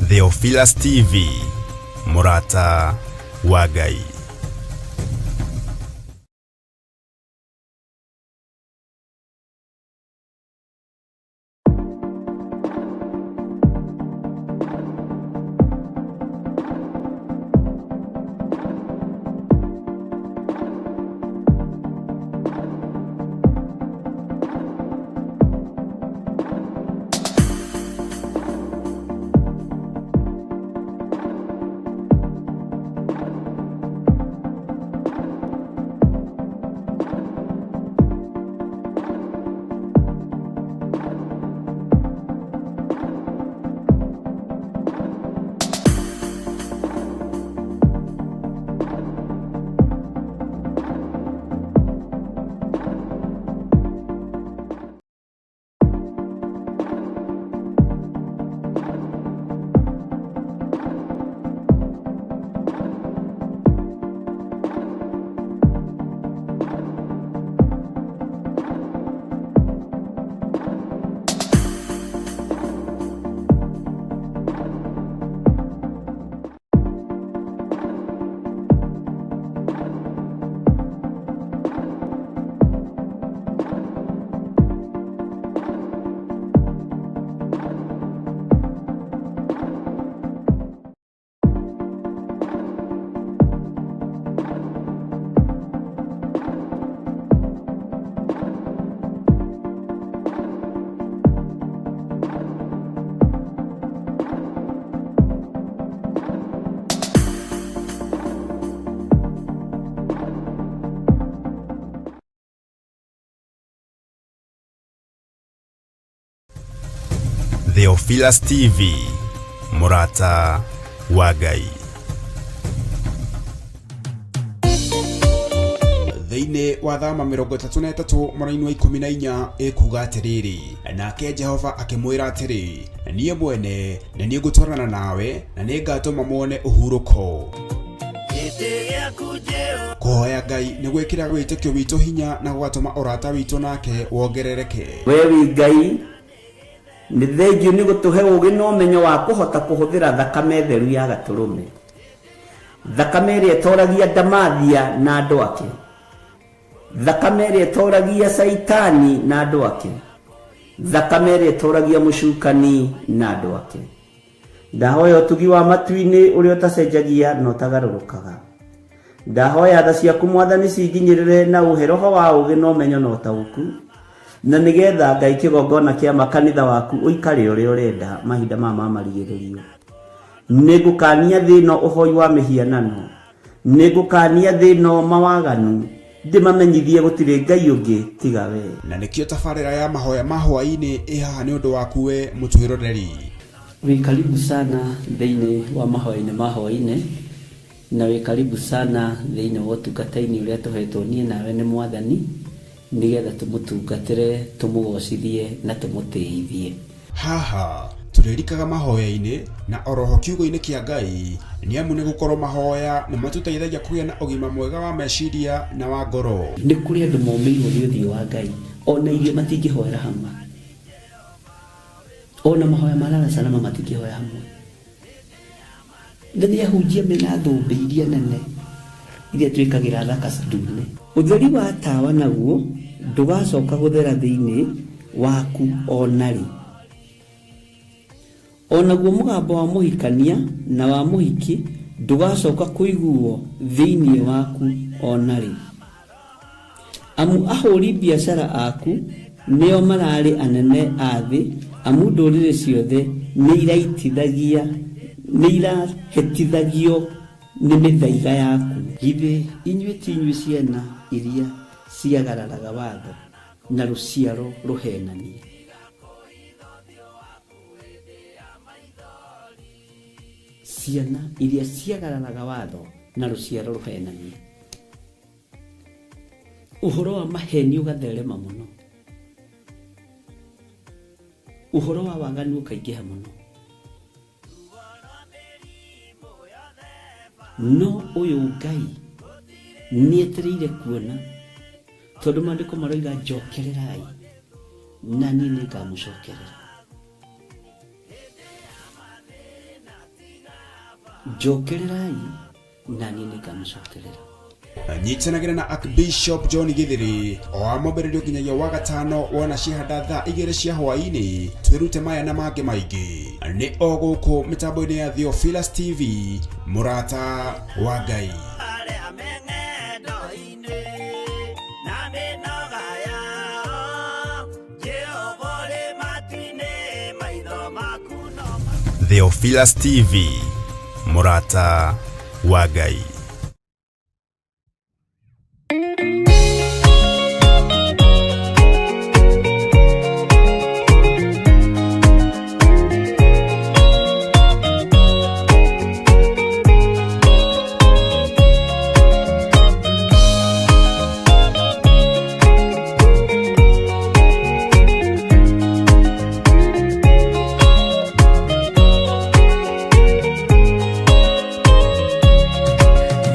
Theophilus TV, mũrata wa Ngai. Theophilus TV, mũrata wa Ngai.
Thĩinĩ wa Thama 33 mũraini wa 14 ĩkuga atĩrĩrĩ, nake Jehova akĩmwĩra atĩrĩ, niĩ mwene nĩ niĩ ngũtwarana nawe na nĩ ngatũma muone ũhurũko.
Gĩtĩ gĩaku Jehova.
Kũhoya Ngai nĩ gwĩkĩra wĩtĩkio witũ hinya na gũgatũma ũrata witũ nake wongerereke.
We wĩ Ngai, nĩ thengiũ nĩ gũtũhe ũũgĩ na ũmenyo wa kũhota kũhũthĩra thakame theru ya gatũrũme, thakame ĩrĩa ĩtoragia ndamathia na andũ ake, thakame ĩrĩa ĩtoragia Caitani na andũ ake, thakame ĩrĩa ĩtoragia mũcukani na andũ ake. Ndahoya ũtugi wa matu-inĩ ũrĩa ũtacenjagia na ũtagarũrũkaga. Ndahoya tha ciaku Mwathani cinginyĩrĩre na ũhe roho wa ũũgĩ na ũmenyo na ũtaũku, na nĩgetha Ngai kĩgongona kĩa makanitha waku ũikare ũrĩa ũrenda mahinda maya ma marigĩrĩrio. Nĩngũkania thĩ ĩno ũhoi wa mĩhianano, nĩngũkania thĩ ĩno mawaganu, ndĩmamenyithie gũtirĩ Ngai ũngĩ tiga we.
Na nĩkĩo tabarĩra ya mahoya ma hwaĩ-inĩ ĩ haha nĩ ũndũ waku we mũtwĩroreri.
Wĩ karibu sana thĩinĩ wa mahoya-inĩ ma hwaĩ-inĩ, na wĩ karibu sana thĩinĩ wa ũtungata-inĩ ũrĩa tũhetwo niĩ nawe nĩ Mwathani, nĩgetha tũmũtungatĩre, tũmũgocithie na tũmũtĩithie.
Haha tũrĩrikaga mahoya-inĩ na oroho kiugo-inĩ kĩa Ngai, nĩ amu nĩ gũkorwo mahoya nĩ matũteithagia kũgĩa na ũgima mwega wa meciria na wa ngoro.
Nĩ kũrĩ andũ momĩirwo nĩ ũthiũ wa Ngai, ona irio matingĩhoera hamwe, ona mahoya ma lala salama matingĩhoya hamwe. Na nĩ ahunjia mena thũmbĩ iria nene iria twĩkagĩra thaka ndune. Ũtheri wa tawa naguo ndũgacoka gũthera thĩinĩ waku o na rĩ. O naguo mũgambo wa mũhikania na wa mũhiki ndũgacoka kũiguo thĩinĩ waku o na rĩ. Amu ahũri biacara aku nĩo mararĩ anene a thĩ, amu ndũrĩrĩ ciothe nĩ irahĩtithagio nĩ mĩthaiga yaku. Githĩ inyuĩ ti inyuĩ ciana iria ciagararaga watho na rũciaro rũhenanie? Ciana iria ciagararaga watho na rũciaro rũhenanie. Ũhoro wa maheni ũgatherema mũno, ũhoro wa waganu ũkaingĩha mũno, no ũyũ Ngai nĩetereire kuona, tondũ maandĩko maroiga njokererai na niĩ nĩngamũcokerera. Njokererai na niĩ nĩngamũcokerera.
Nyitanagĩra na Archbishop John Githiri o wa mwambĩrĩrio nginyagia wa gatano wona ciahanda thaa 2 cia hwaĩ-inĩ, twĩrute maya na mangĩ maingĩ nĩ o gũkũ mĩtambo-inĩ ya Theophilus TV, mũrata wa Ngai.
Arĩa me ng'endo-inĩ na mĩnoga yao, Jehova ũrĩ matu-inĩ, maitho maku no
Theophilus TV, mũrata wa Ngai.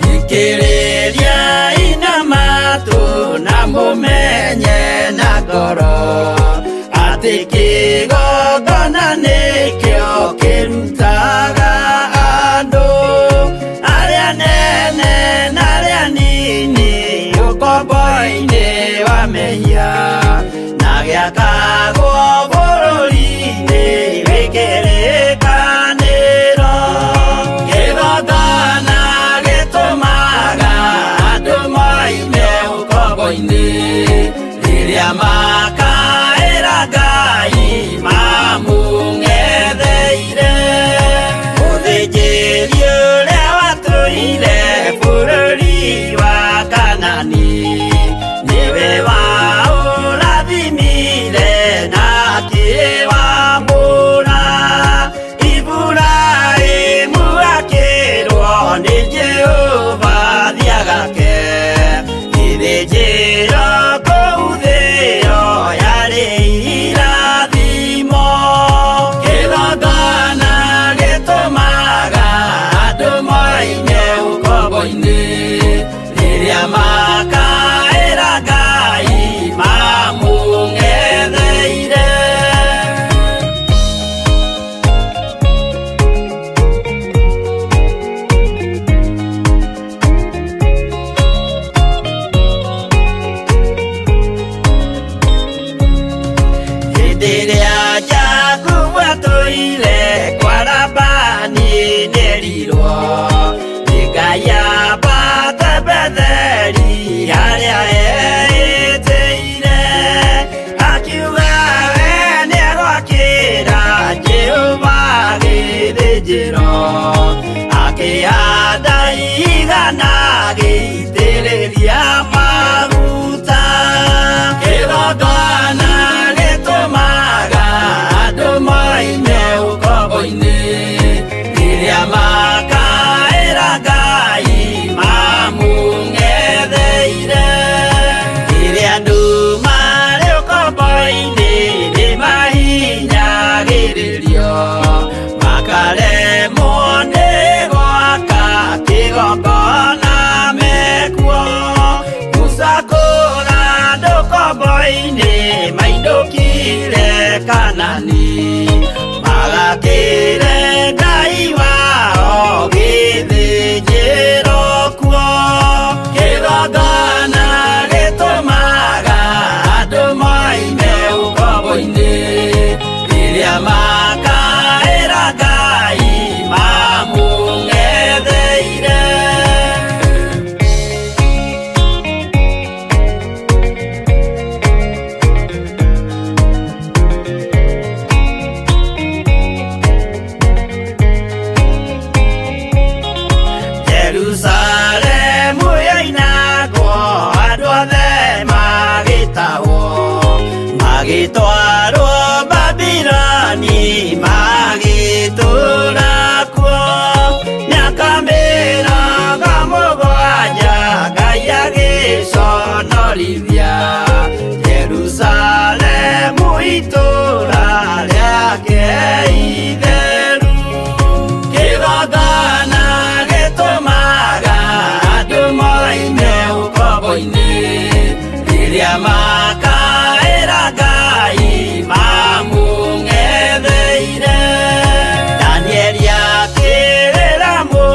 Thikĩrĩria inamatu na mũmenye na ngoro atĩ kĩgongona nĩkĩo kĩrutaga andũ arĩa nene na arĩa nini ũkombo-inĩ wa mehia na gĩakagwo bũrũri-inĩ wĩ kĩrĩkanĩro. Kĩgongona gĩtũmaga andũ moime ũkombo-inĩ rĩrĩa makaĩra Ngai mamũng'etheire. Mũthĩnjĩri ũrĩa watũire bũrũri wa Kanani nĩwe waũrathimire na akĩwamũra. Iburahĩmu akĩrwo nĩ Jehova thiagake gĩthĩnjĩro kũu thĩo yarĩ irathimo. Kĩgongona gĩtũmaga andũ moime ũkombo-inĩ rĩrĩa makaĩra Ngai mamũng'etheire. Hĩndĩ ĩrĩa Jakubu atũire kwa Labani nĩerirwo nĩ Ngai ambate Betheli harĩa eĩtĩire, akiuga we nĩegwakĩra Jehova gĩthĩnjĩro, akĩhanda igana agĩitĩrĩria maguta. Kĩgongona gĩtũmaga andũ moime ũkombo-inĩ rĩrĩa makaĩra Ngai mamũng'etheire. Rĩrĩa andũ marĩ ũkombo-inĩ nĩmahinyagĩrĩrio makaremwo nĩ gwaka kĩgongona mekuo. Musa kũra andũ ũkombo-inĩ mainũkire Kanani magakĩre Ngai wao gĩthĩnjĩro kuo. Kĩgongona gĩtũmaga andũ moime ũkombo-inĩ rĩrĩa makaĩra Ngai mamũng'etheire. Jerusalemu yoinagwo andũ othe magĩtahwo magĩtwarwo Babiloni magĩtũũra kuo mĩaka 70 Ngai agĩconorithia Jerusalemu itũũra rĩake itheru. Kĩgongona gĩtũmaga andũ moime ũkombo-inĩ rĩrĩa makaĩra Ngai mamũng'etheire. Danieli akĩrĩra mũno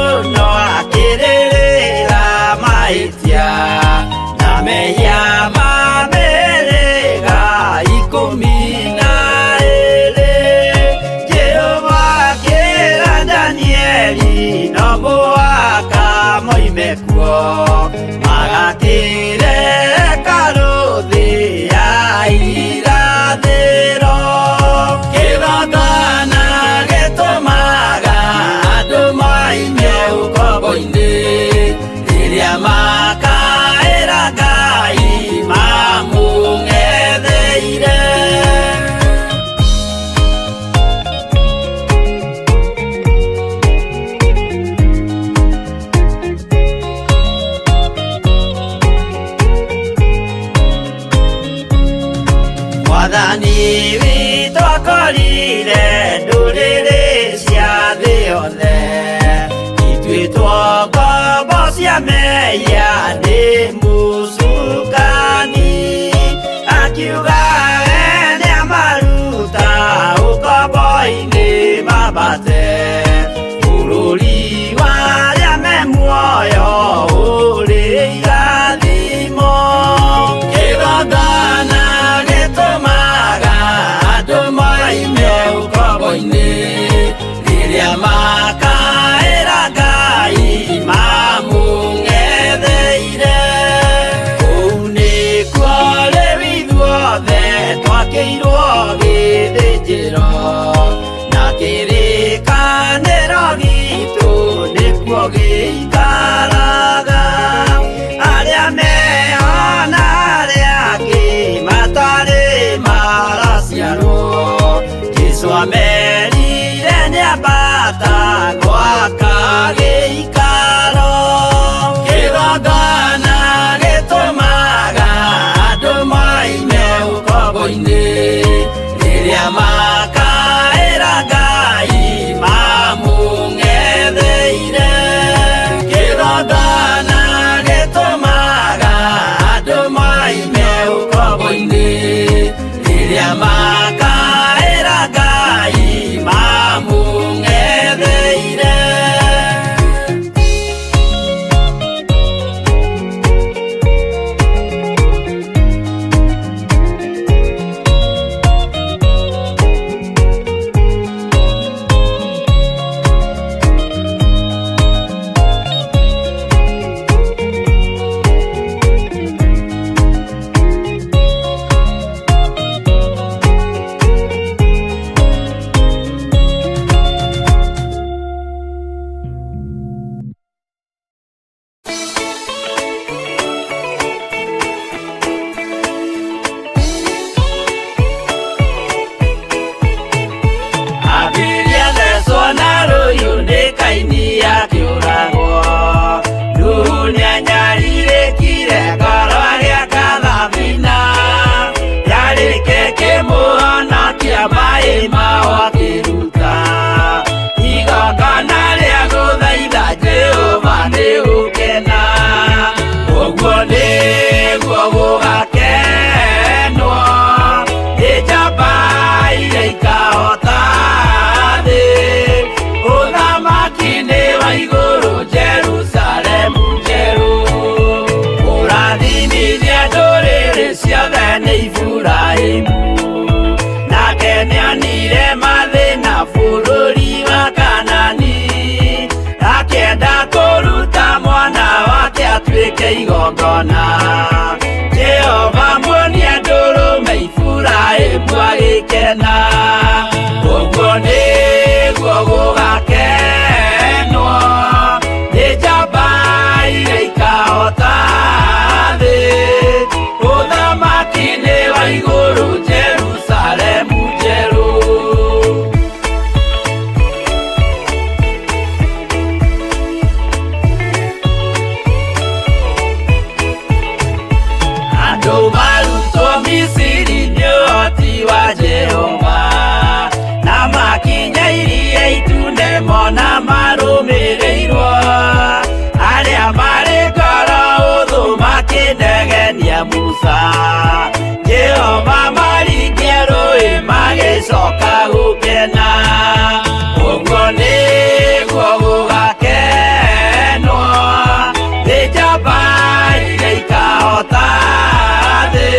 Mwathani witũ akorire ndũrĩrĩ cia thĩ yothe ituĩtwo ngombo cia mehia nĩ mũcukani akiuga we nĩamaruta ũkombo-inĩ mambate bũrũri wa arĩa me muoyo ũrĩ irathimo kĩgongona gĩtũmaga andũ moime ũkombo-inĩ rĩrĩa makaĩra Ngai mamũng'etheire kũu nĩkuo rĩu ithuothe twakĩirwo gĩthĩnjĩro na kĩrĩkanĩro gitũ nĩkuo gĩikaraga arĩa meho na arĩa angĩ matarĩ maraciarwo Jesũ amerire nĩambata gwaka gĩikaro kĩgongona gĩtũmaga andũ moime ũkombo-inĩ rĩrĩa makaĩra Ngai mamũng'etheire kĩgongona gĩtũmaga andũ moime ũkombo-inĩ rĩrĩa makaĩra Ngai mamũng'etheire. Abiria thecwo na rũhiũ nĩ Kaini akĩũragwo Nuhu nĩanyarirĩkire ngoro agĩaka thabina yarĩke kĩmũhonokia maĩ mao akĩruta igongona rĩa gũthaitha Jehova nĩ gũkena ũguo nĩguo gũgakenwo nĩ njamba iria ikahota thĩ ũthamaki-inĩ wa igũrũ Jerusalemu njerũ kũrathimithia ndũrĩrĩ ciothe nĩ Iburahĩmu nake nĩonire mathĩna bũrũri wa Kanani akĩenda kũruta mwana wake atuĩke igongona Jehova muonia ndũrũme Iburahĩmu agĩkena ũguo nĩguo gũgakenwo nĩ njamba iria ikahota thĩ ũthamaki-inĩ wa igũrũ Jerusalemu njerũ. Andũ marutwo Misiri nĩ ũhoti wa Jehova na makinya iria itune mona marũmĩrĩirwo arĩa marĩ ngoro ũthũ makĩnegenia Musa Jehova maringie rũĩ magĩcoka gũkena ũguo nĩguo gũgakenwo nĩ njamba iria ikahota thĩ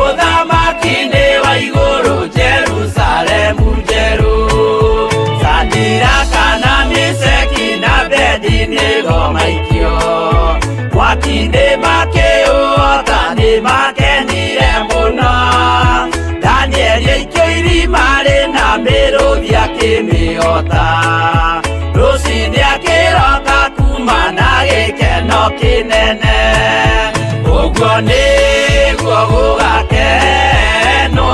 ũthamaki-inĩ wa igũrũ Jerusalemu njerũ Sadiraka na Meshaki na Abednego maikio mwaki-inĩ makĩũhota nĩ makenire mũno Danieli aikio irima rĩna mĩrũthi akĩmĩhota rũcinĩ akĩroka kuma na gĩkeno kĩnene ũguo nĩguo gũgakenwo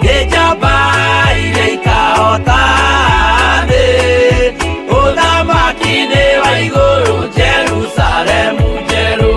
nĩ njamba iria ikahota thĩ ũthamaki-inĩ wa igũrũ Jerusalemu njerũ.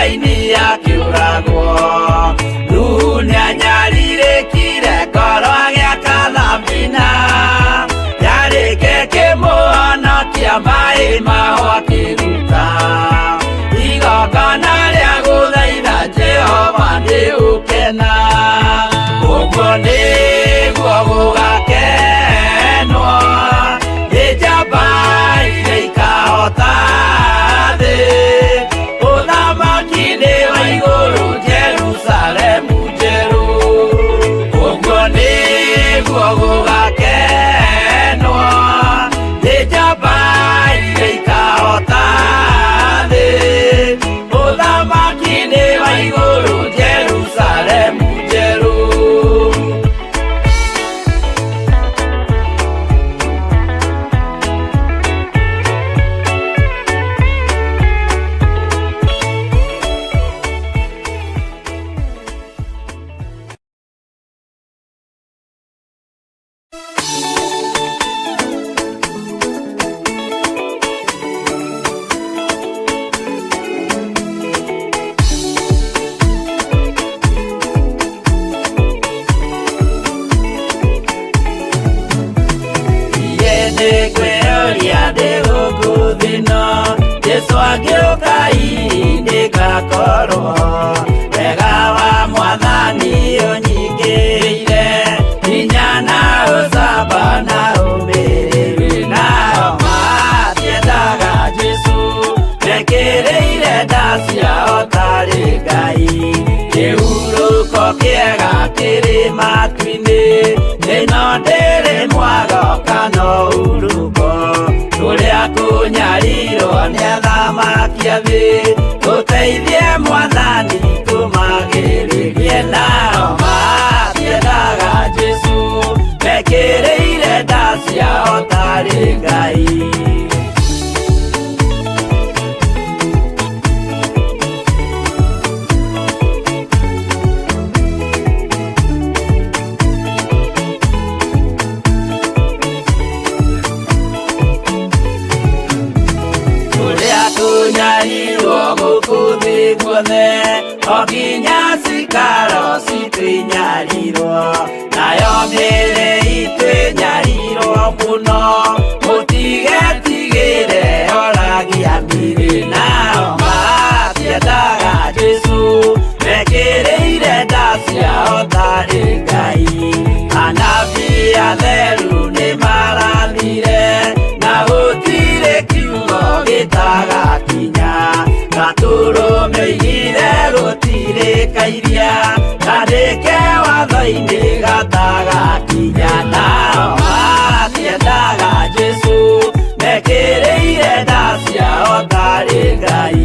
Kaini akĩũragwo. Nuhu nĩanyarirĩkire ngoro agĩaka thabina, yarĩke kĩmũhonokia maĩ maho akĩruta. Igongona rĩa gũthaitha Jehova nĩũkena, ũguo nĩguo gũgakenwo nĩ njamba iria ikahota thĩ. Ũthamaki-inĩ wa igũrũ Jerusalemu njerũ, ũguo nĩguo gũgakenwo nĩ njamba iria ikahota thĩ. Ũthamaki-inĩ wa igũrũ Jerusalemu njerũ. Nĩngwĩyũria ndĩ gũkũ thĩ ĩno, Jesũ angĩũka hihi nĩngakorwo. Wega wa Mwathani ũnyingĩrĩire, hinya na ũcamba na ũmĩrĩru. Nao matiendaga Jesũ, mekĩrĩire nda ciao tarĩ Ngai. Kĩhurũko kĩega kĩrĩ matu-inĩ, ĩno ndĩrĩ mwago kana ũhurũko. Kũrĩa kũnyarirwo nĩ athamaki a thĩ, tũteithie Mwathani tũmagĩrĩrie. Nao matiendaga Jesũ, mekĩrĩire nda ciao tarĩ Ngai. Kũrĩa kũnyarirwo gũkũ thĩ guothe, o nginya cikaro citũ inyarirwo, nayo mĩĩrĩ itũ ĩnyarirwo mũno. Mũtigetigĩre oragia mĩĩrĩ, nao matiendaga Jesũ, mekĩrĩire nda ciao tarĩ Ngai. Anabii atheru nĩmarathire, na gũtirĩ kiugo gĩtagakinya. Gatũrũme oigire gũtirĩ kairia, kandĩke watho-inĩ gatagakinya. Nao matiendaga Jesũ, mekĩrĩire nda ciao tarĩ Ngai.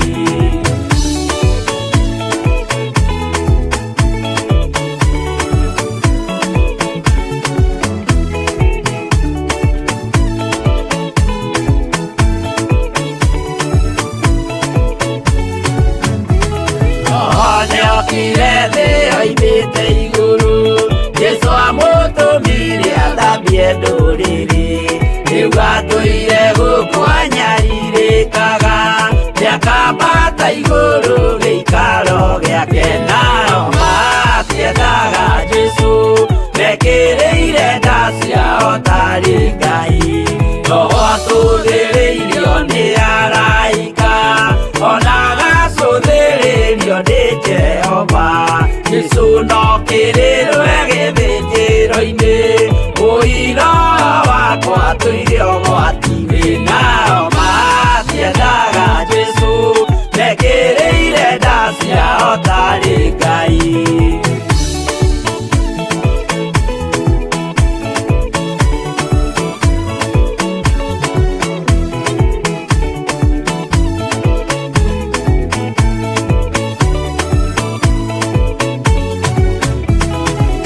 Nĩokire thĩ oimĩte igũrũ, Jesũ amũtũmire athambie ndũrĩrĩ. Rĩu atũire gũkũ anyarirĩkaga, nĩakambata igũrũ gĩikaro gĩake. Nao matiendaga Jesũ, mekĩrĩire nda ciao tarĩ Ngai. Roho atũthĩrĩirio nĩ araika, ona agacũthĩrĩrio nĩ Jehova. Jesũ no kĩrĩrwe gĩthĩnjĩro-inĩ, ũira wakwa tũire ũgwati-inĩ. Nao matiendaga Jesũ, mekĩrĩire nda ciao tarĩ Ngai.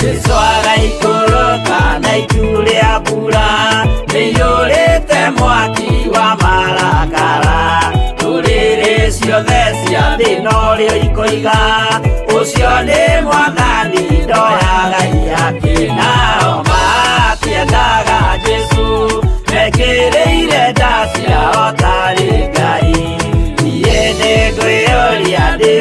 Jesũ agaikũrũka na itu rĩa mbura, rĩiyũrĩte mwaki wa marakara. Ndũrĩrĩ ciothe cia thĩ norĩo ikoiga, ũcio nĩ Mwathani ndoyaga ihaki. Nao matiendaga Jesũ, mekĩrĩire nda ciao tarĩ Ngai. Niĩ nĩngwĩyũria ndĩ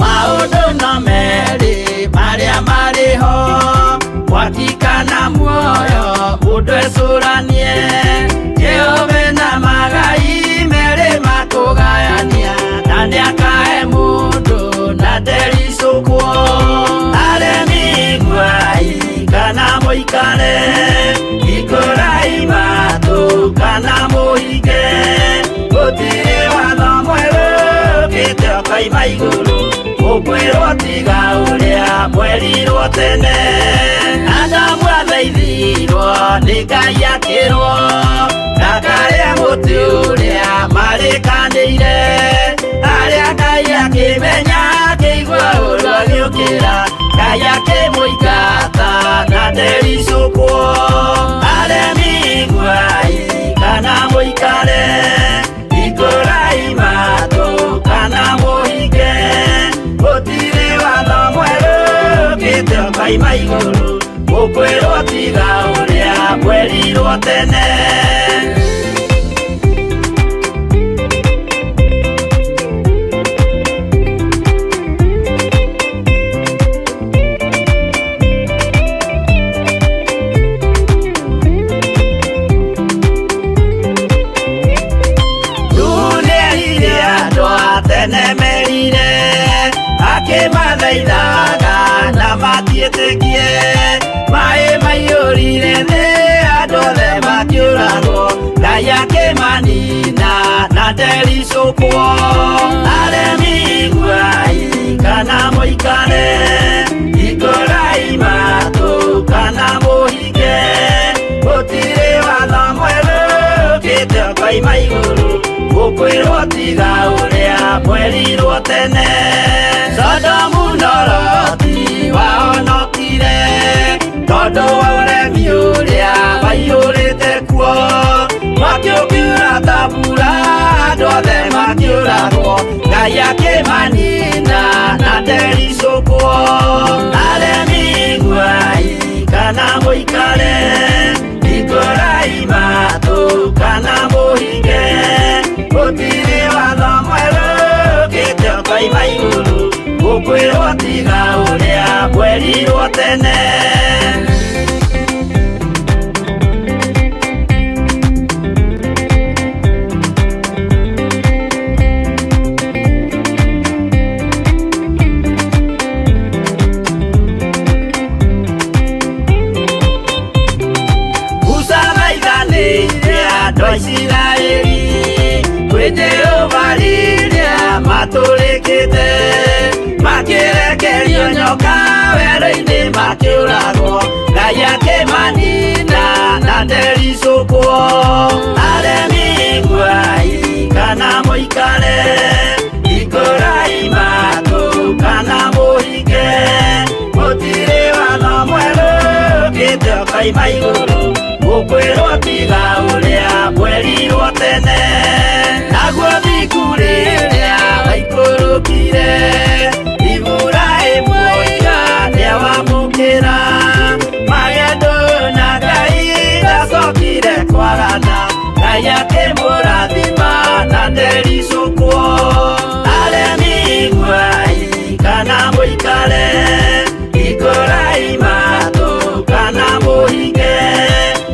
Maũndũ no merĩ marĩa marĩ ho, mwaki kana muoyo, mũndũ ecũranie. Jehova na magai merĩ makũgayania, na nĩakahe mũndũ na ndericũkwo. Aremi iguai kana mũikare, hingũrai matũ kana mũhinge, gũtirĩ watho mwerũ ũkĩte ũkoima igũrũ, ũkwĩrwo tiga ũrĩa mwerirwo tene. Adamu athaithirwo nĩ Ngai akĩrwo ndakarĩe mũtĩ ũrĩa marĩkanĩire, arĩa Ngai akĩmenya akĩigua ũru agĩũkĩra, Ngai akĩmũingata na ndericũkwo. Aremi iguai kana mũikare, hingũrai matũ kana mũhinge, gũtirĩ watho mwerũ ũkĩte ũkoima igũrũ, ũkwĩrwo tiga ũrĩa mwerirwo tene. Nĩerire andũ a tene merire, akĩmathaithaga na matiĩtĩkie, maĩ maiyũrire thĩ andũ othe makĩũragwo, Ngai akĩmanina na ndericũkwo. Aremi iguai kana mũikare, hingũrai matũ kana mũhinge, gũtirĩ watho mwerũ ũkĩte ũkoima igũrũ, ũkwĩrwo tiga ũrĩa mwerirwo tene. Sodomu na Loti wahonokire tondũ wa ũremi ũrĩa waiyũrĩte kuo, mwaki ũkiura ta mbura andũ othe makĩũragwo, Ngai akĩmanina na ndericũkwo. Aremi iguai kana mũikare, hingũrai matũ kana mũhinge, gũtirĩ watho mwerũ ũkĩte ũkoima igũrũ, ũkwĩrwo tiga ũrĩa mwerirwo tene. Musa thaithanĩire andũ a Isiraeli kwĩ Jehova rĩrĩa matũrĩkĩte, makĩrekerio nyoka werũ-inĩ makĩũragwo, Ngai akĩmanina na ndericũkwo. Aremi iguai kana mũikare, hingũrai matũ kana mũhinge, gũtirĩ watho mwerũ ũkĩte ũkoima igũrũ, ũkwĩrwo tiga ũrĩa mwerirwo tene. Naguo thingu rĩrĩa waikũrũkire, Iburahĩmu oiga nĩawamũkĩra, magendo na Ngai ndacokire kwagana, Ngai akĩmũrathima na ndericũkwo. Aremi iguai kana mũikare, hingũrai matũ kana mũhinge,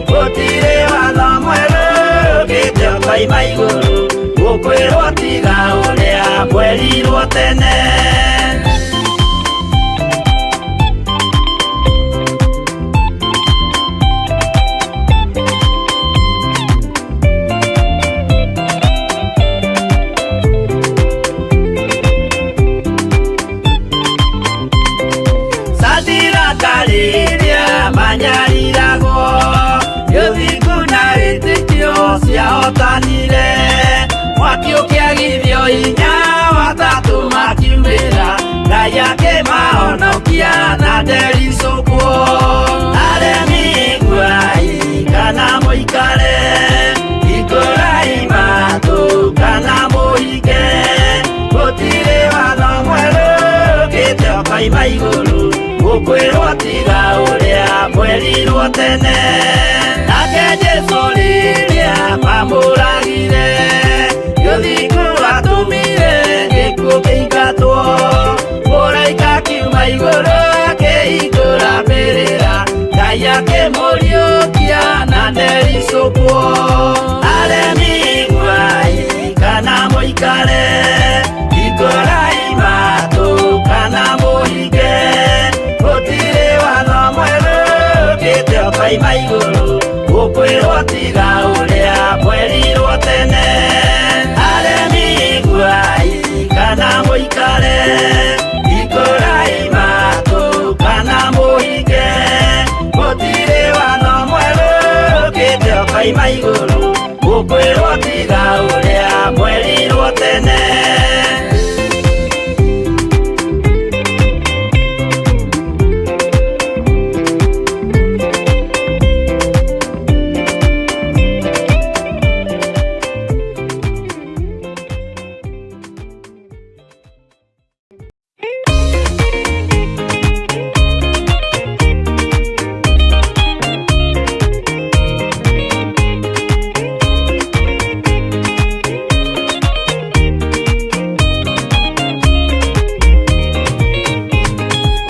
gũtirĩ watho mwerũ ũkĩte ũkoima igũrũ, ũkwĩrwo tiga ũrĩa mwerirwo tene. Sadiraka rĩrĩa manyariragwo, ũthingu na wĩtĩkio ciahotanire, mwaki ũkĩagithio hinya watatũ makiumĩra, Ngai akĩmahonokia na ndericũkwo. Aremi iguai kana mũikare, hingũrai matũ kana mũhinge, tene. Nake Jesũ rĩrĩa mamũragire, rũthingo rwatũmire gĩkuũ kĩingatwo. Mũraika akiuma igũrũ akĩhingũra mbĩrĩra, Ngai akĩmũriũkia na ndericũkwo. Aremi iguai kana mũikare, hingũrai matũ kana mũhinge, gũtirĩ watho mwerũ ũkĩte ũkoima igũrũ, ũkwĩrwo tiga ũrĩa mwerirwo tene. Aremi iguai kana mũikare, hingũrai matũ kana mũhinge, gũtirĩ watho mwerũ ũkĩte ũkoima igũrũ, ũkwĩrwo tiga ũrĩa mwerirwo tene.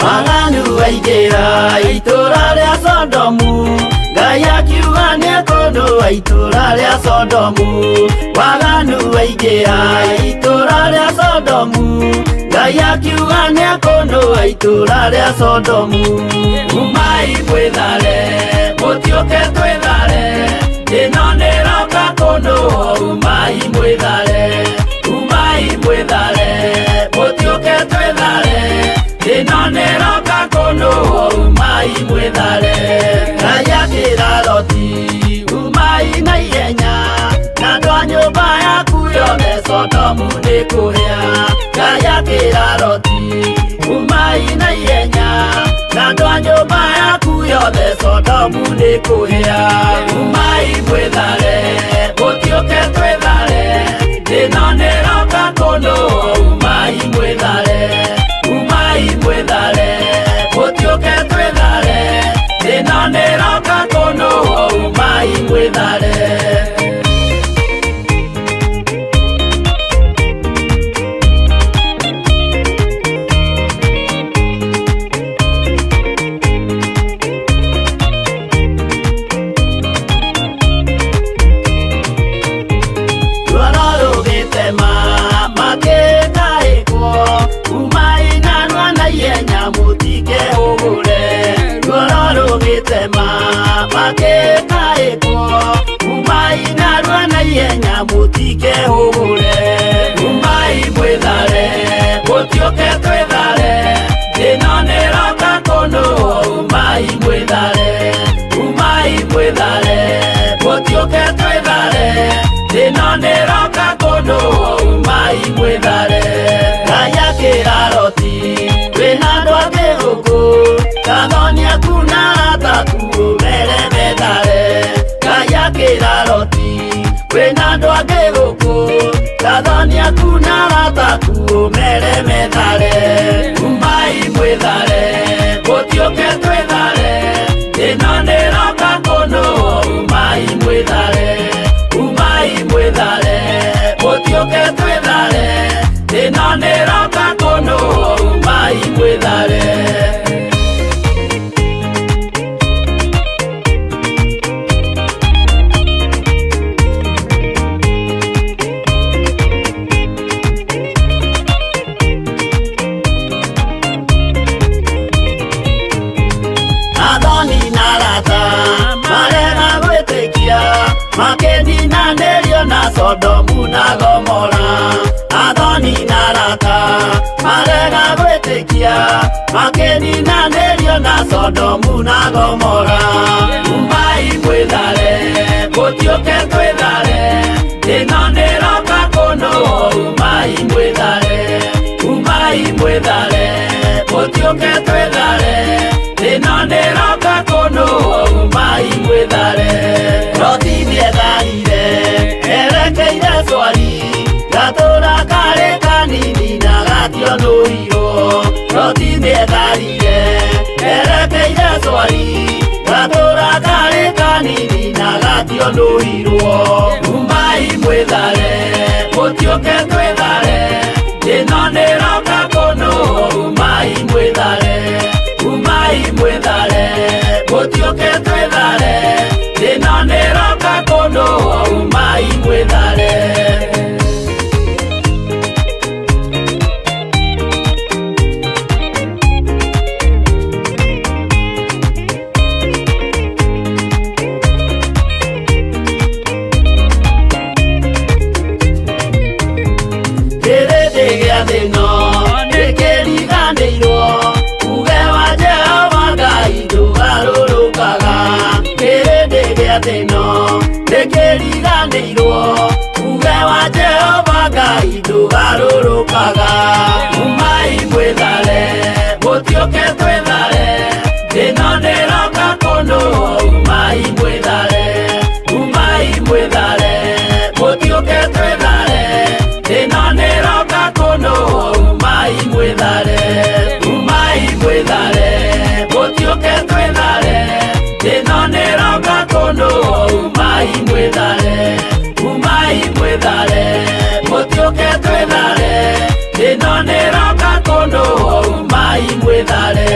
Waganu waingĩra itũra rĩa Sodomu, Ngai akiuga nĩekũndũa itũra rĩa Sodomu. Waganu waingĩra itũra rĩa Sodomu, Ngai akiuga nĩekũndũa itũra rĩa Sodomu. Umai mwĩthare, mũtiũke twĩthare, ĩno nĩroka kũndũo. Umai mwĩthare, umai mwĩthare, mũtiũke twĩthare, ĩno nĩroka kũndũo. Umai mwĩthare. Ngai akĩra Loti, umai na ihenya, na andũ a nyũmba yaku yothe Sodomu nĩkũhĩa. Ngai akĩra Loti, umai na ihenya, na andũ a nyũmba yaku yothe Sodomu nĩkũhĩa. Umai mwĩthare, mũtiũke twĩthare, ĩno nĩroka kũndũo. Umai mwĩthare, umai mwĩthare, mũtiũke twĩthare, ĩno nĩroka kũndũo. Umai mwĩthare. Ruoro rũgĩtema makĩtaĩkwo, umai narua na ihenya mũtikehũgũre. Ruoro rũgĩtema makĩtaĩkwo, umai narua na ihenya mũtikehũgũre. Umai mwĩthare, mũtiũke twĩthare, ĩno nĩroka kũndũo. Umai mwĩthare, umai mwĩthare, mũtiũke twĩthare, ĩno nĩroka kũndũo. Umai mwĩthare. Ngai akĩra Loti, wĩna andũ angĩ gũkũ, kathoni aku na arata aku ũmere methare. Ngai akĩra Loti, wĩna andũ angĩ gũkũ, kathoni aku na arata aku ũmere methare. Umai mwĩthare, mũtiũke twĩthare, ĩno nĩroka kũndũo. Umai mwĩthare, umai mwĩthare, mũtiũke twĩthare, ĩno nĩroka kũndũo. Umai mwĩthare. Athoni na arata marega gwĩtĩkia, makĩninanĩrio na Sodomu na Gomora. Athoni na arata marega gwĩtĩkia, makĩninanĩrio na Sodomu na Gomora. Umai mwĩthare, mũtiũke twĩthare, ĩno nĩroka kũndũo. Umai mwĩthare, umai mwĩthare, mũtiũke twĩthare, ĩno nĩroka kũndũo. Umai mwĩthare. Loti nĩetharire erekeire Swari, gatũra karĩ kanini na gationũirwo. Loti nĩetharire erekeire Swari, gatũra Mũtionũirwo umai mwĩthare, mũtiũke twĩthare, ĩno nĩroka kũnũhwo. Umai mwĩthare, umai mwĩthare, mũtiũke twĩthare, ĩno nĩroka kũnũhwo. Umai mwĩthare. Kĩrĩndĩ gĩa thĩ ĩno nĩkĩriganĩirwo, uge wa Jehova Ngai ndũgarũrũkaga. Kĩrĩndĩ gĩa thĩ ĩno nĩkĩriganĩirwo, uge wa Jehova Ngai ndũgarũrũkaga. Umai mwĩthare, mũtiũke twĩthare, ĩno nĩroka kũnũhwo. Umai mwĩthare, umai mwĩthare, mũtiũke twĩthare, ĩno nĩroka kũnũhwo. Umai mwĩthare, umai mwĩthare, mũtiũke twĩthare, ĩno nĩroka kũnũhwo. Umai mwĩthare, umai mwĩthare, mũtiũke twĩthare, ĩno nĩroka kũnũhwo. Umai mwĩthare.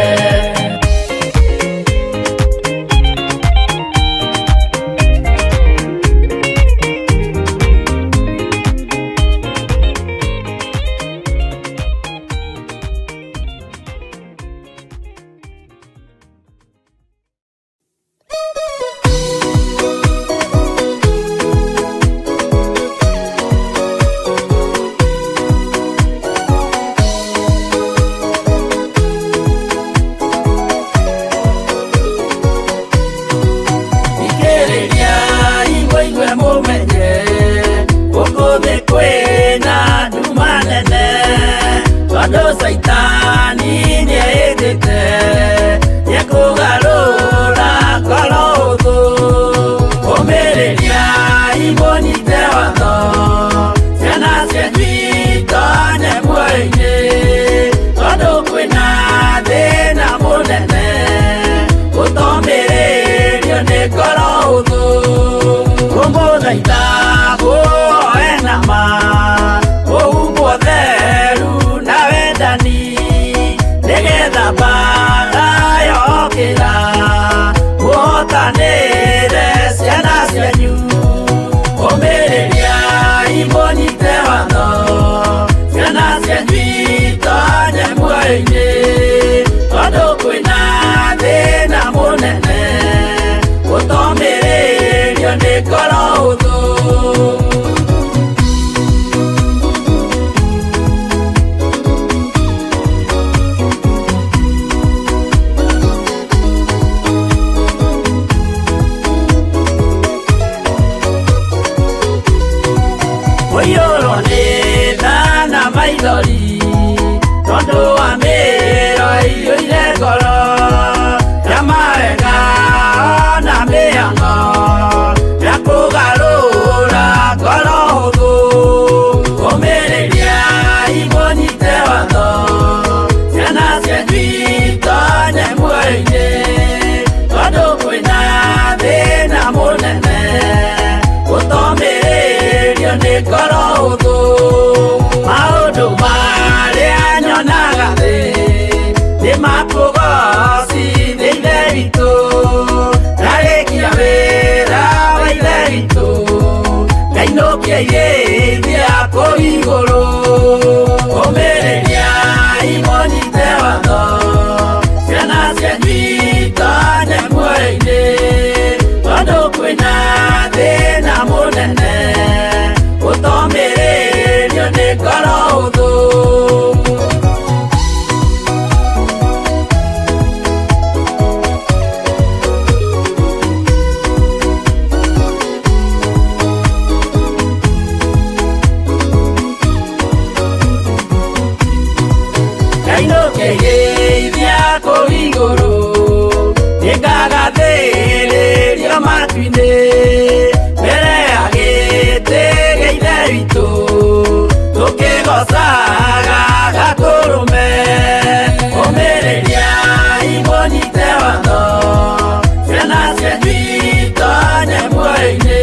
Thikĩrĩria igwe mũmenye, gũkũ thĩ kwĩna nduma nene, tondũ Caitani nĩehĩtĩte nĩekũgarũra ngoro ũthũ. Ũmĩrĩria imũnyite watho, ciana cianyu itonye muoyo-inĩ, tondũ kwĩna thĩna mũnene ũtomĩrĩrio nĩ ngoro ũthũ. Kũmũthaitha mũhoe na ma, mũhumbwo theru na wendani, nĩgetha mbaara yokĩra mũhotanĩre ciana cianyu. Ũmĩrĩria imũnyite watho, ciana cianyu itonye muoyo-inĩ, tondũ kwĩna thĩna mũnene ũtomĩrĩrio nĩ ngoro ũthũ. Ũiyũrwo nĩ tha na maithori, tondũ wa mĩro ĩiyũire ngoro, ya mawega na mĩhang'o ya kũgarũra ngoro hũthũ. Ũmĩrĩria imũnyite watho, ciana cianyu itonye muoyo-inĩ, tondũ kwĩna thĩna mũnene ũtomĩrĩrio nĩ ngoro hũthũ. Maũndũ marĩa nyonaga thĩ nĩ makũgocithia Ithe witũ, ndarĩkia wĩra wa Ithe witũ, ngainũkia irĩithia kũu igũrũ. Ũmĩrĩria imũnyite watho, ciana cianyu itonye muoyo-inĩ, tondũ kwĩna thĩna mũnene ũtomĩrĩrio nĩ ngoro hũthũ. Ngainũkĩgeithia kũu igũrũ, nĩngagathĩrĩrio matu-inĩ, mbere ya gĩtĩ gĩa Ithe witũ, tũkĩgocaga Gatũrũme. Ũmĩrĩria imũnyite watho, ciana cianyu itonye muoyo-inĩ,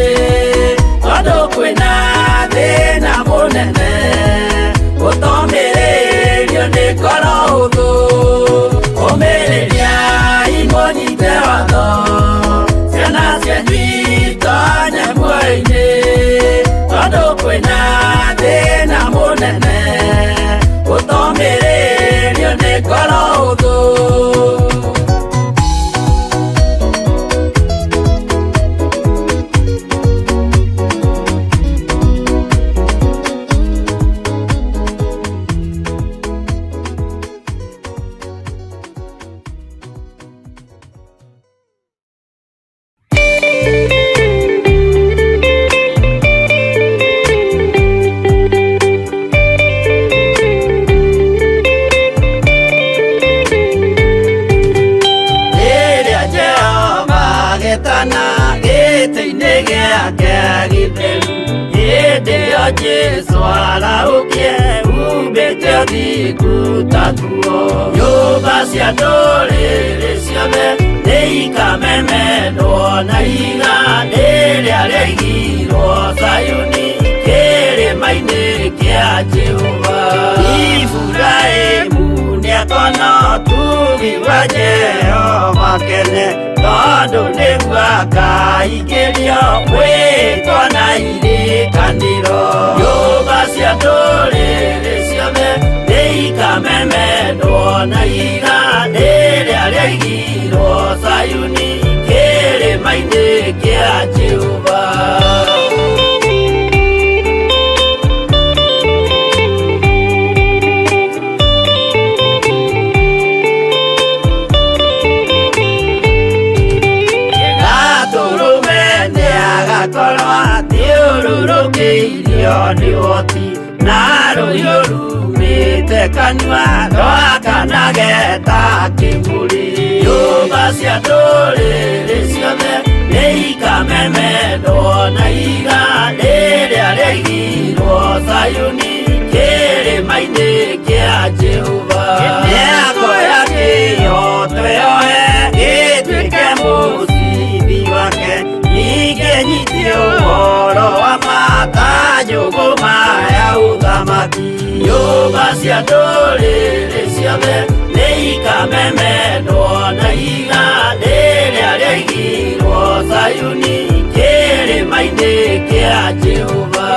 Jesu arahũkie umbĩte ũthingu taguo. Nyũmba cia ndũrĩrĩ ciothe nĩikamemendwo na ihiga rĩrĩa rĩaigirwo Zayuni kĩrĩma-inĩ kĩa Jehova. Iburahĩmu nĩakona ũtugi wa Jehova kene, tondũ nĩguo akaingĩrio mwĩtwa na irĩkanĩro. Nyũmba cia ndũrĩrĩ ciothe nĩikamemendwo na ihiga rĩrĩa rĩaigirwo Zayuni kĩrĩma-inĩ kĩa Jehova. Gatũrũme nĩagakorwo athiũrũrũkĩirio nĩ ũhoti, na rũhiũ rumĩte kanua rwakanage ta kĩmũrĩ. Nyũmba cia ndũrĩrĩ ciothe nĩikamemendwo na ihiga rĩrĩa rĩaigirwo Zayuni kĩrĩma-inĩ kĩa Jehova. Nĩakoya kĩhooto yoe gĩtuĩke mũcibi wake, ningĩ nyite ũhoro wa ma ta njũgũma ya ũthamaki. Nyũmba cia ndũrĩrĩ ciothe nĩikamemendwo na ihiga rĩrĩa rĩaigirwo Zayuni kĩrĩma-inĩ kĩa Jehova.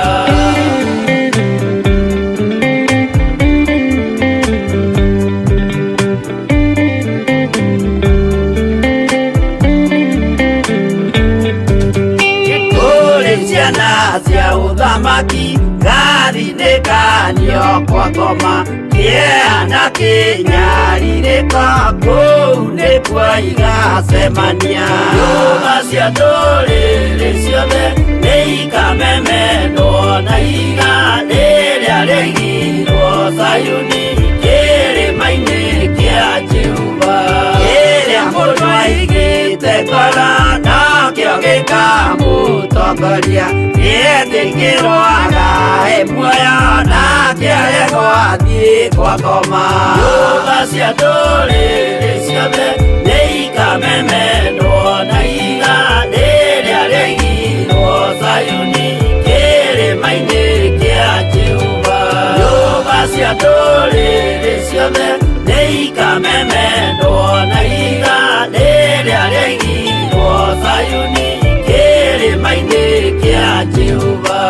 Kũrĩ ciana cia ũthamaki gathinĩkanio kwa ngoma, kĩeha na kĩnyarirĩko kũu nĩkuo igacemania. Nyũmba cia ndũrĩrĩ ciothe nĩikamemendwo na ihiga rĩrĩa rĩaigirwo Zayuni kĩrĩma-inĩ kĩa Jehova. Kĩrĩa mũndũ aigĩte ngoro nokĩo gĩkamũtongoria, nĩetĩkĩrwo agae muoyo nake aregwo athiĩ kwa ngoma. Nyũmba cia ndũrĩrĩ ciothe nĩikamemendwo na ihiga rĩrĩa rĩaigirwo Zayuni kĩrĩma-inĩ kĩa Jehova. Nyũmba cia ndũrĩrĩ ciothe nĩikamemendwo na ihiga rĩrĩa rĩaigirwo Zayuni kĩrĩma-inĩ kĩa Jehova.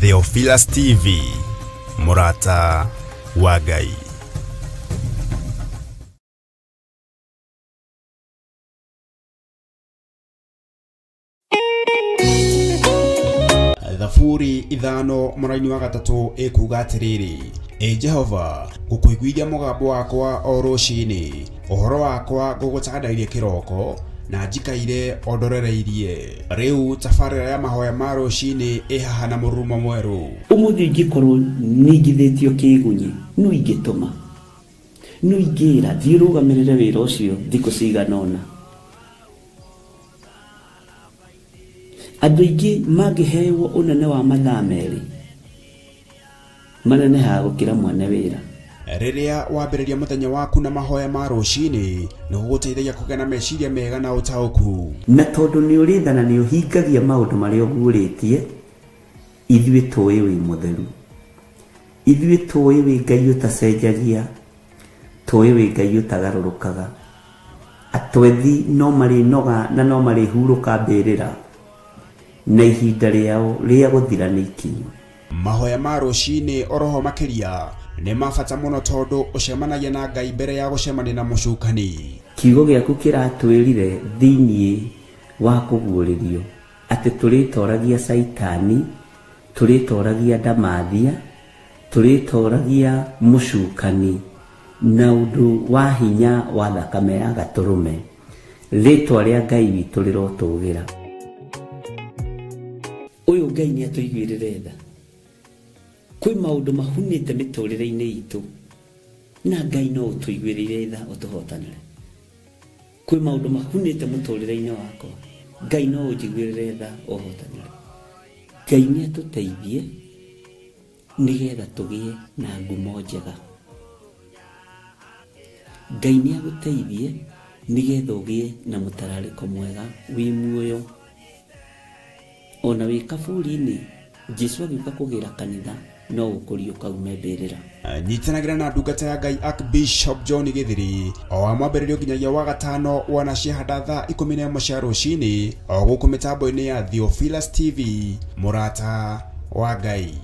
Theophilus TV, Murata wa Ngai.
Thaburi 5 mũraini wa 3 ĩkuga atĩrĩrĩ, Ĩ Jehova, ngũkũiguithia mũgambo wakwa o rũcinĩ, ũhoro wakwa ngũgũtandairie kĩroko, na njikaire o ndorereirie. Rĩu tabarĩra ya mahoya ma rũcinĩ ĩ haha na mũrurumo mwerũ.
Ũmũthĩ ingĩkorwo ningithĩtio kĩgunyi, no ingĩtũma, no ingĩra thiĩ ũrũgamĩrĩre wĩra ũcio thikũ cigana ũna. Andũ aingĩ mangĩheo ũnene wa mathaa 2 manenehaga gũkĩra mwene wĩra.
Rĩrĩa wambĩrĩria mũthenya waku na mahoya ma rũcinĩ, nĩ gũgũteithagia kũgĩa na meciria mega na ũtaũku.
Na tondũ nĩ ũrĩ tha na nĩ ũhingagia maũndũ marĩa ũguũrĩtie, ithuĩ tũĩ wĩ mũtheru. Ithuĩ tũĩ wĩ Ngai ũtacenjagia, tũĩ wĩ Ngai ũtagarũrũkaga. Atwethi no marĩnoga na no marĩhurũka mbĩrĩra, na ihinda rĩao rĩa gũthira nĩ ikinyu.
Mahoya ma rũcinĩ oroho makĩria nĩ ma bata mũno tondũ ũcemanagia na Ngai mbere ya gũcemania na mũcukani.
Kiugo gĩaku kĩratwĩrire thĩinĩ wa kũguũrĩrio atĩ tũrĩtoragia Caitani, tũrĩtoragia ndamathia, tũrĩtoragia mũcukani na ũndũ wa hinya wa thakame ya gatũrũme. Rĩtwa rĩa Ngai witũ rĩrotũgĩra. Ũyũ Ngai nĩ atũiguĩrĩre tha. Kwĩ maũndũ mahunĩte mĩtũrĩre-inĩ itũ na Ngai no ũtũiguĩrĩire tha ũtũhotanĩre. Kwĩ maũndũ mahunĩte mũtũrĩre-inĩ wakwa, Ngai no ũnjiguĩrĩre tha ũhotanĩre. Ngai nĩ atũteithie nĩgetha tũgĩe na ngumo njega. Ngai nĩ agũteithie nĩgetha ũgĩe na mũtararĩko mwega wĩ muoyo. Ona wĩ kaburi-inĩ, Jesu agĩũka kũgĩra kanitha no ũkũriũka ume mbĩrĩra.
Nyitanagĩra na ndungata ya Ngai Archbishop John Gĩthiri o wa mwambĩrĩrio nginyagia wa gatano wanaciahanda thaa 11 cia rũcinĩ o gũkũ mĩtambo-inĩ ya Theophilus TV, mũrata wa Ngai.